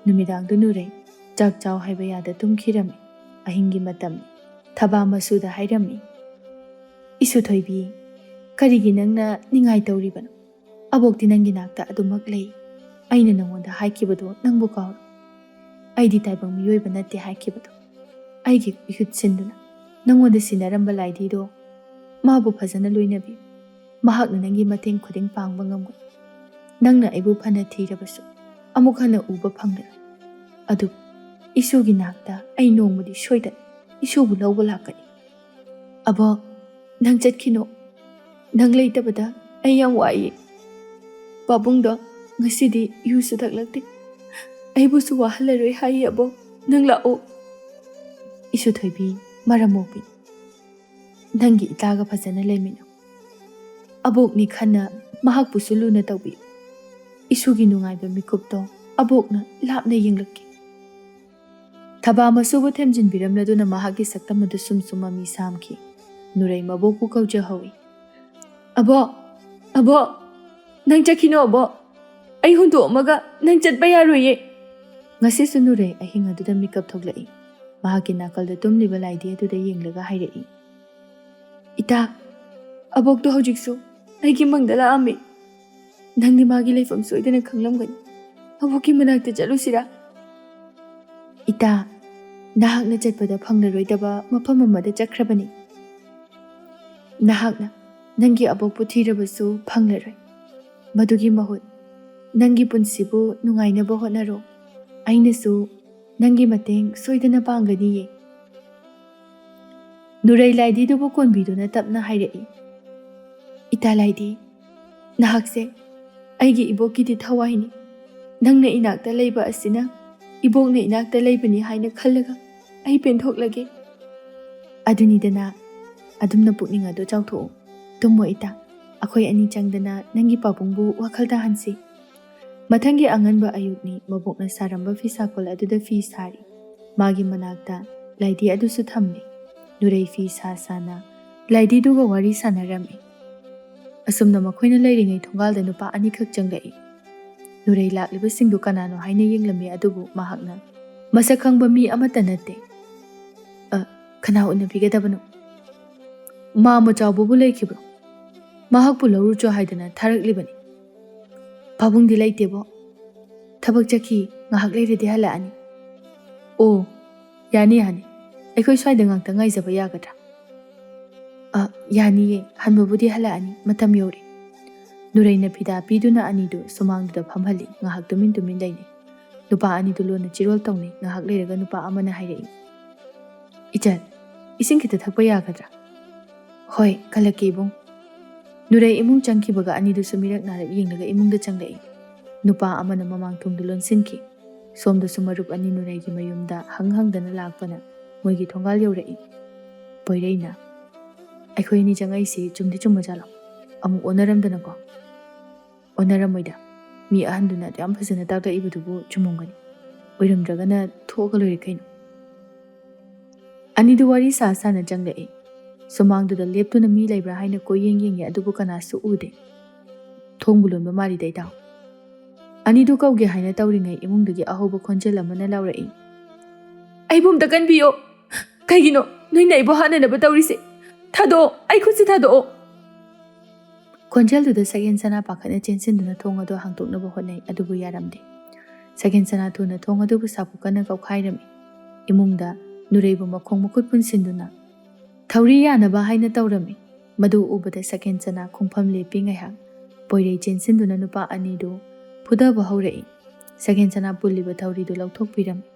ꯅꯨꯃꯤꯗꯥꯡꯗꯨ ꯅꯨꯔꯩ ꯆꯥꯛ ꯆꯥꯎ ꯍꯥꯏꯕ ꯌꯥꯗ ꯇꯨꯝꯈꯤꯔꯝꯃꯤ꯫ ꯑꯍꯤꯡꯒꯤ ꯃꯇꯝꯅꯤ꯫ ꯊꯕꯥ ꯃꯁꯨꯗ ꯍꯥꯏꯔꯝꯃꯤ, "ꯏꯁꯨ ꯊꯣꯏꯕꯤ, ꯀꯔꯤꯒꯤ ꯅꯪꯅ ꯅꯤꯡꯉꯥꯏ ꯇꯧꯔꯤꯕꯅꯣ? ꯑꯕꯣꯛꯇꯤ ꯅꯪꯒꯤ ꯅꯥꯛꯇ ꯑꯗꯨꯃꯛ ꯂꯩ꯫ ꯑꯩꯅ ꯅꯉꯣꯟꯗ ꯍꯥꯏꯈꯤꯕꯗꯣ ꯅꯪꯕꯨ ꯀꯥꯎꯔꯣ꯫ ꯑꯩꯗꯤ ꯇꯥꯏꯕꯪ ꯃꯤꯑꯣꯏꯕ ꯅꯠꯇꯦ ꯍꯥꯏꯈꯤꯕꯗꯣ꯫ ꯑꯩꯒꯤ ꯏꯍꯨꯠ ꯁꯤꯟꯗꯨꯅ ꯅꯉꯣꯟꯗ ꯁꯤꯟꯅꯔꯝꯕ ꯂꯥꯏꯙꯤꯗꯣ ꯃꯥꯕꯨ ꯐꯖꯅ ꯂꯣꯏꯅꯕꯤꯌꯨ꯫ ꯃꯍꯥꯛꯅ ꯅꯪꯒꯤ ꯃꯇꯦꯡ ꯈꯨꯗꯤꯡ ꯄꯥꯡꯕ ꯉꯝꯒꯅꯤ꯫ ꯅꯪꯅ ꯑꯩꯕꯨ ꯐꯅ ꯊꯤꯔꯕꯁꯨ ꯑꯃꯨꯛ ꯍꯟꯅ ꯎꯕ ꯐꯪꯂꯔꯣꯏ꯫ ꯑꯗꯨꯕꯨ ꯏꯁꯨꯒꯤ ꯅꯥꯛꯇ ꯑꯩ ꯅꯣꯡꯃꯗꯤ ꯁꯣꯏꯗꯅ ꯏꯁꯨꯕꯨ ꯂꯧꯕ ꯂꯥꯛꯀꯅꯤ꯫" "ꯑꯕꯣꯛ, ꯅꯪ ꯆꯠꯈꯤꯅꯣ꯫ ꯅꯪ ꯂꯩꯇꯕꯗ ꯑꯩ ꯌꯥꯝ ꯋꯥꯏꯌꯦ꯫ ꯄꯥꯕꯨꯡꯗꯣ ꯉꯁꯤꯗꯤ ꯌꯨꯁꯨ ꯊꯛꯂꯛꯇꯦ꯫ ꯑꯩꯕꯨꯁꯨ ꯋꯥꯍꯜꯂꯔꯣꯏ ꯍꯥꯏꯌꯦ ꯑꯕꯣꯛ꯫ ꯅꯪ ꯂꯥꯛꯑꯣ꯫" "ꯏꯁꯨ ꯊꯣꯏꯕꯤ, ꯃꯔꯝ ꯃꯣꯛꯄꯤ, ꯅꯪꯒꯤ ꯏꯇꯥꯒ ꯐꯖꯅ ꯂꯩꯃꯤꯟꯅꯧ꯫ ꯑꯕꯣꯛꯅꯤ ꯈꯟꯅ ꯃꯍꯥꯛꯄꯨꯁꯨ ꯂꯨꯅ ꯇꯧꯕꯤꯌꯨ꯫ ꯏꯁꯨꯒꯤ ꯅꯨꯡꯉꯥꯏꯕ ꯃꯤꯀꯨꯞꯇꯣ ꯑꯕꯣꯛꯅ ꯂꯥꯞꯅ ꯌꯦꯡꯂꯛꯀꯦ꯫" ꯊꯕꯥ ꯃꯁꯨꯕꯨ ꯊꯦꯝꯖꯤꯟꯕꯤꯔꯝꯂꯗꯨꯅ ꯃꯍꯥꯛꯀꯤ ꯁꯛꯇꯝ ꯑꯗꯨ ꯁꯨꯝ ꯁꯨꯝ ꯃꯃꯤ ꯁꯥꯝꯈꯤ꯫ ꯅꯨꯔꯩ ꯃꯕꯣꯛꯄꯨ ꯀꯧꯖꯍꯧꯏ꯫ "ꯑꯕꯣꯛ! ꯑꯕꯣꯛ! ꯅꯪ ꯆꯠꯈꯤꯅꯣ ꯑꯕꯣꯛ! ꯑꯩ ꯍꯨꯟꯗꯣꯛꯑꯝꯃꯒ ꯅꯪ ꯆꯠꯄ ꯌꯥꯔꯣꯏꯌꯦ!" ꯉꯁꯤꯁꯨ ꯅꯨꯔꯩ ꯑꯍꯤꯡ ꯑꯗꯨꯗ ꯃꯤꯀꯞ ꯊꯣꯛꯂꯛꯏ꯫ ꯃꯍꯥꯛꯀꯤ ꯅꯥꯀꯜꯗ ꯇꯨꯝꯂꯤꯕ ꯂꯥꯏꯙꯤ ꯑꯗꯨꯗ ꯌꯦꯡꯂꯒ ꯍꯥꯏꯔꯛꯏ, "ꯏꯇꯥ, ꯑꯕꯣꯛꯇꯣ ꯍꯧꯖꯤꯛꯁꯨ ꯑꯩꯒꯤ ꯃꯪꯗ ꯂꯥꯛꯑꯝꯃꯤ꯫ ꯅꯪꯗꯤ ꯃꯥꯒꯤ ꯂꯩꯐꯝ ꯁꯣꯏꯗꯅ ꯈꯪꯂꯝꯒꯅꯤ꯫ ꯑꯕꯣꯛꯀꯤ ꯃꯅꯥꯛꯇ ꯆꯠꯂꯨꯁꯤꯔꯥ?" "ꯏꯇꯥ, ꯅꯍꯥꯛꯅ ꯆꯠꯄꯗ ꯐꯪꯂꯔꯣꯏꯗꯕ ꯃꯐꯝ ꯑꯃꯗ ꯆꯠꯈ꯭ꯔꯕꯅꯤ꯫ ꯅꯍꯥꯛꯅ ꯅꯪꯒꯤ ꯑꯕꯣꯛꯄꯨ ꯊꯤꯔꯕꯁꯨ ꯐꯪꯂꯔꯣꯏ꯫ ꯃꯗꯨꯒꯤ ꯃꯍꯨꯠ ꯅꯪꯒꯤ ꯄꯨꯟꯁꯤꯕꯨ ꯅꯨꯡꯉꯥꯏꯅꯕ ꯍꯣꯠꯅꯔꯣ꯫ ꯑꯩꯅꯁꯨ ꯅꯪꯒꯤ ꯃꯇꯦꯡ ꯁꯣꯏꯗꯅ ꯄꯥꯡꯒꯅꯤꯌꯦ꯫" ꯅꯨꯔꯩ ꯂꯥꯏꯗꯤꯗꯨꯕꯨ ꯀꯣꯟꯕꯤꯗꯨꯅ ꯇꯞꯅ ꯍꯥꯏꯔꯛꯏ, "ꯏꯇꯥ ꯂꯥꯏꯗꯤ, ꯅꯍꯥꯛꯁꯦ ꯑꯩꯒꯤ ꯏꯕꯣꯛꯀꯤꯗꯤ ꯊꯋꯥꯏꯅꯤ꯫ ꯅꯪꯅ ꯏꯅꯥꯛꯇ ꯂꯩꯕ ꯑꯁꯤꯅ ꯏꯕꯣꯛꯅ ꯏꯅꯥꯛꯇ ꯂꯩꯕꯅꯤ ꯍꯥꯏꯅ ꯈꯜꯂꯒ ꯑꯩ ꯄꯦꯟꯊꯣꯛꯂꯒꯦ꯫" "ꯑꯗꯨꯅꯤꯗꯅ, ꯑꯗꯨꯝꯅ ꯄꯨꯛꯅꯤꯡ ꯑꯗꯨ ꯆꯥꯎꯊꯣꯛꯎ꯫ ꯇꯨꯝꯃꯣ ꯏꯇꯥ, ꯑꯩꯈꯣꯏ ꯑꯅꯤ ꯆꯪꯗꯅ ꯅꯪꯒꯤ ꯄꯥꯕꯨꯡꯕꯨ ꯋꯥꯈꯜ ꯇꯥꯍꯟꯁꯤ꯫" ꯃꯊꯪꯒꯤ ꯑꯉꯟꯕ ꯑꯌꯨꯛꯅꯤ꯫ ꯃꯕꯣꯛꯅ ꯁꯥꯔꯝꯕ ꯐꯤꯁꯥꯀꯣꯜ ꯑꯗꯨꯗ ꯐꯤ ꯁꯥꯔꯤ꯫ ꯃꯥꯒꯤ ꯃꯅꯥꯛꯇ ꯂꯥꯏꯗꯤ ꯑꯗꯨꯁꯨ ꯊꯝꯂꯤ꯫ ꯅꯨꯔꯩ ꯐꯤ ꯁꯥ ꯁꯥꯅ ꯂꯥꯏꯗꯤꯗꯨꯒ ꯋꯥꯔꯤ ꯁꯥꯟꯅꯔꯝꯃꯤ꯫ ꯑꯁꯨꯝꯅ ꯃꯈꯣꯏꯅ ꯂꯩꯔꯤꯉꯩ ꯊꯣꯡꯒꯥꯜꯗ ꯅꯨꯄꯥ ꯑꯅꯤꯈꯛ ꯆꯪꯂꯛꯏ꯫ ꯅꯨꯔꯩ ꯂꯥꯛꯂꯤꯕꯁꯤꯡꯗꯨ ꯀꯅꯥꯅꯣ ꯍꯥꯏꯅ ꯌꯦꯡꯂꯝꯃꯤ, ꯑꯗꯨꯕꯨ ꯃꯍꯥꯛꯅ ꯃꯁꯛ ꯈꯪꯕ ꯃꯤ ꯑꯃꯠꯇ ꯅꯠꯇꯦ꯫ "ꯑ, ꯀꯅꯥ ꯎꯅꯕꯤꯒꯗꯕꯅꯣ?" "ꯃꯥꯃ ꯆꯥꯎꯕꯕꯨ ꯂꯩꯈꯤꯕ꯭ꯔꯣ? ꯃꯍꯥꯛꯄꯨ ꯂꯧꯔꯨꯆꯣ ꯍꯥꯏꯗꯅ ꯊꯥꯔꯛꯂꯤꯕꯅꯤ꯫" "ꯄꯥꯕꯨꯡꯗꯤ ꯂꯩꯇꯦꯕꯣ꯫ ꯊꯕꯛ ꯆꯠꯈꯤ, ꯉꯥꯏꯍꯥꯛ ꯂꯩꯔꯗꯤ ꯍꯜꯂꯛꯑꯅꯤ꯫" "ꯑꯣ, ꯌꯥꯅꯤ, ꯌꯥꯅꯤ꯫ ꯑꯩꯈꯣꯏ ꯁ꯭ꯋꯥꯏꯗ ꯉꯥꯛꯇ ꯉꯥꯏꯖꯕ ꯌꯥꯒꯗ꯭ꯔꯥ?" "ꯑ, ꯌꯥꯅꯤꯌꯦ, ꯍꯟꯕꯕꯨꯗꯤ ꯍꯜꯂꯛꯑꯅꯤ, ꯃꯇꯝ ꯌꯧꯔꯦ꯫" ꯅꯨꯔꯩꯅ ꯐꯤꯗꯥ ꯄꯤꯗꯨꯅ ꯑꯅꯤꯗꯨ ꯁꯨꯃꯥꯡꯗꯨꯗ ꯐꯝꯍꯜꯂꯤ꯫ ꯉꯥꯏꯍꯥꯛ ꯇꯨꯃꯤꯟ ꯇꯨꯃꯤꯟ ꯂꯩꯅꯩ꯫ ꯅꯨꯄꯥ ꯑꯅꯤꯗꯨ ꯂꯣꯟꯅ ꯆꯤꯔꯣꯜ ꯇꯧꯅꯩ꯫ ꯉꯥꯏꯍꯥꯛ ꯂꯩꯔꯒ ꯅꯨꯄꯥ ꯑꯃꯅ ꯍꯥꯏꯔꯛꯏ, "ꯏꯆꯟ, ꯏꯁꯤꯡ ꯈꯤꯇ ꯊꯛꯄ ꯌꯥꯒꯗ꯭ꯔꯥ?" "ꯍꯣꯏ, ꯀꯜꯂꯛꯀꯦ ꯏꯕꯨꯡ꯫" ꯅꯨꯔꯩ ꯏꯃꯨꯡ ꯆꯪꯈꯤꯕꯒ ꯑꯅꯤꯗꯨꯁꯨ ꯃꯤꯔꯛ ꯅꯥꯔꯛ ꯌꯦꯡꯂꯒ ꯏꯃꯨꯡꯗ ꯆꯪꯂꯛꯏ꯫ ꯅꯨꯄꯥ ꯑꯃꯅ ꯃꯃꯥꯡ ꯊꯣꯡꯗꯨ ꯂꯣꯟꯁꯤꯟꯈꯤ꯫ ꯁꯣꯝꯗꯁꯨ ꯃꯔꯨꯞ ꯑꯅꯤ ꯅꯨꯔꯩꯒꯤ ꯃꯌꯨꯝꯗ ꯍꯪ ꯍꯪꯗꯅ ꯂꯥꯛꯄꯅ ꯃꯣꯏꯒꯤ ꯊꯣꯡꯒꯥꯜ ꯌꯧꯔꯛꯏ꯫ "ꯄꯣꯏꯔꯩꯅ, ꯑꯩꯈꯣꯏ ꯑꯅꯤ ꯆꯪꯉꯛꯏꯁꯤ ꯆꯨꯝꯗꯤ ꯆꯨꯝꯃꯖꯥꯠꯂꯣ? ꯑꯃꯨꯛ ꯑꯣꯟꯅꯔꯝꯗꯅꯀꯣ?" "ꯑꯣꯟꯅꯔꯝꯃꯣꯏꯗ꯫ ꯃꯤ ꯑꯍꯟꯗꯨꯅ ꯑꯗꯨ ꯌꯥꯝ ꯐꯖꯅ ꯇꯥꯛꯂꯛꯏꯕꯗꯨꯕꯨ ꯆꯨꯝꯃꯝꯒꯅꯤ꯫ ꯑꯣꯏꯔꯝꯗ꯭ꯔꯒꯅ ꯊꯣꯛꯑꯒ ꯂꯣꯏꯔꯦ ꯀꯩꯅꯣ꯫" ꯑꯅꯤꯗꯨ ꯋꯥꯔꯤ ꯁꯥ ꯁꯥꯅ ꯆꯪꯂꯛꯏ꯫ ꯁꯨꯃꯥꯡꯗꯨꯗ ꯂꯦꯞꯇꯨꯅ ꯃꯤ ꯂꯩꯕ꯭ꯔꯥ ꯍꯥꯏꯅ ꯀꯣꯏꯌꯦꯡ ꯌꯦꯡꯉꯤ, ꯑꯗꯨꯕꯨ ꯀꯅꯥꯁꯨ ꯎꯗꯦ꯫ ꯊꯣꯡꯕꯨ ꯂꯣꯟꯕ ꯃꯥꯜꯂꯤꯗ, ꯏꯇꯥꯎ꯫ ꯑꯅꯤꯗꯨ ꯀꯧꯒꯦ ꯍꯥꯏꯅ ꯇꯧꯔꯤꯉꯩ ꯏꯃꯨꯡꯗꯒꯤ ꯑꯍꯧꯕ ꯈꯣꯟꯖꯦꯜ ꯑꯃꯅ ꯂꯥꯎꯔꯛꯏ, "ꯑꯩꯕꯨ ꯑꯝꯇ ꯀꯟꯕꯤꯌꯣ꯫ ꯀꯩꯒꯤꯅꯣ ꯅꯣꯏꯅ ꯑꯩꯕꯨ ꯍꯥꯠꯅꯅꯕ ꯇꯧꯔꯤꯁꯦ? ꯊꯥꯗꯣꯛꯑꯣ, ꯑꯩ ꯈꯨꯠꯁꯤ ꯊꯥꯗꯣꯛꯑꯣ꯫" ꯀꯣꯟꯖꯦꯜꯗꯨꯗ ꯁꯒꯦꯟ ꯁꯅꯥ ꯄꯥꯈꯠꯅ ꯆꯦꯟꯁꯤꯟꯗꯨꯅ ꯊꯣꯡ ꯑꯗꯨ ꯍꯥꯡꯗꯣꯛꯅꯕ ꯍꯣꯠꯅꯩ, ꯑꯗꯨꯕꯨ ꯌꯥꯔꯝꯗꯦ꯫ ꯁꯒꯦꯟ ꯁꯅꯥ ꯊꯨꯅ ꯊꯣꯡ ꯑꯗꯨꯕꯨ ꯁꯥꯄꯨ ꯀꯟꯅ ꯀꯧꯈꯥꯏꯔꯝꯃꯤ꯫ ꯏꯃꯨꯡꯗ ꯅꯨꯔꯩꯕꯨ ꯃꯈꯣꯡ ꯃꯈꯨꯠ ꯄꯨꯟꯁꯤꯟꯗꯨꯅ ꯊꯧꯔꯤ ꯌꯥꯅꯕ ꯍꯥꯏꯅ ꯇꯧꯔꯝꯃꯤ꯫ ꯃꯗꯨ ꯎꯕꯗ ꯁꯒꯦꯟ ꯁꯅꯥ ꯈꯣꯡꯐꯝ ꯂꯦꯞꯄꯤ ꯉꯥꯏꯍꯥꯛ꯫ ꯄꯣꯏꯔꯩ ꯆꯦꯟꯁꯤꯟꯗꯨꯅ ꯅꯨꯄꯥ ꯑꯅꯤꯗꯨ ꯐꯨꯗꯕ ꯍꯧꯔꯛꯏ꯫ ꯁꯒꯦꯟ ꯁꯅꯥ ꯄꯨꯜꯂꯤꯕ ꯊꯧꯔꯤꯗꯨ ꯂꯧꯊꯣꯛꯄꯤꯔꯝꯃꯤ꯫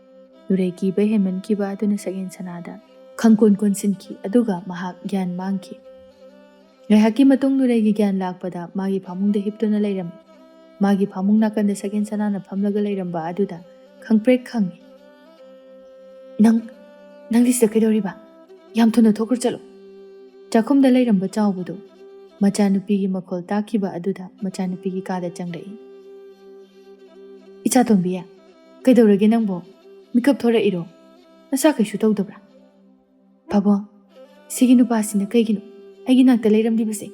ꯅꯨꯔꯩ ꯀꯤꯕ ꯍꯦꯟꯃꯟꯈꯤꯕ ꯑꯗꯨꯅ ꯁꯒꯦꯟ ꯁꯅꯥꯗ ꯈꯪꯀꯣꯟ ꯀꯣꯟꯁꯤꯟꯈꯤ, ꯑꯗꯨꯒ ꯃꯍꯥꯛ ꯒ꯭ꯌꯥꯟ ꯃꯥꯡꯈꯤ꯫ ꯉꯥꯏꯍꯥꯛꯀꯤ ꯃꯇꯨꯡ ꯅꯨꯔꯩꯒꯤ ꯒ꯭ꯌꯥꯟ ꯂꯥꯛꯄꯗ ꯃꯥꯒꯤ ꯐꯃꯨꯡꯗ ꯍꯤꯞꯇꯨꯅ ꯂꯩꯔꯝꯃꯤ꯫ ꯃꯥꯒꯤ ꯐꯃꯨꯡ ꯅꯥꯀꯟꯗ ꯁꯒꯦꯟ ꯁꯅꯥꯅ ꯐꯝꯂꯒ ꯂꯩꯔꯝꯕ ꯑꯗꯨꯗ ꯈꯪꯄ꯭ꯔꯦꯛ ꯈꯪꯉꯤ꯫ "ꯅꯪ, ꯅꯪꯗꯤ ꯁꯤꯗ ꯀꯩꯗꯧꯔꯤꯕ? ꯌꯥꯝ ꯊꯨꯅ ꯊꯣꯛꯈ꯭ꯔꯣ ꯆꯠꯂꯣ!" ꯆꯥꯛꯈꯨꯝꯗ ꯂꯩꯔꯝꯕ ꯆꯥꯎꯕꯗꯨ ꯃꯆꯥꯅꯨꯄꯤꯒꯤ ꯃꯈꯣꯜ ꯇꯥꯈꯤꯕ ꯑꯗꯨꯗ ꯃꯆꯥꯅꯨꯄꯤꯒꯤ ꯀꯥꯗ ꯆꯪꯂꯛꯏ꯫ "ꯏꯆꯥꯇꯣꯝꯕꯤ, ꯀꯩꯗꯧꯔꯒꯦ ꯅꯪꯕꯣ? ꯃꯤꯀꯞ ꯊꯣꯔꯛꯏꯔꯣ? ꯅꯁꯥ ꯀꯩꯁꯨ ꯇꯧꯗꯕ꯭ꯔꯥ?" "ꯄꯥꯕꯨꯡ, ꯁꯤꯒꯤ ꯅꯨꯄꯥꯁꯤꯅ ꯀꯩꯒꯤꯅꯣ ꯑꯩꯒꯤ ꯅꯥꯛꯇ ꯂꯩꯔꯝꯂꯤꯕꯁꯦ?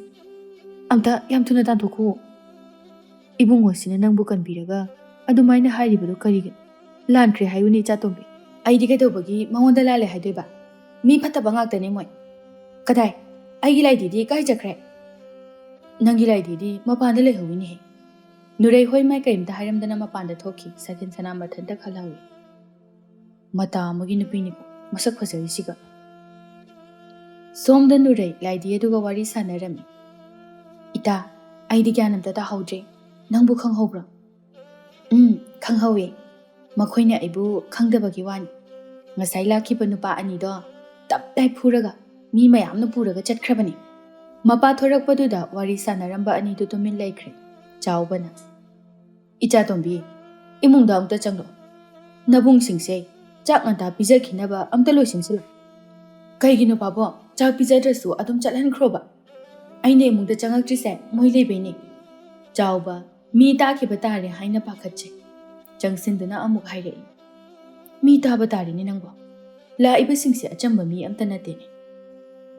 ꯑꯝꯇ ꯌꯥꯝ ꯊꯨꯅ ꯇꯥꯟꯊꯣꯛꯈꯣ꯫" "ꯏꯕꯨꯡꯉꯣꯁꯤꯅ ꯅꯪꯕꯨ ꯀꯟꯕꯤꯔꯒ ꯑꯗꯨꯃꯥꯏꯅ ꯍꯥꯏꯔꯤꯕꯗꯣ ꯀꯔꯤꯒꯤꯅꯣ? ꯂꯥꯟꯈ꯭ꯔꯦ ꯍꯥꯏꯌꯨꯅꯦ, ꯏꯆꯥꯇꯣꯝꯕꯤ꯫" "ꯑꯩꯗꯤ ꯀꯩꯗꯧꯕꯒꯤ ꯃꯉꯣꯟꯗ ꯂꯥꯜꯂꯦ ꯍꯥꯏꯗꯣꯏꯕ? ꯃꯤ ꯐꯠꯇꯕ ꯉꯥꯛꯇꯅꯦ ꯃꯣꯏ꯫ ꯀꯗꯥꯏ? ꯑꯩꯒꯤ ꯂꯥꯏꯗꯤꯗꯤ ꯀꯥꯏ ꯆꯠꯈ꯭ꯔꯦ?" "ꯅꯪꯒꯤ ꯂꯥꯏꯗꯤꯗꯤ ꯃꯄꯥꯟꯗ ꯂꯩꯍꯧꯋꯤꯅꯦꯍꯦ꯫" ꯅꯨꯔꯩ ꯍꯣꯏ ꯃꯥꯏ ꯀꯔꯤꯝꯇ ꯍꯥꯏꯔꯝꯗꯅ ꯃꯄꯥꯟꯗ ꯊꯣꯛꯈꯤ꯫ ꯁꯒꯦꯟ ꯁꯅꯥ ꯃꯊꯟꯇ ꯈꯜꯍꯧꯏ꯫ "ꯃꯇꯥ ꯑꯃꯒꯤ ꯅꯨꯄꯤꯅꯤꯀꯣ, ꯃꯁꯛ ꯐꯖꯔꯤꯁꯤꯒ꯫" ꯁꯣꯝꯗ ꯅꯨꯔꯩ ꯂꯥꯏꯗꯤ ꯑꯗꯨꯒ ꯋꯥꯔꯤ ꯁꯥꯟꯅꯔꯝꯃꯤ꯫ "ꯏꯇꯥ, ꯑꯩꯗꯤ ꯒ꯭ꯌꯥꯟ ꯑꯝꯇ ꯇꯥꯍꯧꯗ꯭ꯔꯦ꯫ ꯅꯪꯕꯨ ꯈꯪꯍꯧꯕ꯭ꯔꯣ?" "ꯎꯝ, ꯈꯪꯍꯧꯋꯦ꯫ ꯃꯈꯣꯏꯅ ꯑꯩꯕꯨ ꯈꯪꯗꯕꯒꯤ ꯋꯥꯅꯤ꯫ ꯉꯁꯥꯏ ꯂꯥꯛꯈꯤꯕ ꯅꯨꯄꯥ ꯑꯅꯤꯗꯣ ꯇꯞ ꯇꯥꯏ ꯐꯨꯔꯒ ꯃꯤ ꯃꯌꯥꯝꯅ ꯄꯨꯔꯒ ꯆꯠꯈ꯭ꯔꯕꯅꯤ꯫" ꯃꯄꯥ ꯊꯣꯔꯛꯄꯗꯨꯗ ꯋꯥꯔꯤ ꯁꯥꯟꯅꯔꯝꯕ ꯑꯅꯤꯗꯨ ꯇꯨꯃꯤꯟ ꯂꯩꯈ꯭ꯔꯦ꯫ ꯆꯥꯎꯕꯅ, "ꯏꯆꯥꯇꯣꯝꯕꯤ, ꯏꯃꯨꯡꯗ ꯑꯃꯨꯛꯇ ꯆꯪꯂꯛꯑꯣ꯫ ꯅꯕꯨꯡꯁꯤꯡꯁꯦ ꯆꯥꯛ ꯉꯟꯇꯥ ꯄꯤꯖꯈꯤꯅꯕ ꯑꯝꯇ ꯂꯣꯏꯁꯤꯟꯁꯤꯜꯂꯣ꯫" "ꯀꯩꯒꯤꯅꯣ ꯄꯥꯕꯣ? ꯆꯥꯛ ꯄꯤꯖꯗ꯭ꯔꯁꯨ ꯑꯗꯨꯝ ꯆꯠꯍꯟꯈ꯭ꯔꯣꯕ꯫ ꯑꯩꯅ ꯏꯃꯨꯡꯗ ꯆꯪꯉꯛꯇ꯭ꯔꯤꯁꯦ ꯃꯣꯏ ꯂꯩꯕꯩꯅꯦ꯫" ꯆꯥꯎꯕ, ꯃꯤ ꯇꯥꯈꯤꯕ ꯇꯥꯔꯦ ꯍꯥꯏꯅ ꯄꯥꯈꯠꯆꯩ꯫ ꯆꯪꯁꯤꯟꯗꯨꯅ ꯑꯃꯨꯛ ꯍꯥꯏꯔꯛꯏ, "ꯃꯤ ꯇꯥꯕ ꯇꯥꯔꯦꯅꯦ ꯅꯪꯕꯣ꯫ ꯂꯥꯛꯏꯕꯁꯤꯡꯁꯦ ꯑꯆꯝꯕ ꯃꯤ ꯑꯝꯇ ꯅꯠꯇꯦꯅꯦ꯫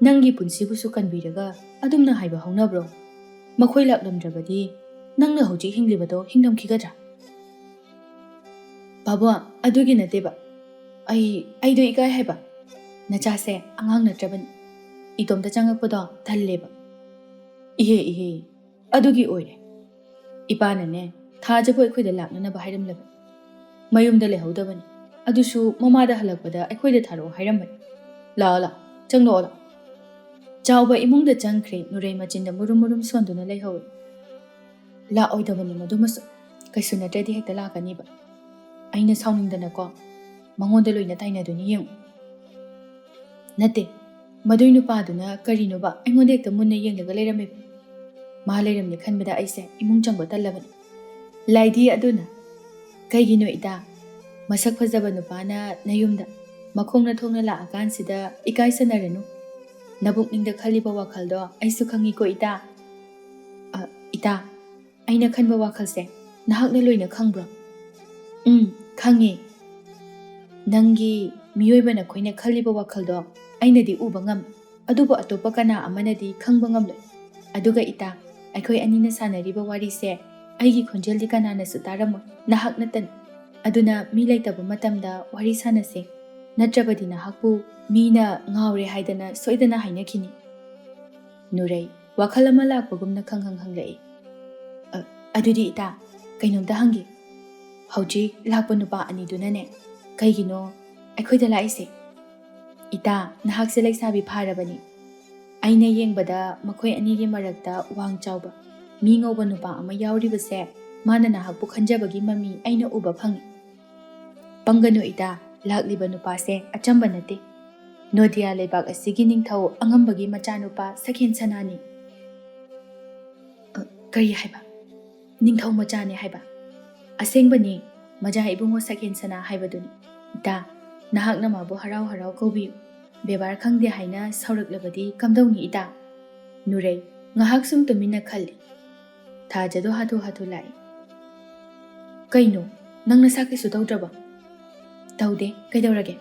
ꯅꯪꯒꯤ ꯄꯨꯟꯁꯤꯕꯨꯁꯨ ꯀꯟꯕꯤꯔꯒ ꯑꯗꯨꯝꯅ ꯍꯥꯏꯕ ꯍꯧꯅꯕ꯭ꯔꯣ? ꯃꯈꯣꯏ ꯂꯥꯛꯂꯝꯗ꯭ꯔꯕꯗꯤ ꯅꯪꯅ ꯍꯧꯖꯤꯛ ꯍꯤꯡꯂꯤꯕꯗꯣ ꯍꯤꯡꯂꯝꯈꯤꯒꯗ꯭ꯔꯥ?" "ꯄꯥꯕꯣ, ꯑꯗꯨꯒꯤ ꯅꯠꯇꯦꯕ꯫ ꯑꯩ, ꯑꯩꯗꯣ ꯏꯀꯥꯏ ꯍꯥꯏꯕ꯫ ꯅꯆꯥꯁꯦ ꯑꯉꯥꯡ ꯅꯠꯇ꯭ꯔꯕꯅꯤ꯫ ꯏꯇꯣꯝꯇ ꯆꯪꯉꯛꯄꯗꯣ ꯇꯜꯂꯦꯕ꯫" "ꯏꯍꯦ, ꯏꯍꯦ, ꯑꯗꯨꯒꯤ ꯑꯣꯏꯔꯦ꯫ ꯏꯄꯥꯅꯅꯦ, ꯊꯥꯖꯕꯨ ꯑꯩꯈꯣꯏꯗ ꯂꯥꯛꯅꯅꯕ ꯍꯥꯏꯔꯝꯂꯕꯅꯤ꯫ ꯃꯌꯨꯝꯗ ꯂꯩꯍꯧꯗꯕꯅꯤ꯫ ꯑꯗꯨꯁꯨ ꯃꯃꯥꯗ ꯍꯜꯂꯛꯄꯗ ꯑꯩꯈꯣꯏꯗ ꯊꯥꯔꯛꯑꯣ ꯍꯥꯏꯔꯝꯕꯅꯤ꯫ ꯂꯥꯛꯑꯣ, ꯂꯥꯛꯑꯣ, ꯆꯪꯂꯛꯑꯣ, ꯂꯥꯛꯑꯣ꯫ ꯆꯥꯎꯕ ꯏꯃꯨꯡꯗ ꯆꯪꯈ꯭ꯔꯦ꯫ ꯅꯨꯔꯩ ꯃꯆꯤꯟꯗ ꯃꯨꯔꯨꯝ ꯃꯨꯔꯨꯝ ꯁꯣꯟꯗꯨꯅ ꯂꯩꯍꯧꯏ꯫ ꯂꯥꯛꯑꯣꯏꯗꯕꯅꯤ ꯃꯗꯨꯃꯁꯨ꯫ ꯀꯩꯁꯨ ꯅꯠꯇ꯭ꯔꯗꯤ ꯍꯦꯛꯇ ꯂꯥꯛꯀꯅꯤꯕ꯫ ꯑꯩꯅ ꯁꯥꯎꯅꯤꯡꯗꯅꯀꯣ, ꯃꯉꯣꯟꯗ ꯂꯣꯏꯅ ꯇꯥꯏꯅꯗꯣꯏꯅꯤ ꯌꯦꯡꯉꯨ꯫ ꯅꯠꯇꯦ, ꯃꯗꯨꯏ ꯅꯨꯄꯥꯗꯨꯅ ꯀꯔꯤꯅꯣꯕ ꯑꯩꯉꯣꯟꯗ ꯍꯦꯛꯇ ꯃꯨꯟꯅ ꯌꯦꯡꯂꯒ ꯂꯩꯔꯝꯃꯤꯕ? ꯃꯥ ꯂꯩꯔꯝꯅꯤ ꯈꯟꯕꯗ ꯑꯩꯁꯦ ꯏꯃꯨꯡ ꯆꯪꯕ ꯇꯜꯂꯕꯅꯤ꯫ ꯂꯥꯏꯗꯤ ꯑꯗꯨꯅ, "ꯀꯩꯒꯤꯅꯣ ꯏꯇꯥ? ꯃꯁꯛ ꯐꯖꯕ ꯅꯨꯄꯥꯅ ꯅꯌꯨꯝꯗ ꯃꯈꯣꯡꯅ ꯊꯣꯡꯅ ꯂꯥꯛꯑꯀꯥꯟꯁꯤꯗ ꯏꯀꯥꯏꯁꯅꯔꯅꯨ꯫ ꯅꯕꯨꯛꯅꯤꯡꯗ ꯈꯜꯂꯤꯕ ꯋꯥꯈꯜꯗꯣ ꯑꯩꯁꯨ ꯈꯪꯉꯤꯀꯣ ꯏꯇꯥ꯫" "ꯑ, ꯏꯇꯥ, ꯑꯩꯅ ꯈꯟꯕ ꯋꯥꯈꯜꯁꯦ ꯅꯍꯥꯛꯅ ꯂꯣꯏꯅ ꯈꯪꯕ꯭ꯔꯣ?" "ꯎꯝ, ꯈꯪꯉꯦ꯫ ꯅꯪꯒꯤ ꯃꯤꯑꯣꯏꯕ ꯅꯈꯣꯏꯅ ꯈꯜꯂꯤꯕ ꯋꯥꯈꯜꯗꯣ ꯑꯩꯅꯗꯤ ꯎꯕ ꯉꯝꯃꯤ, ꯑꯗꯨꯕꯨ ꯑꯇꯣꯞꯄ ꯀꯅꯥ ꯑꯃꯅꯗꯤ ꯈꯪꯕ ꯉꯝꯂꯣꯏ꯫ ꯑꯗꯨꯒ ꯏꯇꯥ, ꯑꯩꯈꯣꯏ ꯑꯅꯤꯅ ꯁꯥꯟꯅꯔꯤꯕ ꯋꯥꯔꯤꯁꯦ ꯑꯩꯒꯤ ꯈꯣꯟꯖꯦꯜꯗꯤ ꯀꯅꯥꯅꯁꯨ ꯇꯥꯔꯝꯃꯣꯏ, ꯅꯍꯥꯛ ꯅꯠꯇꯅ꯫ ꯑꯗꯨꯅ ꯃꯤ ꯂꯩꯇꯕ ꯃꯇꯝꯗ ꯋꯥꯔꯤ ꯁꯥꯟꯅꯁꯦ, ꯅꯠꯇ꯭ꯔꯕꯗꯤ ꯅꯍꯥꯛꯄꯨ ꯃꯤꯅ ꯉꯥꯎꯔꯦ ꯍꯥꯏꯗꯅ ꯁꯣꯏꯗꯅ ꯍꯥꯏꯅꯈꯤꯅꯤ꯫" ꯅꯨꯔꯩ ꯋꯥꯈꯜ ꯑꯃ ꯂꯥꯛꯄꯒꯨꯝꯅ ꯈꯪꯍꯪ ꯍꯪꯂꯛꯏ꯫ "ꯑ, ꯑꯗꯨꯗꯤ ꯏꯇꯥ, ꯀꯩꯅꯣꯝꯇ ꯍꯪꯒꯦ꯫ ꯍꯧꯖꯤꯛ ꯂꯥꯛꯄ ꯅꯨꯄꯥ ꯑꯅꯤꯗꯨꯅꯅꯦ, ꯀꯩꯒꯤꯅꯣ ꯑꯩꯈꯣꯏꯗ ꯂꯥꯛꯏꯁꯦ? ꯏꯇꯥ, ꯅꯍꯥꯛꯁꯦ ꯂꯩꯁꯥꯕꯤ ꯐꯥꯔꯕꯅꯤ꯫ ꯑꯩꯅ ꯌꯦꯡꯕꯗ ꯃꯈꯣꯏ ꯑꯅꯤꯒꯤ ꯃꯔꯛꯇ ꯋꯥꯡ ꯆꯥꯎꯕ, ꯃꯤ ꯉꯧꯕ ꯅꯨꯄꯥ ꯑꯃ ꯌꯥꯎꯔꯤꯕꯁꯦ, ꯃꯥꯅ ꯅꯍꯥꯛꯄꯨ ꯈꯟꯖꯕꯒꯤ ꯃꯃꯤ ꯑꯩꯅ ꯎꯕ ꯐꯪꯏ꯫ ꯄꯪꯒꯅꯨ ꯏꯇꯥ, ꯂꯥꯛꯂꯤꯕ ꯅꯨꯄꯥꯁꯦ ꯑꯆꯝꯕ ꯅꯠꯇꯦ꯫ ꯅꯣꯗꯤꯌꯥ ꯂꯩꯕꯥꯛ ꯑꯁꯤꯒꯤ ꯅꯤꯡꯊꯧ ꯑꯉꯝꯕꯒꯤ ꯃꯆꯥꯅꯨꯄꯥ ꯁꯈꯦꯟ ꯁꯅꯥꯅꯤ꯫" "ꯑ, ꯀꯔꯤ ꯍꯥꯏꯕ? ꯅꯤꯡꯊꯧ ꯃꯆꯥꯅꯦ ꯍꯥꯏꯕ?" "ꯑꯁꯦꯡꯕꯅꯤ, ꯃꯖꯥ ꯏꯕꯨꯡꯉꯣ ꯁꯈꯦꯟ ꯁꯅꯥ ꯍꯥꯏꯕꯗꯨꯅꯤ꯫ ꯏꯇꯥ, ꯅꯍꯥꯛꯅ ꯃꯥꯕꯨ ꯍꯔꯥꯎ ꯍꯔꯥꯎ ꯀꯧꯕꯤꯌꯨ꯫ ꯕꯦꯕꯥꯔ ꯈꯪꯗꯦ ꯍꯥꯏꯅ ꯁꯥꯎꯔꯛꯂꯕꯗꯤ ꯀꯝꯗꯧꯅꯤ ꯏꯇꯥ?" ꯅꯨꯔꯩ ꯉꯥꯏꯍꯥꯛ ꯁꯨꯝ ꯇꯨꯃꯤꯟꯅ ꯈꯜꯂꯤ꯫ ꯊꯥꯖꯗꯣ ꯍꯥꯊꯨ ꯍꯥꯊꯨ ꯂꯥꯛꯏ꯫ "ꯀꯩꯅꯣ, ꯅꯪ ꯅꯁꯥ ꯀꯩꯁꯨ ꯇꯧꯗ꯭ꯔꯕꯣ?" "ꯇꯧꯗꯦ, ꯀꯩꯗꯧꯔꯒꯦ?"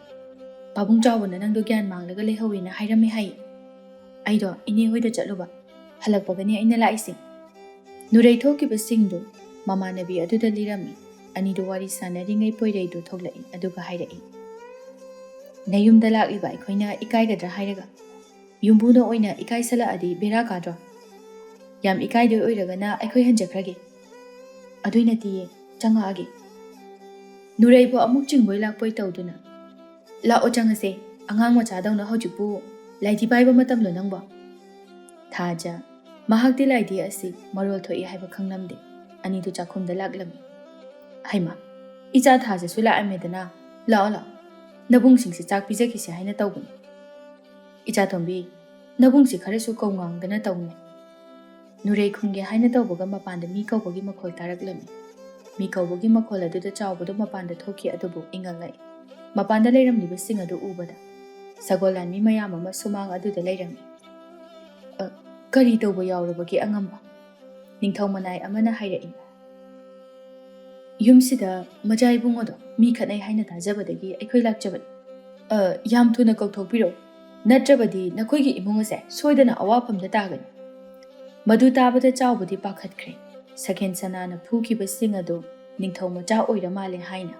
"ꯄꯥꯕꯨꯡ ꯆꯥꯎꯕꯅ ꯅꯪꯗꯣ ꯒ꯭ꯌꯥꯟ ꯃꯥꯡꯂꯒ ꯂꯩꯍꯧꯋꯦꯅ ꯍꯥꯏꯔꯝꯃꯦ ꯍꯥꯏꯌꯦ꯫ ꯑꯩꯗꯣ ꯏꯅꯦ ꯍꯣꯏꯗ ꯆꯠꯂꯨꯕ, ꯍꯜꯂꯛꯄꯒꯅꯦ ꯑꯩꯅ ꯂꯥꯛꯏꯁꯦ꯫" ꯅꯨꯔꯩ ꯊꯣꯛꯈꯤꯕꯁꯤꯡꯗꯨ ꯃꯃꯥꯟꯅꯕꯤ ꯑꯗꯨꯗ ꯂꯤꯔꯝꯃꯤ꯫ ꯑꯅꯤꯗꯨ ꯋꯥꯔꯤ ꯁꯥꯟꯅꯔꯤꯉꯩ ꯄꯣꯏꯔꯩꯗꯨ ꯊꯣꯛꯂꯛꯏ, ꯑꯗꯨꯒ ꯍꯥꯏꯔꯛꯏ, "ꯅꯌꯨꯝꯗ ꯂꯥꯛꯂꯤꯕ ꯑꯩꯈꯣꯏꯅ ꯏꯀꯥꯏꯒꯗ꯭ꯔꯥ ꯍꯥꯏꯔꯒ, ꯌꯨꯝꯕꯨꯅ ꯑꯣꯏꯅ ꯏꯀꯥꯏꯁꯜꯂꯛꯑꯗꯤ ꯕꯦꯔꯥ ꯀꯥꯗ꯭ꯔꯣ?" ꯌꯥꯝ ꯏꯀꯥꯏꯗꯣꯏ ꯑꯣꯏꯔꯒꯅ ꯑꯩꯈꯣꯏ ꯍꯟꯖꯈ꯭ꯔꯒꯦ꯫ ꯑꯗꯨꯏ ꯅꯠꯇꯤꯌꯦ, ꯆꯪꯉꯛꯑꯒꯦ꯫ ꯅꯨꯔꯩꯕꯨ ꯑꯃꯨꯛ ꯆꯤꯡꯕꯣꯏ ꯂꯥꯛꯄꯣꯏ ꯇꯧꯗꯨꯅ, "ꯂꯥꯛꯑꯣ, ꯆꯪꯉꯁꯦ, ꯑꯉꯥꯡ ꯃꯆꯥꯗꯧꯅ ꯍꯧꯖꯤꯛꯄꯨ ꯂꯥꯏꯗꯤ ꯄꯥꯏꯕ ꯃꯇꯝꯂꯣ ꯅꯪꯕꯣ?" ꯊꯥꯖ, ꯃꯍꯥꯛꯇꯤ ꯂꯥꯏꯗꯤ ꯑꯁꯤ ꯃꯔꯣꯜ ꯊꯣꯛꯏ ꯍꯥꯏꯕ ꯈꯪꯂꯝꯗꯦ꯫ ꯑꯅꯤꯗꯨ ꯆꯥꯛꯈꯨꯝꯗ ꯂꯥꯛꯂꯝꯃꯤ꯫ "ꯍꯩꯃꯥ, ꯏꯆꯥ ꯊꯥꯖꯁꯨ ꯂꯥꯛꯑꯝꯃꯦꯗꯅ꯫ ꯂꯥꯛꯑꯣ, ꯂꯥꯛꯑꯣ, ꯅꯕꯨꯡꯁꯤꯡꯁꯦ ꯆꯥꯛ ꯄꯤꯖꯈꯤꯁꯦ ꯍꯥꯏꯅ ꯇꯧꯕꯅꯤ꯫ ꯏꯆꯥ ꯇꯣꯝꯕꯤ, ꯅꯕꯨꯡꯁꯤ ꯈꯔꯁꯨ ꯀꯧ ꯉꯥꯡꯗꯅ ꯇꯧꯅꯦ꯫" ꯅꯨꯔꯩ ꯈꯨꯝꯒꯦ ꯍꯥꯏꯅ ꯇꯧꯕꯒ ꯃꯄꯥꯟꯗ ꯃꯤ ꯀꯧꯕꯒꯤ ꯃꯈꯣꯜ ꯇꯥꯔꯛꯂꯝꯃꯤ꯫ ꯃꯤ ꯀꯧꯕꯒꯤ ꯃꯈꯣꯜ ꯑꯗꯨꯗ ꯆꯥꯎꯕꯗꯨ ꯃꯄꯥꯟꯗ ꯊꯣꯛꯈꯤ, ꯑꯗꯨꯕꯨ ꯏꯉꯛ ꯉꯛꯏ꯫ ꯃꯄꯥꯟꯗ ꯂꯩꯔꯝꯂꯤꯕꯁꯤꯡ ꯑꯗꯨ ꯎꯕꯗ ꯁꯒꯣꯜ ꯂꯥꯟꯃꯤ ꯃꯌꯥꯝ ꯑꯃ ꯁꯨꯃꯥꯡ ꯑꯗꯨꯗ ꯂꯩꯔꯝꯃꯤ꯫ "ꯑ, ꯀꯔꯤ ꯇꯧꯕ ꯌꯥꯎꯔꯕꯒꯦ ꯑꯉꯝꯕ?" ꯅꯤꯡꯊꯧ ꯃꯅꯥꯏ ꯑꯃꯅ ꯍꯥꯏꯔꯛꯏ꯫ "ꯌꯨꯝꯁꯤꯗ ꯃꯆꯥ ꯏꯕꯨꯡꯉꯣꯗꯣ ꯃꯤ ꯈꯠꯅꯩ ꯍꯥꯏꯅ ꯇꯥꯖꯕꯗꯒꯤ ꯑꯩꯈꯣꯏ ꯂꯥꯛꯆꯕꯅꯤ꯫ ꯑ, ꯌꯥꯝ ꯊꯨꯅ ꯀꯧꯊꯣꯛꯄꯤꯔꯛꯎ, ꯅꯠꯇ꯭ꯔꯕꯗꯤ ꯅꯈꯣꯏꯒꯤ ꯏꯃꯨꯡ ꯑꯁꯦ ꯁꯣꯏꯗꯅ ꯑꯋꯥꯐꯝꯗ ꯇꯥꯒꯅꯤ꯫" ꯃꯗꯨ ꯇꯥꯕꯗ ꯆꯥꯎꯕꯗꯤ ꯄꯥꯈꯠꯈ꯭ꯔꯦ꯫ ꯁꯒꯦꯟ ꯁꯅꯥꯅ ꯐꯨꯈꯤꯕꯁꯤꯡ ꯑꯗꯨ ꯅꯤꯡꯊꯧ ꯃꯆꯥ ꯑꯣꯏꯔ ꯃꯥꯜꯂꯦ ꯍꯥꯏꯅ꯫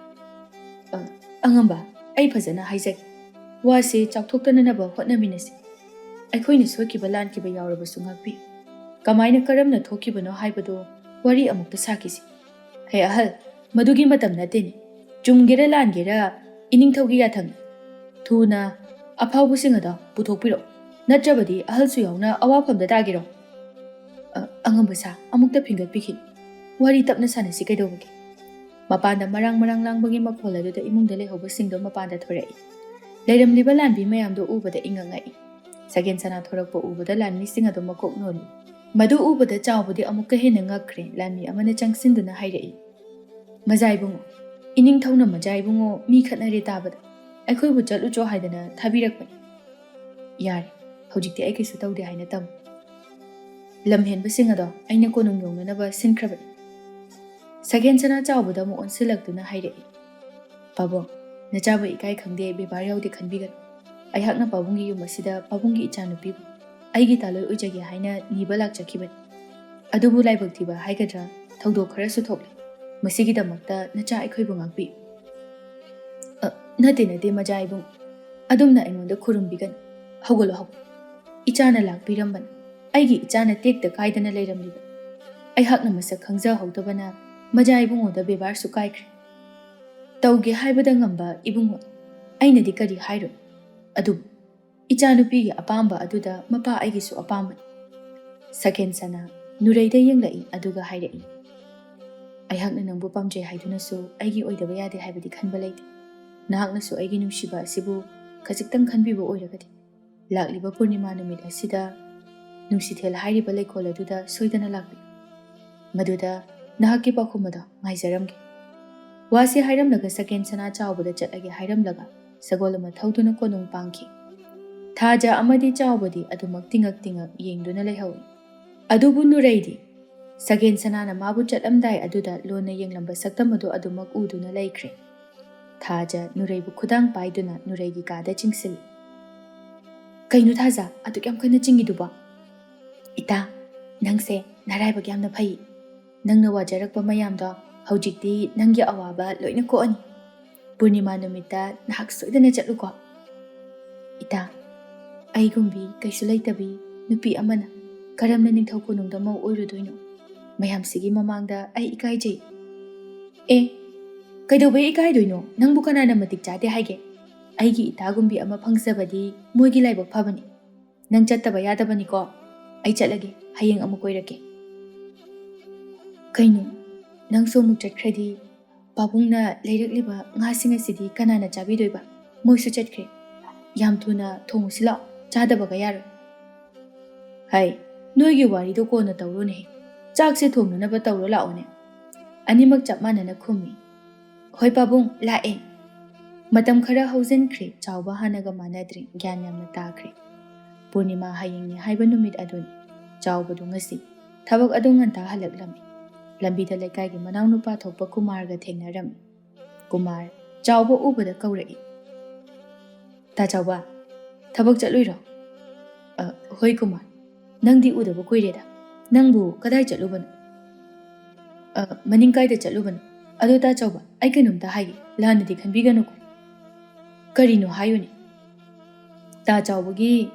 "ꯑ, ꯑꯉꯝꯕ, ꯑꯩ ꯐꯖꯅ ꯍꯥꯏꯖꯒꯦ꯫ ꯋꯥꯁꯤ ꯆꯥꯎꯊꯣꯛꯇꯅꯅꯕ ꯍꯣꯠꯅꯃꯤꯟꯅꯁꯤ꯫ ꯑꯩꯈꯣꯏꯅ ꯁꯣꯏꯈꯤꯕ ꯂꯥꯟꯈꯤꯕ ꯌꯥꯎꯔꯕꯁꯨ ꯉꯥꯛꯄꯤ꯫ ꯀꯃꯥꯏꯅ ꯀꯔꯝꯅ ꯊꯣꯛꯈꯤꯕꯅꯣ ꯍꯥꯏꯕꯗꯨ ꯋꯥꯔꯤ ꯑꯃꯨꯛꯇ ꯁꯥꯈꯤꯁꯤ꯫" "ꯍꯦ ꯑꯍꯜ, ꯃꯗꯨꯒꯤ ꯃꯇꯝ ꯅꯠꯇꯦꯅꯦ꯫ ꯆꯨꯝꯒꯦꯔꯥ ꯂꯥꯟꯒꯦꯔꯥ, ꯏꯅꯤꯡꯊꯧꯒꯤ ꯌꯥꯊꯪꯅꯤ꯫ ꯊꯨꯅ ꯑꯐꯥꯎꯕꯁꯤꯡ ꯑꯗꯣ ꯄꯨꯊꯣꯛꯄꯤꯔꯛꯎ, ꯅꯠꯇ꯭ꯔꯕꯗꯤ ꯑꯍꯜꯁꯨ ꯌꯥꯎꯅ ꯑꯋꯥꯐꯝꯗ ꯇꯥꯒꯦꯔꯣ?" "ꯑ, ꯑꯉꯝꯕ ꯁꯥ, ꯑꯃꯨꯛꯇ ꯐꯤꯡꯒꯠꯄꯤꯈꯤꯅꯨ꯫ ꯋꯥꯔꯤ ꯇꯞꯅ ꯁꯥꯟꯅꯁꯤ ꯀꯩꯗꯧꯕꯒꯦ?" ꯃꯄꯥꯟꯗ ꯃꯔꯥꯡ ꯃꯔꯥꯡ ꯂꯥꯡꯕꯒꯤ ꯃꯈꯣꯜ ꯑꯗꯨꯗ ꯏꯃꯨꯡꯗ ꯂꯩꯍꯧꯕꯁꯤꯡꯗꯣ ꯃꯄꯥꯟꯗ ꯊꯣꯔꯛꯏ꯫ ꯂꯩꯔꯝꯂꯤꯕ ꯂꯥꯟꯕꯤ ꯃꯌꯥꯝꯗꯣ ꯎꯕꯗ ꯏꯉꯛ ꯉꯛꯏ꯫ ꯁꯒꯦꯟ ꯁꯅꯥ ꯊꯣꯔꯛꯄ ꯎꯕꯗ ꯂꯥꯟꯃꯤꯁꯤꯡ ꯑꯗꯣ ꯃꯀꯣꯛ ꯅꯣꯜꯂꯤ꯫ ꯃꯗꯨ ꯎꯕꯗ ꯆꯥꯎꯕꯗꯤ ꯑꯃꯨꯛꯀ ꯍꯦꯟꯅ ꯉꯛꯈ꯭ꯔꯦ꯫ ꯂꯥꯟꯃꯤ ꯑꯃꯅ ꯆꯪꯁꯤꯟꯗꯨꯅ ꯍꯥꯏꯔꯛꯏ, "ꯃꯖꯥ ꯏꯕꯨꯡꯉꯣ, ꯏꯅꯤꯡꯊꯧꯅ ꯃꯖꯥ ꯏꯕꯨꯡꯉꯣ ꯃꯤ ꯈꯠꯅꯔꯦ ꯇꯥꯕꯗ ꯑꯩꯈꯣꯏꯕꯨ ꯆꯠꯂꯨꯆꯣ ꯍꯥꯏꯗꯅ ꯊꯥꯕꯤꯔꯛꯄꯅꯤ꯫ ꯌꯥꯔꯦ, ꯍꯧꯖꯤꯛꯇꯤ ꯑꯩ ꯀꯩꯁꯨ ꯇꯧꯗꯦ ꯍꯥꯏꯅ ꯇꯝꯃꯨ꯫" ꯂꯝꯍꯦꯟꯕꯁꯤꯡ ꯑꯗꯣ ꯑꯩꯅ ꯀꯣꯅꯨꯡ ꯌꯧꯅꯅꯕ ꯁꯤꯟꯈ꯭ꯔꯕꯅꯤ꯫ ꯁꯒꯦꯟ ꯁꯅꯥ ꯆꯥꯎꯕꯗ ꯑꯃꯨꯛ ꯑꯣꯟꯁꯤꯜꯂꯛꯇꯨꯅ ꯍꯥꯏꯔꯛꯏ, "ꯄꯥꯕꯨꯡ, ꯅꯆꯥꯕꯨ ꯏꯀꯥꯏ ꯈꯪꯗꯦ, ꯕꯦꯕꯥꯔ ꯌꯥꯎꯗꯦ ꯈꯟꯕꯤꯒꯅꯨ꯫ ꯑꯩꯍꯥꯛꯅ ꯄꯥꯕꯨꯡꯒꯤ ꯌꯨꯝ ꯑꯁꯤꯗ ꯄꯥꯕꯨꯡꯒꯤ ꯏꯆꯥꯅꯨꯄꯤꯕꯨ ꯑꯩꯒꯤ ꯇꯥꯂꯣꯏ ꯑꯣꯏꯖꯒꯦ ꯍꯥꯏꯅ ꯅꯤꯕ ꯂꯥꯛꯆꯈꯤꯕꯅꯤ꯫ ꯑꯗꯨꯕꯨ ꯂꯥꯏꯕꯛ ꯊꯤꯕ ꯍꯥꯏꯒꯗ꯭ꯔꯥ, ꯊꯧꯗꯣꯛ ꯈꯔꯁꯨ ꯊꯣꯛꯂꯦ꯫ ꯃꯁꯤꯒꯤꯗꯃꯛꯇ ꯅꯆꯥ ꯑꯩꯈꯣꯏꯕꯨ ꯉꯥꯛꯄꯤꯌꯨ꯫" "ꯑ, ꯅꯠꯇꯦ, ꯅꯠꯇꯦ, ꯃꯖꯥ ꯏꯕꯨꯡ, ꯑꯗꯨꯝꯅ ꯑꯩꯉꯣꯟꯗ ꯈꯨꯔꯨꯝꯕꯤꯒꯅꯨ꯫ ꯍꯧꯒꯠꯂꯣ, ꯍꯧꯒꯠꯂꯣ꯫ ꯏꯆꯥꯅ ꯂꯥꯛꯄꯤꯔꯝꯕꯅꯤ꯫ ꯑꯩꯒꯤ ꯏꯆꯥꯅ ꯇꯦꯛꯇ ꯀꯥꯏꯗꯅ ꯂꯩꯔꯝꯂꯤꯕ꯫ ꯑꯩꯍꯥꯛꯅ ꯃꯁꯛ ꯈꯪꯖꯍꯧꯗꯕꯅ ꯃꯖꯥ ꯏꯕꯨꯡꯉꯣꯗ ꯕꯦꯕꯥꯔꯁꯨ ꯀꯥꯏꯈ꯭ꯔꯦ꯫ ꯇꯧꯒꯦ ꯍꯥꯏꯕꯗ ꯉꯝꯕ ꯏꯕꯨꯡꯉꯣ, ꯑꯩꯅꯗꯤ ꯀꯔꯤ ꯍꯥꯏꯔꯣꯏ꯫ ꯑꯗꯨꯕꯨ ꯏꯆꯥꯅꯨꯄꯤꯒꯤ ꯑꯄꯥꯝꯕ ꯑꯗꯨꯗ ꯃꯄꯥ ꯑꯩꯒꯤꯁꯨ ꯑꯄꯥꯝꯕꯅꯤ꯫ ꯁꯀꯦꯟ ꯁꯅꯥ ꯅꯨꯔꯩꯗ ꯌꯦꯡꯂꯛꯏ, ꯑꯗꯨꯒ ꯍꯥꯏꯔꯛꯏ, "ꯑꯩꯍꯥꯛꯅ ꯅꯪꯕꯨ ꯄꯥꯝꯖꯩ ꯍꯥꯏꯗꯨꯅꯁꯨ ꯑꯩꯒꯤ ꯑꯣꯏꯗꯕ ꯌꯥꯗꯦ ꯍꯥꯏꯕꯗꯤ ꯈꯟꯕ ꯂꯩꯇꯦ꯫ ꯅꯍꯥꯛꯅꯁꯨ ꯑꯩꯒꯤ ꯅꯨꯡꯁꯤꯕ ꯑꯁꯤꯕꯨ ꯈꯖꯤꯛꯇꯪ ꯈꯟꯕꯤꯕ ꯑꯣꯏꯔꯒꯗꯤ, ꯂꯥꯛꯂꯤꯕ ꯄꯨꯔꯅꯤꯃꯥ ꯅꯨꯃꯤꯠ ꯑꯁꯤꯗ ꯅꯨꯡꯁꯤꯊꯦꯜ ꯍꯥꯏꯔꯤꯕ ꯂꯩꯀꯣꯜ ꯑꯗꯨꯗ ꯁꯣꯏꯗꯅ ꯂꯥꯛꯄꯤꯌꯨ꯫ ꯃꯗꯨꯗ ꯅꯍꯥꯛꯀꯤ ꯄꯥꯎꯈꯨꯝ ꯑꯗꯣ ꯉꯥꯏꯖꯔꯝꯒꯦ꯫" ꯋꯥꯁꯤ ꯍꯥꯏꯔꯝꯂꯒ ꯁꯀꯦꯟ ꯁꯅꯥ ꯆꯥꯎꯕꯗ ꯆꯠꯂꯒꯦ ꯍꯥꯏꯔꯝꯂꯒ ꯁꯒꯣꯜ ꯑꯃ ꯊꯧꯗꯨꯅ ꯀꯣꯅꯨꯡ ꯄꯥꯡꯈꯤ꯫ ꯊꯥꯖ ꯑꯃꯗꯤ ꯆꯥꯎꯕꯗꯤ ꯑꯗꯨꯃꯛ ꯇꯤꯉꯛ ꯇꯤꯉꯛ ꯌꯦꯡꯗꯨꯅ ꯂꯩꯍꯧꯏ꯫ ꯑꯗꯨꯕꯨ ꯅꯨꯔꯩꯗꯤ ꯁꯒꯦꯟ ꯁꯅꯥꯅ ꯃꯥꯕꯨ ꯆꯠꯂꯝꯗꯥꯏ ꯑꯗꯨꯗ ꯂꯣꯟꯅ ꯌꯦꯡꯂꯝꯕ ꯁꯛꯇꯝ ꯑꯗꯨ ꯑꯗꯨꯃꯛ ꯎꯗꯨꯅ ꯂꯩꯈ꯭ꯔꯦ꯫ ꯊꯥꯖ ꯅꯨꯔꯩꯕꯨ ꯈꯨꯗꯥꯡ ꯄꯥꯏꯗꯨꯅ ꯅꯨꯔꯩꯒꯤ ꯀꯥꯗ ꯆꯤꯡꯁꯤꯜꯂꯤ꯫ "ꯀꯩꯅꯣ ꯊꯥꯖ, ꯑꯗꯨꯛ ꯌꯥꯝ ꯀꯟꯅ ꯆꯤꯡꯉꯤꯗꯨꯕꯣ?" "ꯏꯇꯥ, ꯅꯪꯁꯦ ꯅꯔꯥꯏꯕꯛ ꯌꯥꯝꯅ ꯐꯩ꯫ ꯅꯪꯅ ꯋꯥꯖꯔꯛꯄ ꯃꯌꯥꯝꯗꯣ ꯍꯧꯖꯤꯛꯇꯤ ꯅꯪꯒꯤ ꯑꯋꯥꯕ ꯂꯣꯏꯅ ꯀꯣꯛꯑꯅꯤ꯫ ꯄꯨꯔꯅꯤꯃꯥ ꯅꯨꯃꯤꯠꯇ ꯅꯍꯥꯛ ꯁꯣꯏꯗꯅ ꯆꯠꯂꯨꯀꯣ꯫" "ꯏꯇꯥ, ꯑꯩꯒꯨꯝꯕꯤ ꯀꯩꯁꯨ ꯂꯩꯇꯕꯤ ꯅꯨꯄꯤ ꯑꯃꯅ ꯀꯔꯝꯅ ꯅꯤꯡꯊꯧ ꯀꯣꯅꯨꯡꯗ ꯃꯧ ꯑꯣꯏꯔꯨꯗꯣꯏꯅꯣ? ꯃꯌꯥꯝꯁꯤꯒꯤ ꯃꯃꯥꯡꯗ ꯑꯩ ꯏꯀꯥꯏꯖꯩ꯫" "ꯑꯦ, ꯀꯩꯗꯧꯕꯩ ꯏꯀꯥꯏꯗꯣꯏꯅꯣ? ꯅꯪꯕꯨ ꯀꯅꯥꯅ ꯃꯇꯤꯛ ꯆꯥꯗꯦ ꯍꯥꯏꯒꯦ? ꯑꯩꯒꯤ ꯏꯇꯥꯒꯨꯝꯕꯤ ꯑꯃ ꯐꯪꯖꯕꯗꯤ ꯃꯣꯏꯒꯤ ꯂꯥꯏꯕꯛ ꯐꯕꯅꯤ꯫ ꯅꯪ ꯆꯠꯇꯕ ꯌꯥꯗꯕꯅꯤꯀꯣ꯫ ꯑꯩ ꯆꯠꯂꯒꯦ, ꯍꯌꯦꯡ ꯑꯃꯨꯛ ꯀꯣꯏꯔꯛꯀꯦ꯫" "ꯀꯩꯅꯣ, ꯅꯪꯁꯨ ꯑꯃꯨꯛ ꯆꯠꯈ꯭ꯔꯗꯤ ꯄꯥꯕꯨꯡꯅ ꯂꯩꯔꯛꯂꯤꯕ ꯉꯥꯁꯤꯡ ꯑꯁꯤꯗꯤ ꯀꯅꯥꯅ ꯆꯥꯕꯤꯗꯣꯏꯕ? ꯃꯣꯏꯁꯨ ꯆꯠꯈ꯭ꯔꯦ꯫ ꯌꯥꯝ ꯊꯨꯅ ꯊꯣꯡꯉꯨꯁꯤ ꯂꯥꯛꯑꯣ, ꯆꯥꯗꯕꯒ ꯌꯥꯔꯣꯏ꯫" "ꯍꯩ, ꯅꯣꯏꯒꯤ ꯋꯥꯔꯤꯗꯣ ꯀꯣꯟꯅ ꯇꯧꯔꯣꯅꯦ꯫ ꯆꯥꯛꯁꯦ ꯊꯣꯡꯅꯅꯕ ꯇꯧꯔꯣ ꯂꯥꯛꯑꯣꯅꯦ꯫ ꯑꯅꯤꯃꯛ ꯆꯞ ꯃꯥꯟꯅꯅ ꯈꯨꯝꯃꯤ꯫ "ꯍꯣꯏ ꯄꯥꯕꯨꯡ, ꯂꯥꯛꯑꯦ꯫" ꯃꯇꯝ ꯈꯔ ꯍꯧꯖꯤꯟꯈ꯭ꯔꯦ, ꯆꯥꯎꯕ ꯍꯥꯟꯅꯒ ꯃꯥꯟꯅꯗ꯭ꯔꯦ, ꯒ꯭ꯌꯥꯟ ꯌꯥꯝꯅ ꯇꯥꯈ꯭ꯔꯦ꯫ ꯄꯨꯔꯅꯤꯃꯥ ꯍꯌꯦꯡꯅꯤ ꯍꯥꯏꯕ ꯅꯨꯃꯤꯠ ꯑꯗꯨꯅꯤ꯫ ꯆꯥꯎꯕꯗꯨ ꯉꯁꯤ ꯊꯕꯛ ꯑꯗꯨ ꯉꯟꯇꯥ ꯍꯜꯂꯛꯂꯝꯃꯤ꯫ ꯂꯝꯕꯤꯗ ꯂꯩꯀꯥꯏꯒꯤ ꯃꯅꯥꯎꯅꯨꯄꯥ ꯊꯣꯛꯄ ꯀꯨꯃꯥꯔꯒ ꯊꯦꯡꯅꯔꯝꯃꯤ꯫ ꯀꯨꯃꯥꯔ ꯆꯥꯎꯕ ꯎꯕꯗ ꯀꯧꯔꯛꯏ꯫ "ꯇꯥ ꯆꯥꯎꯕ, ꯊꯕꯛ ꯆꯠꯂꯨꯏꯔꯣ?" "ꯑ, ꯍꯣꯏ ꯀꯨꯃꯥꯔ, ꯅꯪꯗꯤ ꯎꯗꯕ ꯀꯨꯏꯔꯦꯗ꯫ ꯅꯪꯕꯨ ꯀꯗꯥꯏ ꯆꯠꯂꯨꯕꯅꯣ?" "ꯑ, ꯃꯅꯤꯡ ꯀꯥꯏꯗ ꯆꯠꯂꯨꯕꯅꯣ? ꯑꯗꯣ ꯇꯥ ꯆꯥꯎꯕ, ꯑꯩ ꯀꯩꯅꯣꯝꯇ ꯍꯥꯏꯒꯦ, ꯂꯥꯟꯅꯗꯤ ꯈꯟꯕꯤꯒꯅꯨꯀꯣ꯫" "ꯀꯔꯤꯅꯣ ꯍꯥꯏꯌꯨꯅꯦ?" "ꯇꯥ ꯆꯥꯎꯕꯒꯤ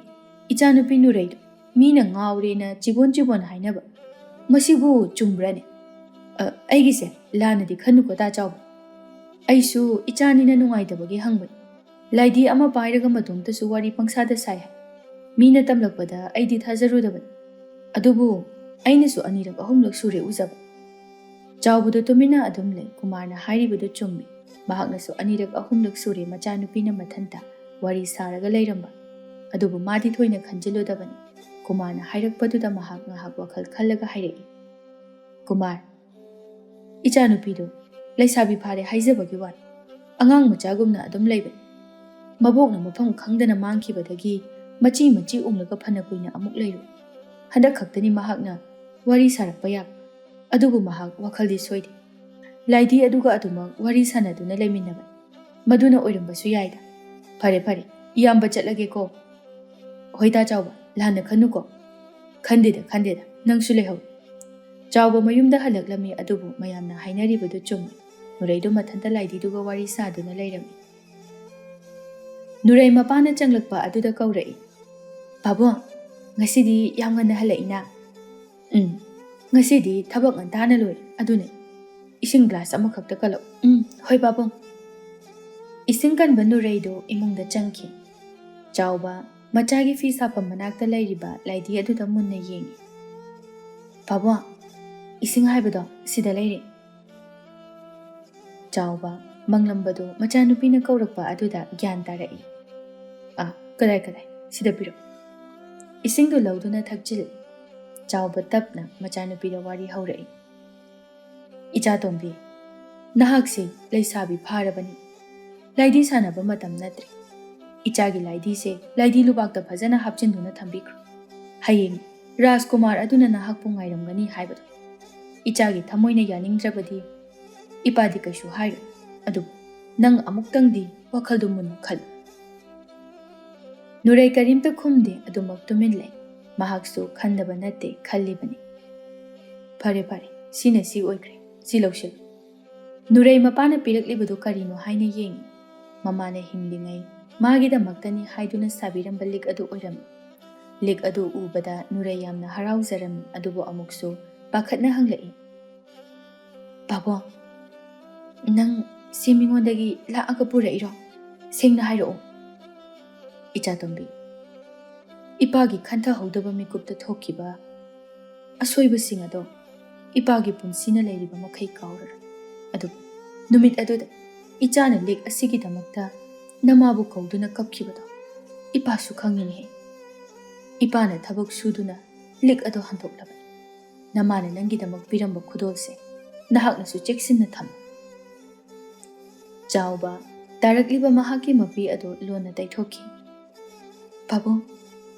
ꯏꯆꯥꯅꯨꯄꯤ ꯅꯨꯔꯩꯗꯣ, ꯃꯤꯅ ꯉꯥꯎꯔꯦꯅ ꯆꯤꯕꯣꯟ ꯆꯤꯕꯣꯟ ꯍꯥꯏꯅꯕ꯫ ꯃꯁꯤꯕꯨ ꯆꯨꯝꯕ꯭ꯔꯅꯦ? ꯑ, ꯑꯩꯒꯤꯁꯦ ꯂꯥꯟꯅꯗꯤ ꯈꯟꯅꯨꯀꯣ, ꯇꯥ ꯆꯥꯎꯕ꯫ ꯑꯩꯁꯨ ꯏꯆꯥꯅꯤꯅ ꯅꯨꯡꯉꯥꯏꯇꯕꯒꯤ ꯍꯪꯕꯅꯤ꯫ ꯂꯥꯏꯗꯤ ꯑꯃ ꯄꯥꯏꯔꯒ ꯃꯇꯣꯝꯇꯁꯨ ꯋꯥꯔꯤ ꯄꯪꯁꯥꯗ ꯁꯥꯏ ꯍꯥꯏ꯫ ꯃꯤꯅ ꯇꯝꯂꯛꯄꯗ ꯑꯩꯗꯤ ꯊꯥꯖꯔꯨꯗꯕꯅꯤ꯫ ꯑꯗꯨꯕꯨ ꯑꯩꯅꯁꯨ ꯑꯅꯤꯔꯛ ꯑꯍꯨꯝꯂꯛ ꯁꯨꯔꯦ ꯎꯖꯕ꯫ ꯆꯥꯎꯕꯗꯨ ꯇꯨꯃꯤꯟꯅ ꯑꯗꯨꯝ ꯂꯩ꯫ ꯀꯨꯃꯥꯔꯅ ꯍꯥꯏꯔꯤꯕꯗꯨ ꯆꯨꯝꯃꯤ꯫ ꯃꯍꯥꯛꯅꯁꯨ ꯑꯅꯤꯔꯛ ꯑꯍꯨꯝꯂꯛ ꯁꯨꯔꯦ ꯃꯆꯥꯅꯨꯄꯤꯅ ꯃꯊꯟꯇ ꯋꯥꯔꯤ ꯁꯥꯔꯒ ꯂꯩꯔꯝꯕ꯫ ꯑꯗꯨꯕꯨ ꯃꯥꯗꯤ ꯊꯣꯏꯅ ꯈꯟꯖꯤꯜꯂꯨꯗꯕꯅꯤ꯫ ꯀꯨꯃꯥꯔꯅ ꯍꯥꯏꯔꯛꯄꯗꯨꯗ ꯃꯍꯥꯛ ꯉꯥꯏꯍꯥꯛ ꯋꯥꯈꯜ ꯈꯜꯂꯒ ꯍꯥꯏꯔꯛꯏ, "ꯀꯨꯃꯥꯔ, ꯏꯆꯥꯅꯨꯄꯤꯗꯨ ꯂꯩꯁꯥꯕꯤ ꯐꯥꯔꯦ ꯍꯥꯏꯖꯕꯒꯤ ꯋꯥꯅꯤ꯫ ꯑꯉꯥꯡ ꯃꯆꯥꯒꯨꯝꯅ ꯑꯗꯨꯝ ꯂꯩꯕꯅꯤ꯫ ꯃꯕꯣꯛꯅ ꯃꯐꯝ ꯈꯪꯗꯅ ꯃꯥꯡꯈꯤꯕꯗꯒꯤ ꯃꯆꯤ ꯃꯆꯤ ꯎꯪꯂꯒ ꯐꯅ ꯀꯨꯏꯅ ꯑꯃꯨꯛ ꯂꯩꯔꯨꯏ꯫ ꯍꯟꯗꯛ ꯈꯛꯇꯅꯤ ꯃꯍꯥꯛꯅ ꯋꯥꯔꯤ ꯁꯥꯔꯛꯄ ꯌꯥꯕ꯫ ꯑꯗꯨꯕꯨ ꯃꯍꯥꯛ ꯋꯥꯈꯜꯗꯤ ꯁꯣꯏꯗꯦ꯫ ꯂꯥꯏꯗꯤ ꯑꯗꯨꯒ ꯑꯗꯨꯃꯛ ꯋꯥꯔꯤ ꯁꯥꯟꯅꯗꯨꯅ ꯂꯩꯃꯤꯟꯅꯕꯅꯤ꯫ ꯃꯗꯨꯅ ꯑꯣꯏꯔꯝꯕꯁꯨ ꯌꯥꯏꯗ꯫ ꯐꯔꯦ, ꯐꯔꯦ, ꯏꯌꯥꯝꯕ ꯆꯠꯂꯒꯦꯀꯣ꯫ ꯍꯣꯏ, ꯇꯥ ꯆꯥꯎꯕ, ꯂꯥꯟꯅ ꯈꯟꯅꯨꯀꯣ꯫" "ꯈꯟꯗꯦꯗ, ꯈꯟꯗꯦꯗ, ꯅꯪꯁꯨ ꯂꯩꯍꯧ꯫" ꯆꯥꯎꯕ ꯃꯌꯨꯝꯗ ꯍꯜꯂꯛꯂꯝꯃꯤ, ꯑꯗꯨꯕꯨ ꯃꯌꯥꯝꯅ ꯍꯥꯏꯅꯔꯤꯕꯗꯨ ꯆꯨꯝꯃꯤ꯫ ꯅꯨꯔꯩꯗꯨ ꯃꯊꯟꯇ ꯂꯥꯏꯗꯤꯗꯨꯒ ꯋꯥꯔꯤ ꯁꯥꯗꯨꯅ ꯂꯩꯔꯝꯃꯤ꯫ ꯅꯨꯔꯩ ꯃꯄꯥꯅ ꯆꯪꯂꯛꯄ ꯑꯗꯨꯗ ꯀꯧꯔꯛꯏ, "ꯄꯥꯕꯨꯡ, ꯉꯁꯤꯗꯤ ꯌꯥꯝ ꯉꯟꯅ ꯍꯜꯂꯛꯏꯅ?" "ꯎꯝ, ꯉꯁꯤꯗꯤ ꯊꯕꯛ ꯉꯟꯇꯥꯅ ꯂꯣꯏ꯫ ꯑꯗꯨꯅꯦ, ꯏꯁꯤꯡ ꯒ꯭ꯂꯥꯁ ꯑꯃꯈꯛꯇ ꯀꯜꯂꯛꯎ꯫" "ꯎꯝ, ꯍꯣꯏ ꯄꯥꯕꯨꯡ꯫" ꯏꯁꯤꯡ ꯀꯟꯕ ꯅꯨꯔꯩꯗꯨ ꯏꯃꯨꯡꯗ ꯆꯪꯈꯤ꯫ ꯆꯥꯎꯕ ꯃꯆꯥꯒꯤ ꯐꯤ ꯁꯥꯐꯝ ꯃꯅꯥꯛꯇ ꯂꯩꯔꯤꯕ ꯂꯥꯏꯗꯤ ꯑꯗꯨꯗ ꯃꯨꯟꯅ ꯌꯦꯡꯉꯤ꯫ "ꯄꯥꯕꯨꯡ, ꯏꯁꯤꯡ ꯍꯥꯏꯕꯗꯣ ꯁꯤꯗ ꯂꯩꯔꯦ꯫" ꯆꯥꯎꯕ ꯃꯪꯂꯝꯕꯗꯨ ꯃꯆꯥꯅꯨꯄꯤꯅ ꯀꯧꯔꯛꯄ ꯑꯗꯨꯗ ꯒ꯭ꯌꯥꯟ ꯇꯥꯔꯛꯏ꯫ "ꯑꯥ, ꯀꯗꯥꯏ, ꯀꯗꯥꯏ? ꯁꯤꯗ ꯄꯤꯔꯛꯎ꯫" ꯏꯁꯤꯡꯗꯨ ꯂꯧꯗꯨꯅ ꯊꯛꯆꯤꯜꯂꯤ꯫ ꯆꯥꯎꯕ ꯇꯞꯅ ꯃꯆꯥꯅꯨꯄꯤꯗ ꯋꯥꯔꯤ ꯍꯧꯔꯛꯏ꯫ "ꯏꯆꯥ ꯇꯣꯝꯕꯤ, ꯅꯍꯥꯛꯁꯦ ꯂꯩꯁꯥꯕꯤ ꯐꯥꯔꯕꯅꯤ꯫ ꯂꯥꯏꯗꯤ ꯁꯥꯟꯅꯕ ꯃꯇꯝ ꯅꯠꯇ꯭ꯔꯦ꯫ ꯏꯆꯥꯒꯤ ꯂꯥꯏꯗꯤꯁꯦ ꯂꯥꯏꯗꯤ ꯂꯨꯕꯥꯛꯇ ꯐꯖꯅ ꯍꯥꯞꯆꯤꯟꯗꯨꯅ ꯊꯝꯕꯤꯈ꯭ꯔꯣ꯫ ꯍꯌꯦꯡ ꯔꯥꯖꯀꯨꯃꯥꯔ ꯑꯗꯨꯅ ꯅꯍꯥꯛꯄꯨ ꯉꯥꯏꯔꯝꯒꯅꯤ ꯍꯥꯏꯕꯗꯣ꯫ ꯏꯆꯥꯒꯤ ꯊꯃꯣꯏꯅ ꯌꯥꯅꯤꯡꯗ꯭ꯔꯕꯗꯤ ꯏꯄꯥꯗꯤ ꯀꯩꯁꯨ ꯍꯥꯏꯔꯣꯏ꯫ ꯑꯗꯨꯕꯨ ꯅꯪ ꯑꯃꯨꯛꯇꯪꯗꯤ ꯋꯥꯈꯜꯗꯨ ꯃꯨꯟꯅ ꯈꯜꯂꯨ꯫" ꯅꯨꯔꯩ ꯀꯔꯤꯝꯇ ꯈꯨꯝꯗꯦ, ꯑꯗꯨꯃꯛ ꯇꯨꯃꯤꯟ ꯂꯩ꯫ ꯃꯍꯥꯛꯁꯨ ꯈꯟꯗꯕ ꯅꯠꯇꯦ, ꯈꯜꯂꯤꯕꯅꯤ꯫ "ꯐꯔꯦ, ꯐꯔꯦ, ꯁꯤꯅ ꯁꯤ ꯑꯣꯏꯈ꯭ꯔꯦ, ꯁꯤ ꯂꯧꯁꯤꯜꯂꯨ꯫" ꯅꯨꯔꯩ ꯃꯄꯥꯅ ꯄꯤꯔꯛꯂꯤꯕꯗꯨ ꯀꯔꯤꯅꯣ ꯍꯥꯏꯅ ꯌꯦꯡꯏ꯫ ꯃꯃꯥꯅ ꯍꯤꯡꯂꯤꯉꯩ ꯃꯥꯒꯤꯗꯃꯛꯇꯅꯤ ꯍꯥꯏꯗꯨꯅ ꯁꯥꯕꯤꯔꯝꯕ ꯂꯤꯛ ꯑꯗꯨ ꯑꯣꯏꯔꯝꯃꯤ꯫ ꯂꯤꯛ ꯑꯗꯨ ꯎꯕꯗ ꯅꯨꯔꯩ ꯌꯥꯝꯅ ꯍꯔꯥꯎꯖꯔꯝꯃꯤ, ꯑꯗꯨꯕꯨ ꯑꯃꯨꯛꯁꯨ ꯄꯥꯈꯠꯅ ꯍꯪꯂꯛꯏ, "ꯄꯥꯕꯨꯡ, ꯅꯪ ꯁꯤ ꯃꯤꯉꯣꯟꯗꯒꯤ ꯂꯥꯛꯑꯒ ꯄꯨꯔꯛꯏꯔꯣ? ꯁꯦꯡꯅ ꯍꯥꯏꯔꯛꯑꯣ꯫" ꯏꯆꯥꯇꯣꯝꯕꯤ, ꯏꯄꯥꯒꯤ ꯈꯟꯊꯍꯧꯗꯕ ꯃꯤꯀꯨꯞꯇ ꯊꯣꯛꯈꯤꯕ ꯑꯁꯣꯏꯕꯁꯤꯡ ꯑꯗꯣ ꯏꯄꯥꯒꯤ ꯄꯨꯟꯁꯤꯅ ꯂꯩꯔꯤꯕ ꯃꯈꯩ ꯀꯥꯎꯔꯔꯣꯏ꯫ ꯑꯗꯨꯕꯨ ꯅꯨꯃꯤꯠ ꯑꯗꯨꯗ ꯏꯆꯥꯅ ꯂꯤꯛ ꯑꯁꯤꯒꯤꯗꯃꯛꯇ ꯅꯃꯥꯕꯨ ꯀꯧꯗꯨꯅ ꯀꯞꯈꯤꯕꯗꯣ ꯏꯄꯥꯁꯨ ꯈꯪꯉꯤꯅꯦꯍꯦ꯫ ꯏꯄꯥꯅ ꯊꯕꯛ ꯁꯨꯗꯨꯅ ꯂꯤꯛ ꯑꯗꯣ ꯍꯟꯗꯣꯛꯂꯕꯅꯤ꯫ ꯅꯃꯥꯅ ꯅꯪꯒꯤꯗꯃꯛ ꯄꯤꯔꯝꯕ ꯈꯨꯗꯣꯜꯁꯦ ꯅꯍꯥꯛꯅꯁꯨ ꯆꯦꯛꯁꯤꯟꯅ ꯊꯝꯃꯨ꯫ ꯆꯥꯎꯕ ꯇꯥꯔꯛꯂꯤꯕ ꯃꯍꯥꯛꯀꯤ ꯃꯄꯤ ꯑꯗꯨ ꯂꯣꯟꯅ ꯇꯩꯊꯣꯛꯈꯤ꯫ "ꯄꯥꯕꯨꯡ,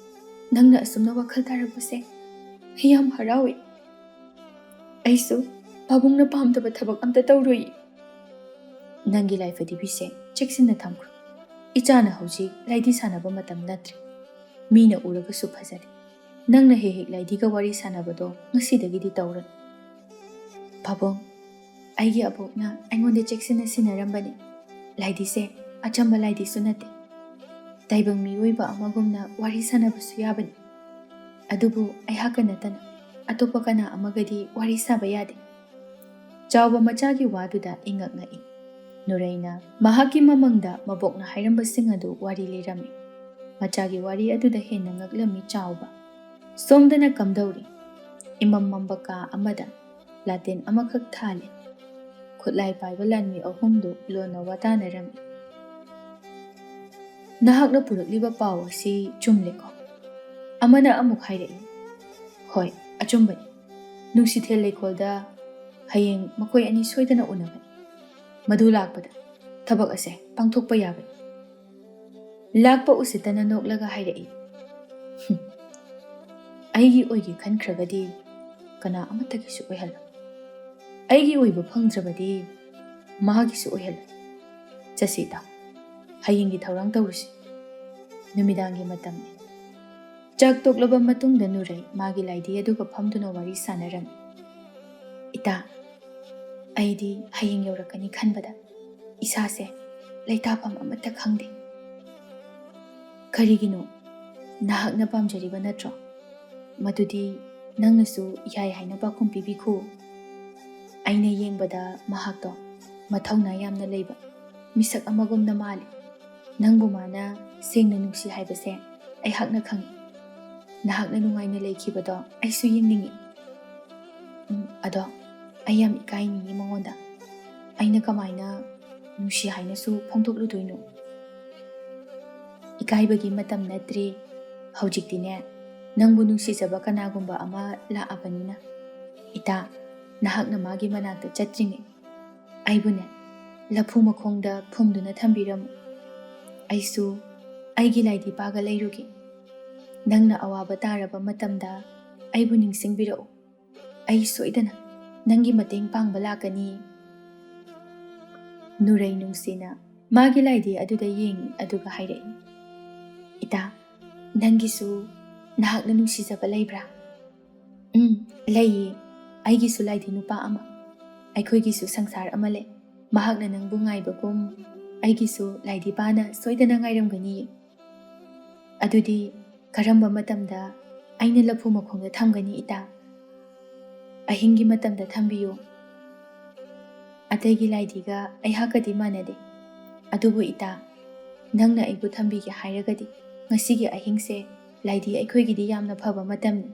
ꯅꯪꯅ ꯑꯁꯨꯝꯅ ꯋꯥꯈꯜ ꯇꯥꯔꯛꯄꯁꯦ ꯑꯩ ꯌꯥꯝ ꯍꯔꯥꯎꯏ꯫ ꯑꯩꯁꯨ ꯄꯥꯕꯨꯡꯅ ꯄꯥꯝꯗꯕ ꯊꯕꯛ ꯑꯝꯇ ꯇꯧꯔꯣꯏ꯫" "ꯅꯪꯒꯤ ꯂꯥꯏꯐꯗꯤꯕꯤꯁꯦ ꯆꯦꯛꯁꯤꯟꯅ ꯊꯝꯈ꯭ꯔꯣ꯫ ꯏꯆꯥꯅ ꯍꯧꯖꯤꯛ ꯂꯥꯏꯗꯤ ꯁꯥꯟꯅꯕ ꯃꯇꯝ ꯅꯠꯇ꯭ꯔꯦ꯫ ꯃꯤꯅ ꯎꯔꯒꯁꯨ ꯐꯖꯗꯦ꯫ ꯅꯪꯅ ꯍꯦꯛ ꯍꯦꯛ ꯂꯥꯏꯗꯤꯒ ꯋꯥꯔꯤ ꯁꯥꯟꯅꯕꯗꯣ ꯉꯁꯤꯗꯒꯤꯗꯤ ꯇꯧꯔꯅꯨ꯫" "ꯄꯥꯕꯨꯡ, ꯑꯩꯒꯤ ꯑꯕꯣꯛꯅ ꯑꯩꯉꯣꯟꯗ ꯆꯦꯛꯁꯤꯟꯅ ꯁꯤꯟꯅꯔꯝꯕꯅꯤ꯫ ꯂꯥꯏꯗꯤꯁꯦ ꯑꯆꯝꯕ ꯂꯥꯏꯗꯤꯁꯨ ꯅꯠꯇꯦ꯫ ꯇꯥꯏꯕꯪ ꯃꯤꯑꯣꯏꯕ ꯑꯃꯒꯨꯝꯅ ꯋꯥꯔꯤ ꯁꯥꯟꯅꯕꯁꯨ ꯌꯥꯕꯅꯤ꯫ ꯑꯗꯨꯕꯨ ꯑꯩꯍꯥꯛꯀ ꯅꯠꯇꯅ ꯑꯇꯣꯞꯄ ꯀꯅꯥ ꯑꯃꯒꯗꯤ ꯋꯥꯔꯤ ꯁꯥꯕ ꯌꯥꯗꯦ꯫" ꯆꯥꯎꯕ ꯃꯆꯥꯒꯤ ꯋꯥꯗꯨꯗ ꯏꯉꯛ ꯉꯛꯏ꯫ ꯅꯨꯔꯩꯅ ꯃꯍꯥꯛꯀꯤ ꯃꯃꯪꯗ ꯃꯕꯣꯛꯅ ꯍꯥꯏꯔꯝꯕꯁꯤꯡ ꯑꯗꯨ ꯋꯥꯔꯤ ꯂꯤꯔꯝꯃꯤ꯫ ꯃꯆꯥꯒꯤ ꯋꯥꯔꯤ ꯑꯗꯨꯗ ꯍꯦꯟꯅ ꯉꯛꯂꯝꯃꯤ ꯆꯥꯎꯕ꯫ ꯁꯣꯝꯗꯅ ꯀꯝꯗꯧꯔꯤ? ꯏꯃꯝ ꯃꯝꯕ ꯀꯥ ꯑꯃꯗ ꯂꯥꯇꯦꯟ ꯑꯃꯈꯛ ꯊꯥꯜꯂꯤ꯫ ꯈꯨꯠꯂꯥꯏ ꯄꯥꯏꯕ ꯂꯥꯟꯃꯤ ꯑꯍꯨꯝꯗꯨ ꯂꯣꯟꯅ ꯋꯥꯇꯥꯅꯔꯝꯃꯤ꯫ "ꯅꯍꯥꯛꯅ ꯄꯨꯔꯛꯂꯤꯕ ꯄꯥꯎ ꯑꯁꯤ ꯆꯨꯝꯂꯦꯀꯣ?" ꯑꯃꯅ ꯑꯃꯨꯛ ꯍꯥꯏꯔꯛꯏ꯫ "ꯍꯣꯏ, ꯑꯆꯨꯝꯕꯅꯤ꯫ ꯅꯨꯡꯁꯤꯊꯦꯜ ꯂꯩꯀꯣꯜꯗ ꯍꯌꯦꯡ ꯃꯈꯣꯏ ꯑꯅꯤ ꯁꯣꯏꯗꯅ ꯎꯅꯒꯅꯤ꯫ ꯃꯗꯨ ꯂꯥꯛꯄꯗ ꯊꯕꯛ ꯑꯁꯦ ꯄꯥꯡꯊꯣꯛꯄ ꯌꯥꯕꯅꯤ꯫" ꯂꯥꯛꯄ ꯎꯁꯤꯠꯇꯅ ꯅꯣꯛꯂꯒ ꯍꯥꯏꯔꯛꯏ, "ꯍꯨꯝ, ꯑꯩꯒꯤ ꯑꯣꯏꯒꯦ ꯈꯟꯈ꯭ꯔꯒꯗꯤ ꯀꯅꯥ ꯑꯃꯠꯇꯒꯤꯁꯨ ꯑꯣꯏꯍꯜꯂꯣ꯫ ꯑꯩꯒꯤ ꯑꯣꯏꯕ ꯐꯪꯗ꯭ꯔꯕꯗꯤ ꯃꯥꯒꯤꯁꯨ ꯑꯣꯏꯍꯜꯂꯣ꯫ ꯆꯠꯁꯤ ꯏꯇꯥꯎ, ꯍꯌꯦꯡꯒꯤ ꯊꯧꯔꯥꯡ ꯇꯧꯔꯨꯁꯤ꯫ ꯅꯨꯃꯤꯗꯥꯡꯒꯤ ꯃꯇꯝꯅꯤ꯫" ꯆꯥꯛ ꯇꯣꯛꯂꯕ ꯃꯇꯨꯡꯗ ꯅꯨꯔꯩ ꯃꯥꯒꯤ ꯂꯥꯏꯗꯤ ꯑꯗꯨꯒ ꯐꯝꯗꯨꯅ ꯋꯥꯔꯤ ꯁꯥꯟꯅꯔꯝꯃꯤ꯫ "ꯏꯇꯥ, ꯑꯩꯗꯤ ꯍꯌꯦꯡ ꯌꯧꯔꯛꯀꯅꯤ ꯈꯟꯕꯗ ꯏꯁꯥꯁꯦ ꯂꯩꯇꯥꯐꯝ ꯑꯃꯠꯇ ꯈꯪꯗꯦ꯫" "ꯀꯔꯤꯒꯤꯅꯣ? ꯅꯍꯥꯛꯅ ꯄꯥꯝꯖꯔꯤꯕ ꯅꯠꯇ꯭ꯔꯣ? ꯃꯗꯨꯗꯤ ꯅꯪꯅꯁꯨ ꯌꯥꯏ ꯍꯥꯏꯅ ꯄꯥꯎꯈꯨꯝ ꯄꯤꯕꯤꯈꯣ꯫ ꯑꯩꯅ ꯌꯦꯡꯕꯗ ꯃꯍꯥꯛꯇꯣ ꯃꯊꯧꯅꯥ ꯌꯥꯝꯅ ꯂꯩꯕ ꯃꯤꯁꯛ ꯑꯃꯒꯨꯝꯅ ꯃꯥꯜꯂꯤ꯫ ꯅꯪꯕꯨ ꯃꯥꯅ ꯁꯦꯡꯅ ꯅꯨꯡꯁꯤ ꯍꯥꯏꯕꯁꯦ ꯑꯩꯍꯥꯛꯅ ꯈꯪꯏ꯫ ꯅꯍꯥꯛꯅ ꯅꯨꯡꯉꯥꯏꯅ ꯂꯩꯈꯤꯕꯗꯣ ꯑꯩꯁꯨ ꯌꯦꯡꯅꯤꯡꯏ꯫ ꯎꯝ, ꯑꯗꯣ ꯑꯩ ꯌꯥꯝ ꯏꯀꯥꯏꯅꯤꯡꯏ ꯃꯉꯣꯟꯗ꯫ ꯑꯩꯅ ꯀꯃꯥꯏꯅ ꯅꯨꯡꯁꯤ ꯍꯥꯏꯅꯁꯨ ꯐꯣꯡꯗꯣꯛꯂꯨꯗꯣꯏꯅꯣ? ꯏꯀꯥꯏꯕꯒꯤ ꯃꯇꯝ ꯅꯠꯇ꯭ꯔꯦ꯫ ꯍꯧꯖꯤꯛꯇꯤꯅꯦ, ꯅꯪꯕꯨ ꯅꯨꯡꯁꯤꯖꯕ ꯀꯅꯥꯒꯨꯝꯕ ꯑꯃ ꯂꯥꯛꯑꯕꯅꯤꯅ꯫ ꯏꯇꯥ, ꯅꯍꯥꯛꯅ ꯃꯥꯒꯤ ꯃꯅꯥꯛꯇ ꯆꯠꯇ꯭ꯔꯤꯉꯩ ꯑꯩꯕꯨꯅꯦ, ꯂꯐꯨ ꯃꯈꯣꯡꯗ ꯐꯨꯝꯗꯨꯅ ꯊꯝꯕꯤꯔꯝꯃꯨ꯫ ꯑꯩꯁꯨ ꯑꯩꯒꯤ ꯂꯥꯏꯗꯤꯄꯥꯒ ꯂꯩꯔꯨꯒꯦ꯫ ꯅꯪꯅ ꯑꯋꯥꯕ ꯇꯥꯔꯕ ꯃꯇꯝꯗ ꯑꯩꯕꯨ ꯅꯤꯡꯁꯤꯡꯕꯤꯔꯛꯎ꯫ ꯑꯩ ꯁꯣꯏꯗꯅ ꯅꯪꯒꯤ ꯃꯇꯦꯡ ꯄꯥꯡꯕ ꯂꯥꯛꯀꯅꯤ꯫ ꯅꯨꯔꯩ ꯅꯨꯡꯁꯤꯅ ꯃꯥꯒꯤ ꯂꯥꯏꯗꯤ ꯑꯗꯨꯗ ꯌꯦꯡꯏ, ꯑꯗꯨꯒ ꯍꯥꯏꯔꯛꯏ, "ꯏꯇꯥ, ꯅꯪꯒꯤꯁꯨ ꯅꯍꯥꯛꯅ ꯅꯨꯡꯁꯤꯖꯕ ꯂꯩꯕ꯭ꯔꯥ?" "ꯎꯝ, ꯂꯩꯌꯦ꯫ ꯑꯩꯒꯤꯁꯨ ꯂꯥꯏꯗꯤ ꯅꯨꯄꯥ ꯑꯃ꯫ ꯑꯩꯈꯣꯏꯒꯤꯁꯨ ꯁꯪꯁꯥꯔ ꯑꯃ ꯂꯩ꯫ ꯃꯍꯥꯛꯅ ꯅꯪꯕꯨ ꯉꯥꯏꯕꯒꯨꯝ ꯑꯩꯒꯤꯁꯨ ꯂꯥꯏꯗꯤꯄꯥꯅ ꯁꯣꯏꯗꯅ ꯉꯥꯏꯔꯝꯒꯅꯤꯌꯦ꯫ ꯑꯗꯨꯗꯤ ꯀꯔꯝꯕ ꯃꯇꯝꯗ ꯑꯩꯅ ꯂꯐꯨ ꯃꯈꯣꯡꯗ ꯊꯝꯒꯅꯤ, ꯏꯇꯥ?" "ꯑꯍꯤꯡꯒꯤ ꯃꯇꯝꯗ ꯊꯝꯕꯤꯌꯨ꯫ ꯑꯇꯩꯒꯤ ꯂꯥꯏꯗꯤꯒ ꯑꯩꯍꯥꯛꯀꯗꯤ ꯃꯥꯟꯅꯗꯦ꯫ ꯑꯗꯨꯕꯨ ꯏꯇꯥ, ꯅꯪꯅ ꯑꯩꯕꯨ ꯊꯝꯕꯤꯒꯦ ꯍꯥꯏꯔꯒꯗꯤ, ꯉꯁꯤꯒꯤ ꯑꯍꯤꯡꯁꯦ ꯂꯥꯏꯗꯤ ꯑꯩꯈꯣꯏꯒꯤꯗꯤ ꯌꯥꯝꯅ ꯐꯕ ꯃꯇꯝꯅꯤ꯫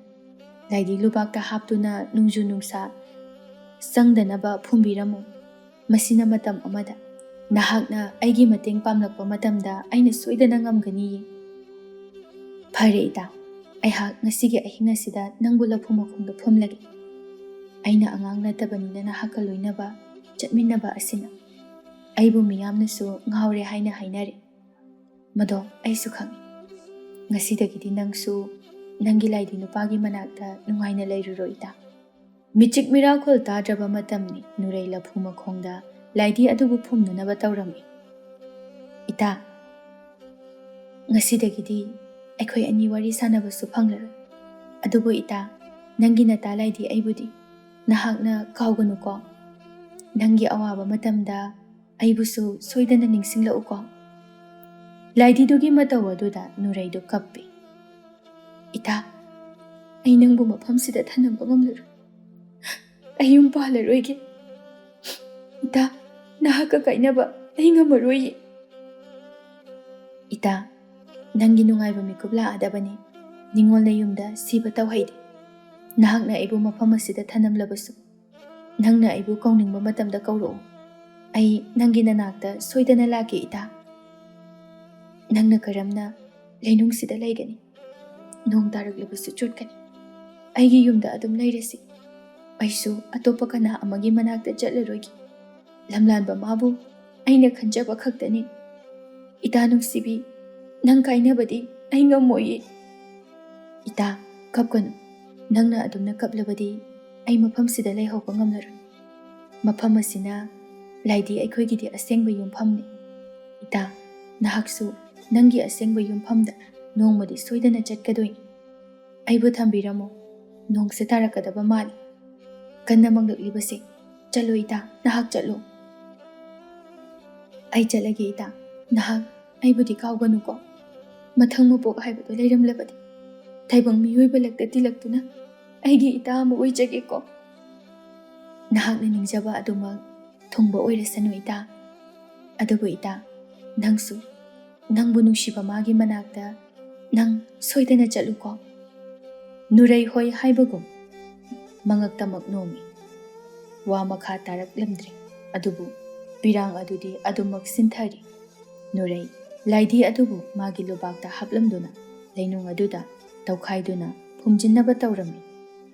ꯂꯥꯏꯗꯤ ꯂꯨꯕꯥꯛꯇ ꯍꯥꯞꯇꯨꯅ ꯅꯣꯡꯖꯨ ꯅꯨꯡꯁꯥ ꯆꯪꯗꯅꯕ ꯐꯨꯝꯕꯤꯔꯝꯃꯨ꯫ ꯃꯁꯤꯅ ꯃꯇꯝ ꯑꯃꯗ ꯅꯍꯥꯛꯅ ꯑꯩꯒꯤ ꯃꯇꯦꯡ ꯄꯥꯡꯂꯛꯄ ꯃꯇꯝꯗ ꯑꯩꯅ ꯁꯣꯏꯗꯅ ꯉꯝꯒꯅꯤꯌꯦ꯫ ꯐꯔꯦ ꯏꯇꯥ, ꯑꯩꯍꯥꯛ ꯉꯁꯤꯒꯤ ꯑꯍꯤꯡ ꯑꯁꯤꯗ ꯅꯪꯕꯨ ꯂꯐꯨ ꯃꯈꯣꯡꯗ ꯐꯨꯝꯂꯒꯦ꯫ ꯑꯩꯅ ꯑꯉꯥꯡ ꯅꯠꯇꯕꯅꯤꯅ ꯅꯍꯥꯛꯀ ꯂꯣꯏꯅꯕ ꯆꯠꯃꯤꯟꯅꯕ ꯑꯁꯤꯅ ꯑꯩꯕꯨ ꯃꯤꯌꯥꯝꯅꯁꯨ ꯉꯥꯎꯔꯦ ꯍꯥꯏꯅ ꯍꯥꯏꯅꯔꯦ꯫ ꯃꯗꯣ ꯑꯩꯁꯨ ꯈꯪꯏ꯫ ꯉꯁꯤꯗꯒꯤꯗꯤ ꯅꯪꯁꯨ ꯅꯪꯒꯤ ꯂꯥꯏꯗꯤ ꯅꯨꯄꯥꯒꯤ ꯃꯅꯥꯛꯇ ꯅꯨꯡꯉꯥꯏꯅ ꯂꯩꯔꯨꯔꯣ, ꯏꯇꯥ꯫" ꯃꯤꯆꯤꯛ ꯃꯤꯔꯥꯈꯣꯜ ꯇꯥꯗ꯭ꯔꯕ ꯃꯇꯝꯅꯤ꯫ ꯅꯨꯔꯩ ꯂꯐꯨ ꯃꯈꯣꯡꯗ ꯂꯥꯏꯗꯤ ꯑꯗꯨꯕꯨ ꯐꯨꯝꯅꯅꯕ ꯇꯧꯔꯝꯃꯤ꯫ "ꯏꯇꯥ, ꯉꯁꯤꯗꯒꯤꯗꯤ ꯑꯩꯈꯣꯏ ꯑꯅꯤ ꯋꯥꯔꯤ ꯁꯥꯟꯅꯕꯁꯨ ꯐꯪꯂꯔꯣꯏ꯫ ꯑꯗꯨꯕꯨ ꯏꯇꯥ, ꯅꯪꯒꯤ ꯅꯇꯥ ꯂꯥꯏꯗꯤ ꯑꯩꯕꯨꯗꯤ ꯅꯍꯥꯛꯅ ꯀꯥꯎꯒꯅꯨꯀꯣ꯫ ꯅꯪꯒꯤ ꯑꯋꯥꯕ ꯃꯇꯝꯗ ꯑꯩꯕꯨꯁꯨ ꯁꯣꯏꯗꯅ ꯅꯤꯡꯁꯤꯡꯂꯛꯎꯀꯣ꯫" ꯂꯥꯏꯗꯤꯗꯨꯒꯤ ꯃꯇꯧ ꯑꯗꯨꯗ ꯅꯨꯔꯩꯗꯨ ꯀꯞꯄꯤ꯫ "ꯏꯇꯥ, ꯑꯩ ꯅꯪꯕꯨ ꯃꯐꯝꯁꯤꯗ ꯊꯅꯝꯕ ꯉꯝꯂꯔꯣꯏ꯫ ꯑꯩ ꯌꯨꯝ ꯄꯥꯜꯂꯔꯣꯏꯒꯦ꯫ ꯏꯇꯥ, ꯅꯍꯥꯛꯀ ꯀꯥꯏꯅꯕ ꯑꯩ ꯉꯝꯃꯔꯣꯏꯌꯦ꯫" "ꯏꯇꯥ, ꯅꯪꯒꯤ ꯅꯨꯡꯉꯥꯏꯕ ꯃꯤꯀꯨꯞ ꯂꯥꯛꯑꯗꯕꯅꯤ꯫ ꯅꯤꯉꯣꯜ ꯅꯌꯨꯝꯗ ꯁꯤꯕ ꯇꯧꯍꯩꯗꯦ꯫ ꯅꯍꯥꯛꯅ ꯑꯩꯕꯨ ꯃꯐꯝ ꯑꯁꯤꯗ ꯊꯅꯝꯂꯕꯁꯨ, ꯅꯪꯅ ꯑꯩꯕꯨ ꯀꯧꯅꯤꯡꯕ ꯃꯇꯝꯗ ꯀꯧꯔꯛꯎ꯫ ꯑꯩ ꯅꯪꯒꯤ ꯅꯅꯥꯛꯇ ꯁꯣꯏꯗꯅ ꯂꯥꯛꯀꯦ, ꯏꯇꯥ꯫ ꯅꯪꯅ ꯀꯔꯝꯅ ꯂꯩꯅꯨꯡꯁꯤꯗ ꯂꯩꯒꯅꯤ? ꯅꯣꯡ ꯇꯥꯔꯛꯂꯕꯁꯨ ꯆꯣꯠꯀꯅꯤ꯫ ꯑꯩꯒꯤ ꯌꯨꯝꯗ ꯑꯗꯨꯝ ꯂꯩꯔꯁꯤ꯫ ꯑꯩꯁꯨ ꯑꯇꯣꯞꯄ ꯀꯅꯥ ꯑꯃꯒꯤ ꯃꯅꯥꯛꯇ ꯆꯠꯂꯔꯣꯏꯒꯦ꯫ ꯂꯝꯂꯥꯟꯕ ꯃꯥꯕꯨ ꯑꯩꯅ ꯈꯟꯖꯕ ꯈꯛꯇꯅꯤ꯫ ꯏꯇꯥ ꯅꯨꯡꯁꯤꯕꯤ, ꯅꯪ ꯀꯥꯏꯅꯕꯗꯤ ꯑꯩ ꯉꯝꯃꯣꯏꯌꯦ꯫" "ꯏꯇꯥ, ꯀꯞꯀꯅꯨ꯫ ꯅꯪꯅ ꯑꯗꯨꯝꯅ ꯀꯞꯂꯕꯗꯤ ꯑꯩ ꯃꯐꯝꯁꯤꯗ ꯂꯩꯍꯧꯕ ꯉꯝꯂꯔꯣꯏ꯫ ꯃꯐꯝ ꯑꯁꯤꯅ ꯂꯥꯏꯗꯤ ꯑꯩꯈꯣꯏꯒꯤꯗꯤ ꯑꯁꯦꯡꯕ ꯌꯨꯝꯐꯝꯅꯤ꯫ ꯏꯇꯥ, ꯅꯍꯥꯛꯁꯨ ꯅꯪꯒꯤ ꯑꯁꯦꯡꯕ ꯌꯨꯝꯐꯝꯗ ꯅꯣꯡꯃꯗꯤ ꯁꯣꯏꯗꯅ ꯆꯠꯀꯗꯣꯏꯅꯤ꯫ ꯑꯩꯕꯨ ꯊꯝꯕꯤꯔꯝꯃꯣ꯫ ꯅꯣꯡꯁꯦ ꯇꯥꯔꯛꯀꯗꯕ ꯃꯥꯜꯂꯤ꯫ ꯀꯟꯅ ꯃꯪꯂꯛꯂꯤꯕꯁꯦ꯫ ꯆꯠꯂꯣ ꯏꯇꯥ, ꯅꯍꯥꯛ ꯆꯠꯂꯣ꯫" "ꯑꯩ ꯆꯠꯂꯒꯦ ꯏꯇꯥ꯫ ꯅꯍꯥꯛ ꯑꯩꯕꯨꯗꯤ ꯀꯥꯎꯒꯅꯨꯀꯣ꯫ ꯃꯊꯪ ꯃꯄꯣꯛ ꯍꯥꯏꯕꯗꯣ ꯂꯩꯔꯝꯂꯕꯗꯤ ꯇꯥꯏꯕꯪ ꯃꯤꯑꯣꯏꯕ ꯂꯛꯇ ꯇꯤꯜꯂꯛꯇꯨꯅ ꯑꯩꯒꯤ ꯏꯇꯥ ꯑꯃ ꯑꯣꯏꯖꯒꯦꯀꯣ꯫" "ꯅꯍꯥꯛꯅ ꯅꯤꯡꯖꯕ ꯑꯗꯨꯃꯛ ꯊꯨꯡꯕ ꯑꯣꯏꯔꯁꯅꯨ ꯏꯇꯥ꯫ ꯑꯗꯨꯕꯨ ꯏꯇꯥ, ꯅꯪꯁꯨ ꯅꯪꯕꯨ ꯅꯨꯡꯁꯤꯕ ꯃꯥꯒꯤ ꯃꯅꯥꯛꯇ ꯅꯪ ꯁꯣꯏꯗꯅ ꯆꯠꯂꯨꯀꯣ꯫" ꯅꯨꯔꯩ ꯍꯣꯏ ꯍꯥꯏꯕꯒꯨꯝ ꯃꯉꯛꯇꯃꯛ ꯅꯣꯝꯃꯤ꯫ ꯋꯥ ꯃꯈꯥ ꯇꯥꯔꯛꯂꯝꯗ꯭ꯔꯦ꯫ ꯑꯗꯨꯕꯨ ꯄꯤꯔꯥꯡ ꯑꯗꯨꯗꯤ ꯑꯗꯨꯃꯛ ꯁꯤꯟꯊꯔꯤ꯫ ꯅꯨꯔꯩ ꯂꯥꯏꯙꯤ ꯑꯗꯨꯕꯨ ꯃꯥꯒꯤ ꯂꯨꯕꯥꯛꯇ ꯍꯥꯞꯂꯝꯗꯨꯅ ꯂꯩꯅꯨꯡ ꯑꯗꯨꯗ ꯇꯧꯈꯥꯏꯗꯨꯅ ꯐꯨꯝꯖꯤꯟꯅꯕ ꯇꯧꯔꯝꯃꯤ꯫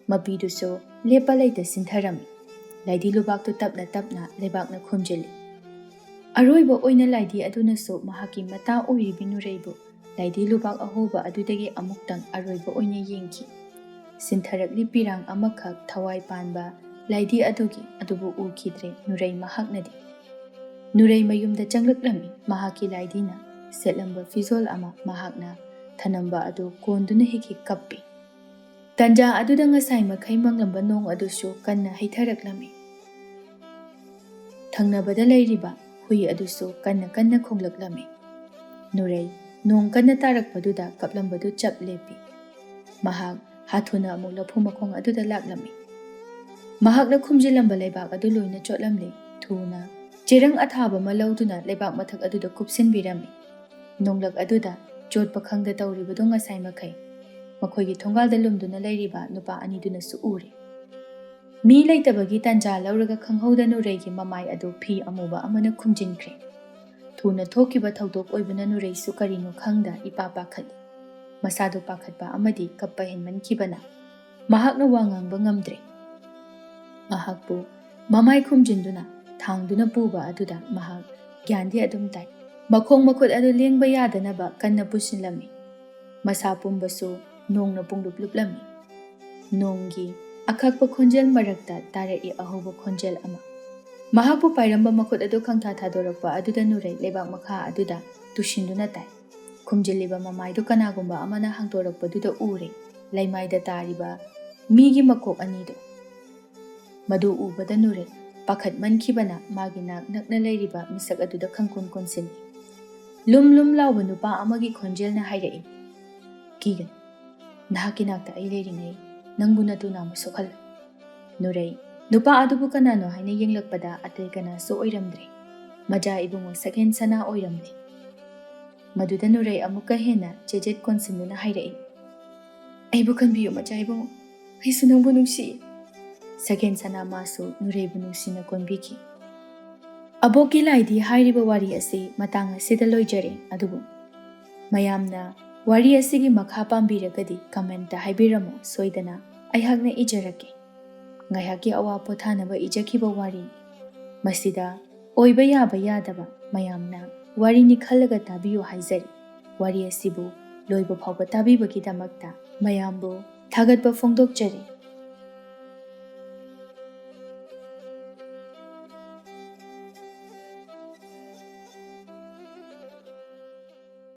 ꯃꯄꯤꯗꯨꯁꯨ ꯂꯦꯞꯄ ꯂꯩꯇ ꯁꯤꯟꯊꯔꯝꯃꯤ꯫ ꯂꯥꯏꯙꯤ ꯂꯨꯕꯥꯛꯇꯨ ꯇꯞꯅ ꯇꯞꯅ ꯂꯩꯕꯥꯛꯅ ꯈꯨꯝꯖꯤꯜꯂꯤ꯫ ꯑꯔꯣꯏꯕ ꯑꯣꯏꯅ ꯂꯥꯏꯙꯤ ꯑꯗꯨꯅꯁꯨ ꯃꯍꯥꯛꯀꯤ ꯃꯇꯥ ꯑꯣꯏꯔꯤꯕꯤ ꯅꯨꯔꯩꯕꯨ ꯂꯥꯏꯙꯤ ꯂꯨꯕꯥꯛ ꯑꯍꯣꯕ ꯑꯗꯨꯗꯒꯤ ꯑꯃꯨꯛꯇꯪ ꯑꯔꯣꯏꯕ ꯑꯣꯏꯅ ꯌꯦꯡꯈꯤ꯫ ꯁꯤꯟꯊꯔꯛꯂꯤ ꯄꯤꯔꯥꯡ ꯑꯃꯈꯛ ꯊꯋꯥꯏ ꯄꯥꯟꯕ ꯂꯥꯏꯙꯤ ꯑꯗꯨꯒꯤ ꯑꯗꯨꯕꯨ ꯎꯈꯤꯗ꯭ꯔꯦ ꯅꯨꯔꯩ ꯃꯍꯥꯛꯅꯗꯤ꯫ ꯅꯨꯔꯩ ꯃꯌꯨꯝꯗ ꯆꯪꯂꯛꯂꯝꯃꯤ꯫ ꯃꯍꯥꯛꯀꯤ ꯂꯥꯏꯙꯤꯅ ꯁꯦꯠꯂꯝꯕ ꯐꯤꯖꯣꯜ ꯑꯃ ꯃꯍꯥꯛꯅ ꯊꯅꯝꯕ ꯑꯗꯨ ꯀꯣꯟꯗꯨꯅ ꯍꯤꯛ ꯍꯤꯛ ꯀꯞꯄꯤ꯫ ꯇꯟꯖꯥ ꯑꯗꯨꯗ ꯉꯁꯥꯏ ꯃꯈꯩ ꯃꯪꯂꯝꯕ ꯅꯣꯡ ꯑꯗꯨꯁꯨ ꯀꯟꯅ ꯍꯩꯊꯔꯛꯂꯝꯃꯤ꯫ ꯊꯪꯅꯕꯗ ꯂꯩꯔꯤꯕ ꯍꯨꯏ ꯑꯗꯨꯁꯨ ꯀꯟꯅ ꯀꯟꯅ ꯈꯣꯡꯂꯛꯂꯝꯃꯤ꯫ ꯅꯨꯔꯩ ꯅꯣꯡ ꯀꯟꯅ ꯇꯥꯔꯛꯄꯗꯨꯗ ꯀꯞꯂꯝꯕꯗꯨ ꯆꯞ ꯂꯦꯞꯄꯤ꯫ ꯃꯍꯥꯛ ꯍꯥꯊꯨꯅ ꯑꯃꯨꯛ ꯂꯐꯨ ꯃꯈꯣꯡ ꯑꯗꯨꯗ ꯂꯥꯛꯂꯝꯃꯤ꯫ ꯃꯍꯥꯛꯅ ꯈꯨꯝꯖꯤꯜꯂꯝꯕ ꯂꯩꯕꯥꯛ ꯑꯗꯨ ꯂꯣꯏꯅ ꯆꯣꯠꯂꯝꯂꯦ꯫ ꯊꯨꯅ ꯆꯦꯔꯪ ꯑꯊꯥꯕ ꯑꯃ ꯂꯧꯗꯨꯅ ꯂꯩꯕꯥꯛ ꯃꯊꯛ ꯑꯗꯨꯗ ꯀꯨꯞꯁꯤꯟꯕꯤꯔꯝꯃꯤ꯫ ꯅꯣꯡꯂꯛ ꯑꯗꯨꯗ ꯆꯣꯠꯄ ꯈꯪꯗ ꯇꯧꯔꯤꯕꯗꯨ ꯉꯁꯥꯏ ꯃꯈꯩ ꯃꯈꯣꯏꯒꯤ ꯊꯣꯡꯒꯥꯜꯗ ꯂꯨꯝꯗꯨꯅ ꯂꯩꯔꯤꯕ ꯅꯨꯄꯥ ꯑꯅꯤꯗꯨꯅꯁꯨ ꯎꯔꯦ꯫ ꯃꯤ ꯂꯩꯇꯕꯒꯤ ꯇꯥꯟꯖꯥ ꯂꯧꯔꯒ ꯈꯪꯍꯧꯗ ꯅꯨꯔꯩꯒꯤ ꯃꯃꯥꯏ ꯑꯗꯨ ꯐꯤ ꯑꯃꯨꯕ ꯑꯃꯅ ꯈꯨꯝꯖꯤꯟꯈ꯭ꯔꯦ꯫ ꯊꯨꯅ ꯊꯣꯛꯈꯤꯕ ꯊꯧꯗꯣꯛ ꯑꯣꯏꯕꯅ ꯅꯨꯔꯩꯁꯨ ꯀꯔꯤꯅꯣ ꯈꯪꯗ ꯏꯄꯥ ꯄꯥꯈꯠꯂꯤ꯫ ꯃꯁꯥꯗꯨ ꯄꯥꯈꯠꯄ ꯑꯃꯗꯤ ꯀꯞꯄ ꯍꯦꯟꯃꯟꯈꯤꯕꯅ ꯃꯍꯥꯛꯅ ꯋꯥ ꯉꯥꯡꯕ ꯉꯝꯗ꯭ꯔꯦ꯫ ꯃꯍꯥꯛꯄꯨ ꯃꯃꯥꯏ ꯈꯨꯝꯖꯤꯟꯗꯨꯅ ꯊꯥꯡꯗꯨꯅ ꯄꯨꯕ ꯑꯗꯨꯗ ꯃꯍꯥꯛ ꯒ꯭ꯌꯥꯟꯗꯤ ꯑꯗꯨꯝ ꯇꯥꯏ꯫ ꯃꯈꯣꯡ ꯃꯈꯨꯠ ꯑꯗꯨ ꯂꯦꯡꯕ ꯌꯥꯗꯅꯕ ꯀꯟꯅ ꯄꯨꯁꯤꯜꯂꯝꯃꯤ꯫ ꯃꯁꯥ ꯄꯨꯝꯕꯁꯨ ꯅꯣꯡꯅ ꯄꯨꯡꯂꯨꯞ ꯂꯨꯞꯂꯝꯃꯤ꯫ ꯅꯣꯡꯒꯤ ꯑꯀꯛꯄ ꯈꯣꯟꯖꯦꯜ ꯃꯔꯛꯇ ꯇꯥꯔꯛꯏ ꯑꯍꯧꯕ ꯈꯣꯟꯖꯦꯜ ꯑꯃ꯫ ꯃꯍꯥꯛꯄꯨ ꯄꯥꯏꯔꯝꯕ ꯃꯈꯨꯠ ꯑꯗꯨ ꯈꯪꯊꯥ ꯊꯥꯗꯣꯔꯛꯄ ꯑꯗꯨꯗ ꯅꯨꯔꯩ ꯂꯩꯕꯥꯛ ꯃꯈꯥ ꯑꯗꯨꯗ ꯇꯨꯁꯤꯟꯗꯨꯅ ꯇꯥꯏ꯫ ꯈꯨꯝꯖꯤꯜꯂꯤꯕ ꯃꯃꯥꯏꯗꯨ ꯀꯅꯥꯒꯨꯝꯕ ꯑꯃꯅ ꯍꯥꯡꯗꯣꯔꯛꯄꯗꯨꯗ ꯎꯔꯦ꯫ ꯂꯩꯃꯥꯏꯗ ꯇꯥꯔꯤꯕ ꯃꯤꯒꯤ ꯃꯀꯣꯛ ꯑꯅꯤꯗꯨ꯫ ꯃꯗꯨ ꯎꯕꯗ ꯅꯨꯔꯩ ꯄꯥꯈꯠꯃꯟꯈꯤꯕꯅ ꯃꯥꯒꯤ ꯅꯥꯛ ꯅꯛꯅ ꯂꯩꯔꯤꯕ ꯃꯤꯁꯛ ꯑꯗꯨꯗ ꯈꯪꯀꯣꯟ ꯀꯣꯟꯁꯤꯜꯂꯤ꯫ ꯂꯨꯝ ꯂꯨꯝ ꯂꯥꯎꯕ ꯅꯨꯄꯥ ꯑꯃꯒꯤ ꯈꯣꯟꯖꯦꯜꯅ ꯍꯥꯏꯔꯛꯏ, "ꯀꯤꯒꯅꯨ, ꯅꯍꯥꯛꯀꯤ ꯅꯥꯛꯇ ꯑꯩ ꯂꯩꯔꯤꯉꯩ ꯅꯪꯕꯨ ꯅꯇꯨ ꯅꯥꯝꯃ ꯁꯣꯛꯍꯜꯂꯣꯏ꯫" ꯅꯨꯔꯩ ꯅꯨꯄꯥ ꯑꯗꯨꯕꯨ ꯀꯅꯥꯅꯣ ꯍꯥꯏꯅ ꯌꯦꯡꯂꯛꯄꯗ ꯑꯇꯩ ꯀꯅꯥꯁꯨ ꯑꯣꯏꯔꯝꯗ꯭ꯔꯦ꯫ ꯃꯖꯥ ꯏꯕꯨꯡꯉꯣ ꯁꯛꯍꯦꯟ ꯁꯅꯥ ꯑꯣꯏꯔꯝꯂꯦ꯫ ꯃꯗꯨꯗ ꯅꯨꯔꯩ ꯑꯃꯨꯛꯀ ꯍꯦꯟꯅ ꯆꯦꯖꯦꯠ ꯀꯣꯟꯁꯤꯟꯗꯨꯅ ꯍꯥꯏꯔꯛꯏ, "ꯑꯩꯕꯨ ꯀꯟꯕꯤꯌꯨ ꯃꯆꯥ ꯏꯕꯨꯡꯉꯣ, ꯑꯩꯁꯨ ꯅꯪꯕꯨ ꯅꯨꯡꯁꯤꯌꯦ꯫" ꯁꯛꯍꯦꯟ ꯁꯅꯥ ꯃꯥꯁꯨ ꯅꯨꯔꯩꯕꯨ ꯅꯨꯡꯁꯤꯅ ꯀꯣꯟꯕꯤꯈꯤ꯫ ꯑꯕꯣꯛꯀꯤ ꯂꯥꯏꯗꯤ ꯍꯥꯏꯔꯤꯕ ꯋꯥꯔꯤ ꯑꯁꯤ ꯃꯇꯥꯡ ꯑꯁꯤꯗ ꯂꯣꯏꯖꯔꯦ꯫ ꯑꯗꯨꯕꯨ ꯃꯌꯥꯝꯅ ꯋꯥꯔꯤ ꯑꯁꯤꯒꯤ ꯃꯈꯥ ꯄꯥꯝꯕꯤꯔꯒꯗꯤ comment ꯍꯥꯏꯕꯤꯔꯝꯃꯨ, ꯁꯣꯏꯗꯅ ꯑꯩꯍꯥꯛꯅ ꯏꯖꯔꯛꯀꯦ꯫ ꯉꯥꯏꯍꯥꯛꯀꯤ ꯑꯋꯥ ꯄꯣꯊꯥꯅꯕ ꯏꯖꯈꯤꯕ ꯋꯥꯔꯤ꯫ ꯃꯁꯤꯗ ꯑꯣꯏꯕ ꯌꯥꯕ ꯌꯥꯗꯕ ꯃꯌꯥꯝꯅ ꯋꯥꯔꯤꯅꯤ ꯈꯜꯂꯒ ꯇꯥꯕꯤꯌꯨ ꯍꯥꯏꯖꯔꯤ꯫ ꯋꯥꯔꯤ ꯑꯁꯤꯕꯨ ꯂꯣꯏꯕ ꯐꯥꯎꯕ ꯇꯥꯕꯤꯕꯒꯤꯗꯃꯛꯇ ꯃꯌꯥꯝꯕꯨ ꯊꯥꯒꯠꯄ ꯐꯣꯡꯗꯣꯛꯆꯔꯤ꯫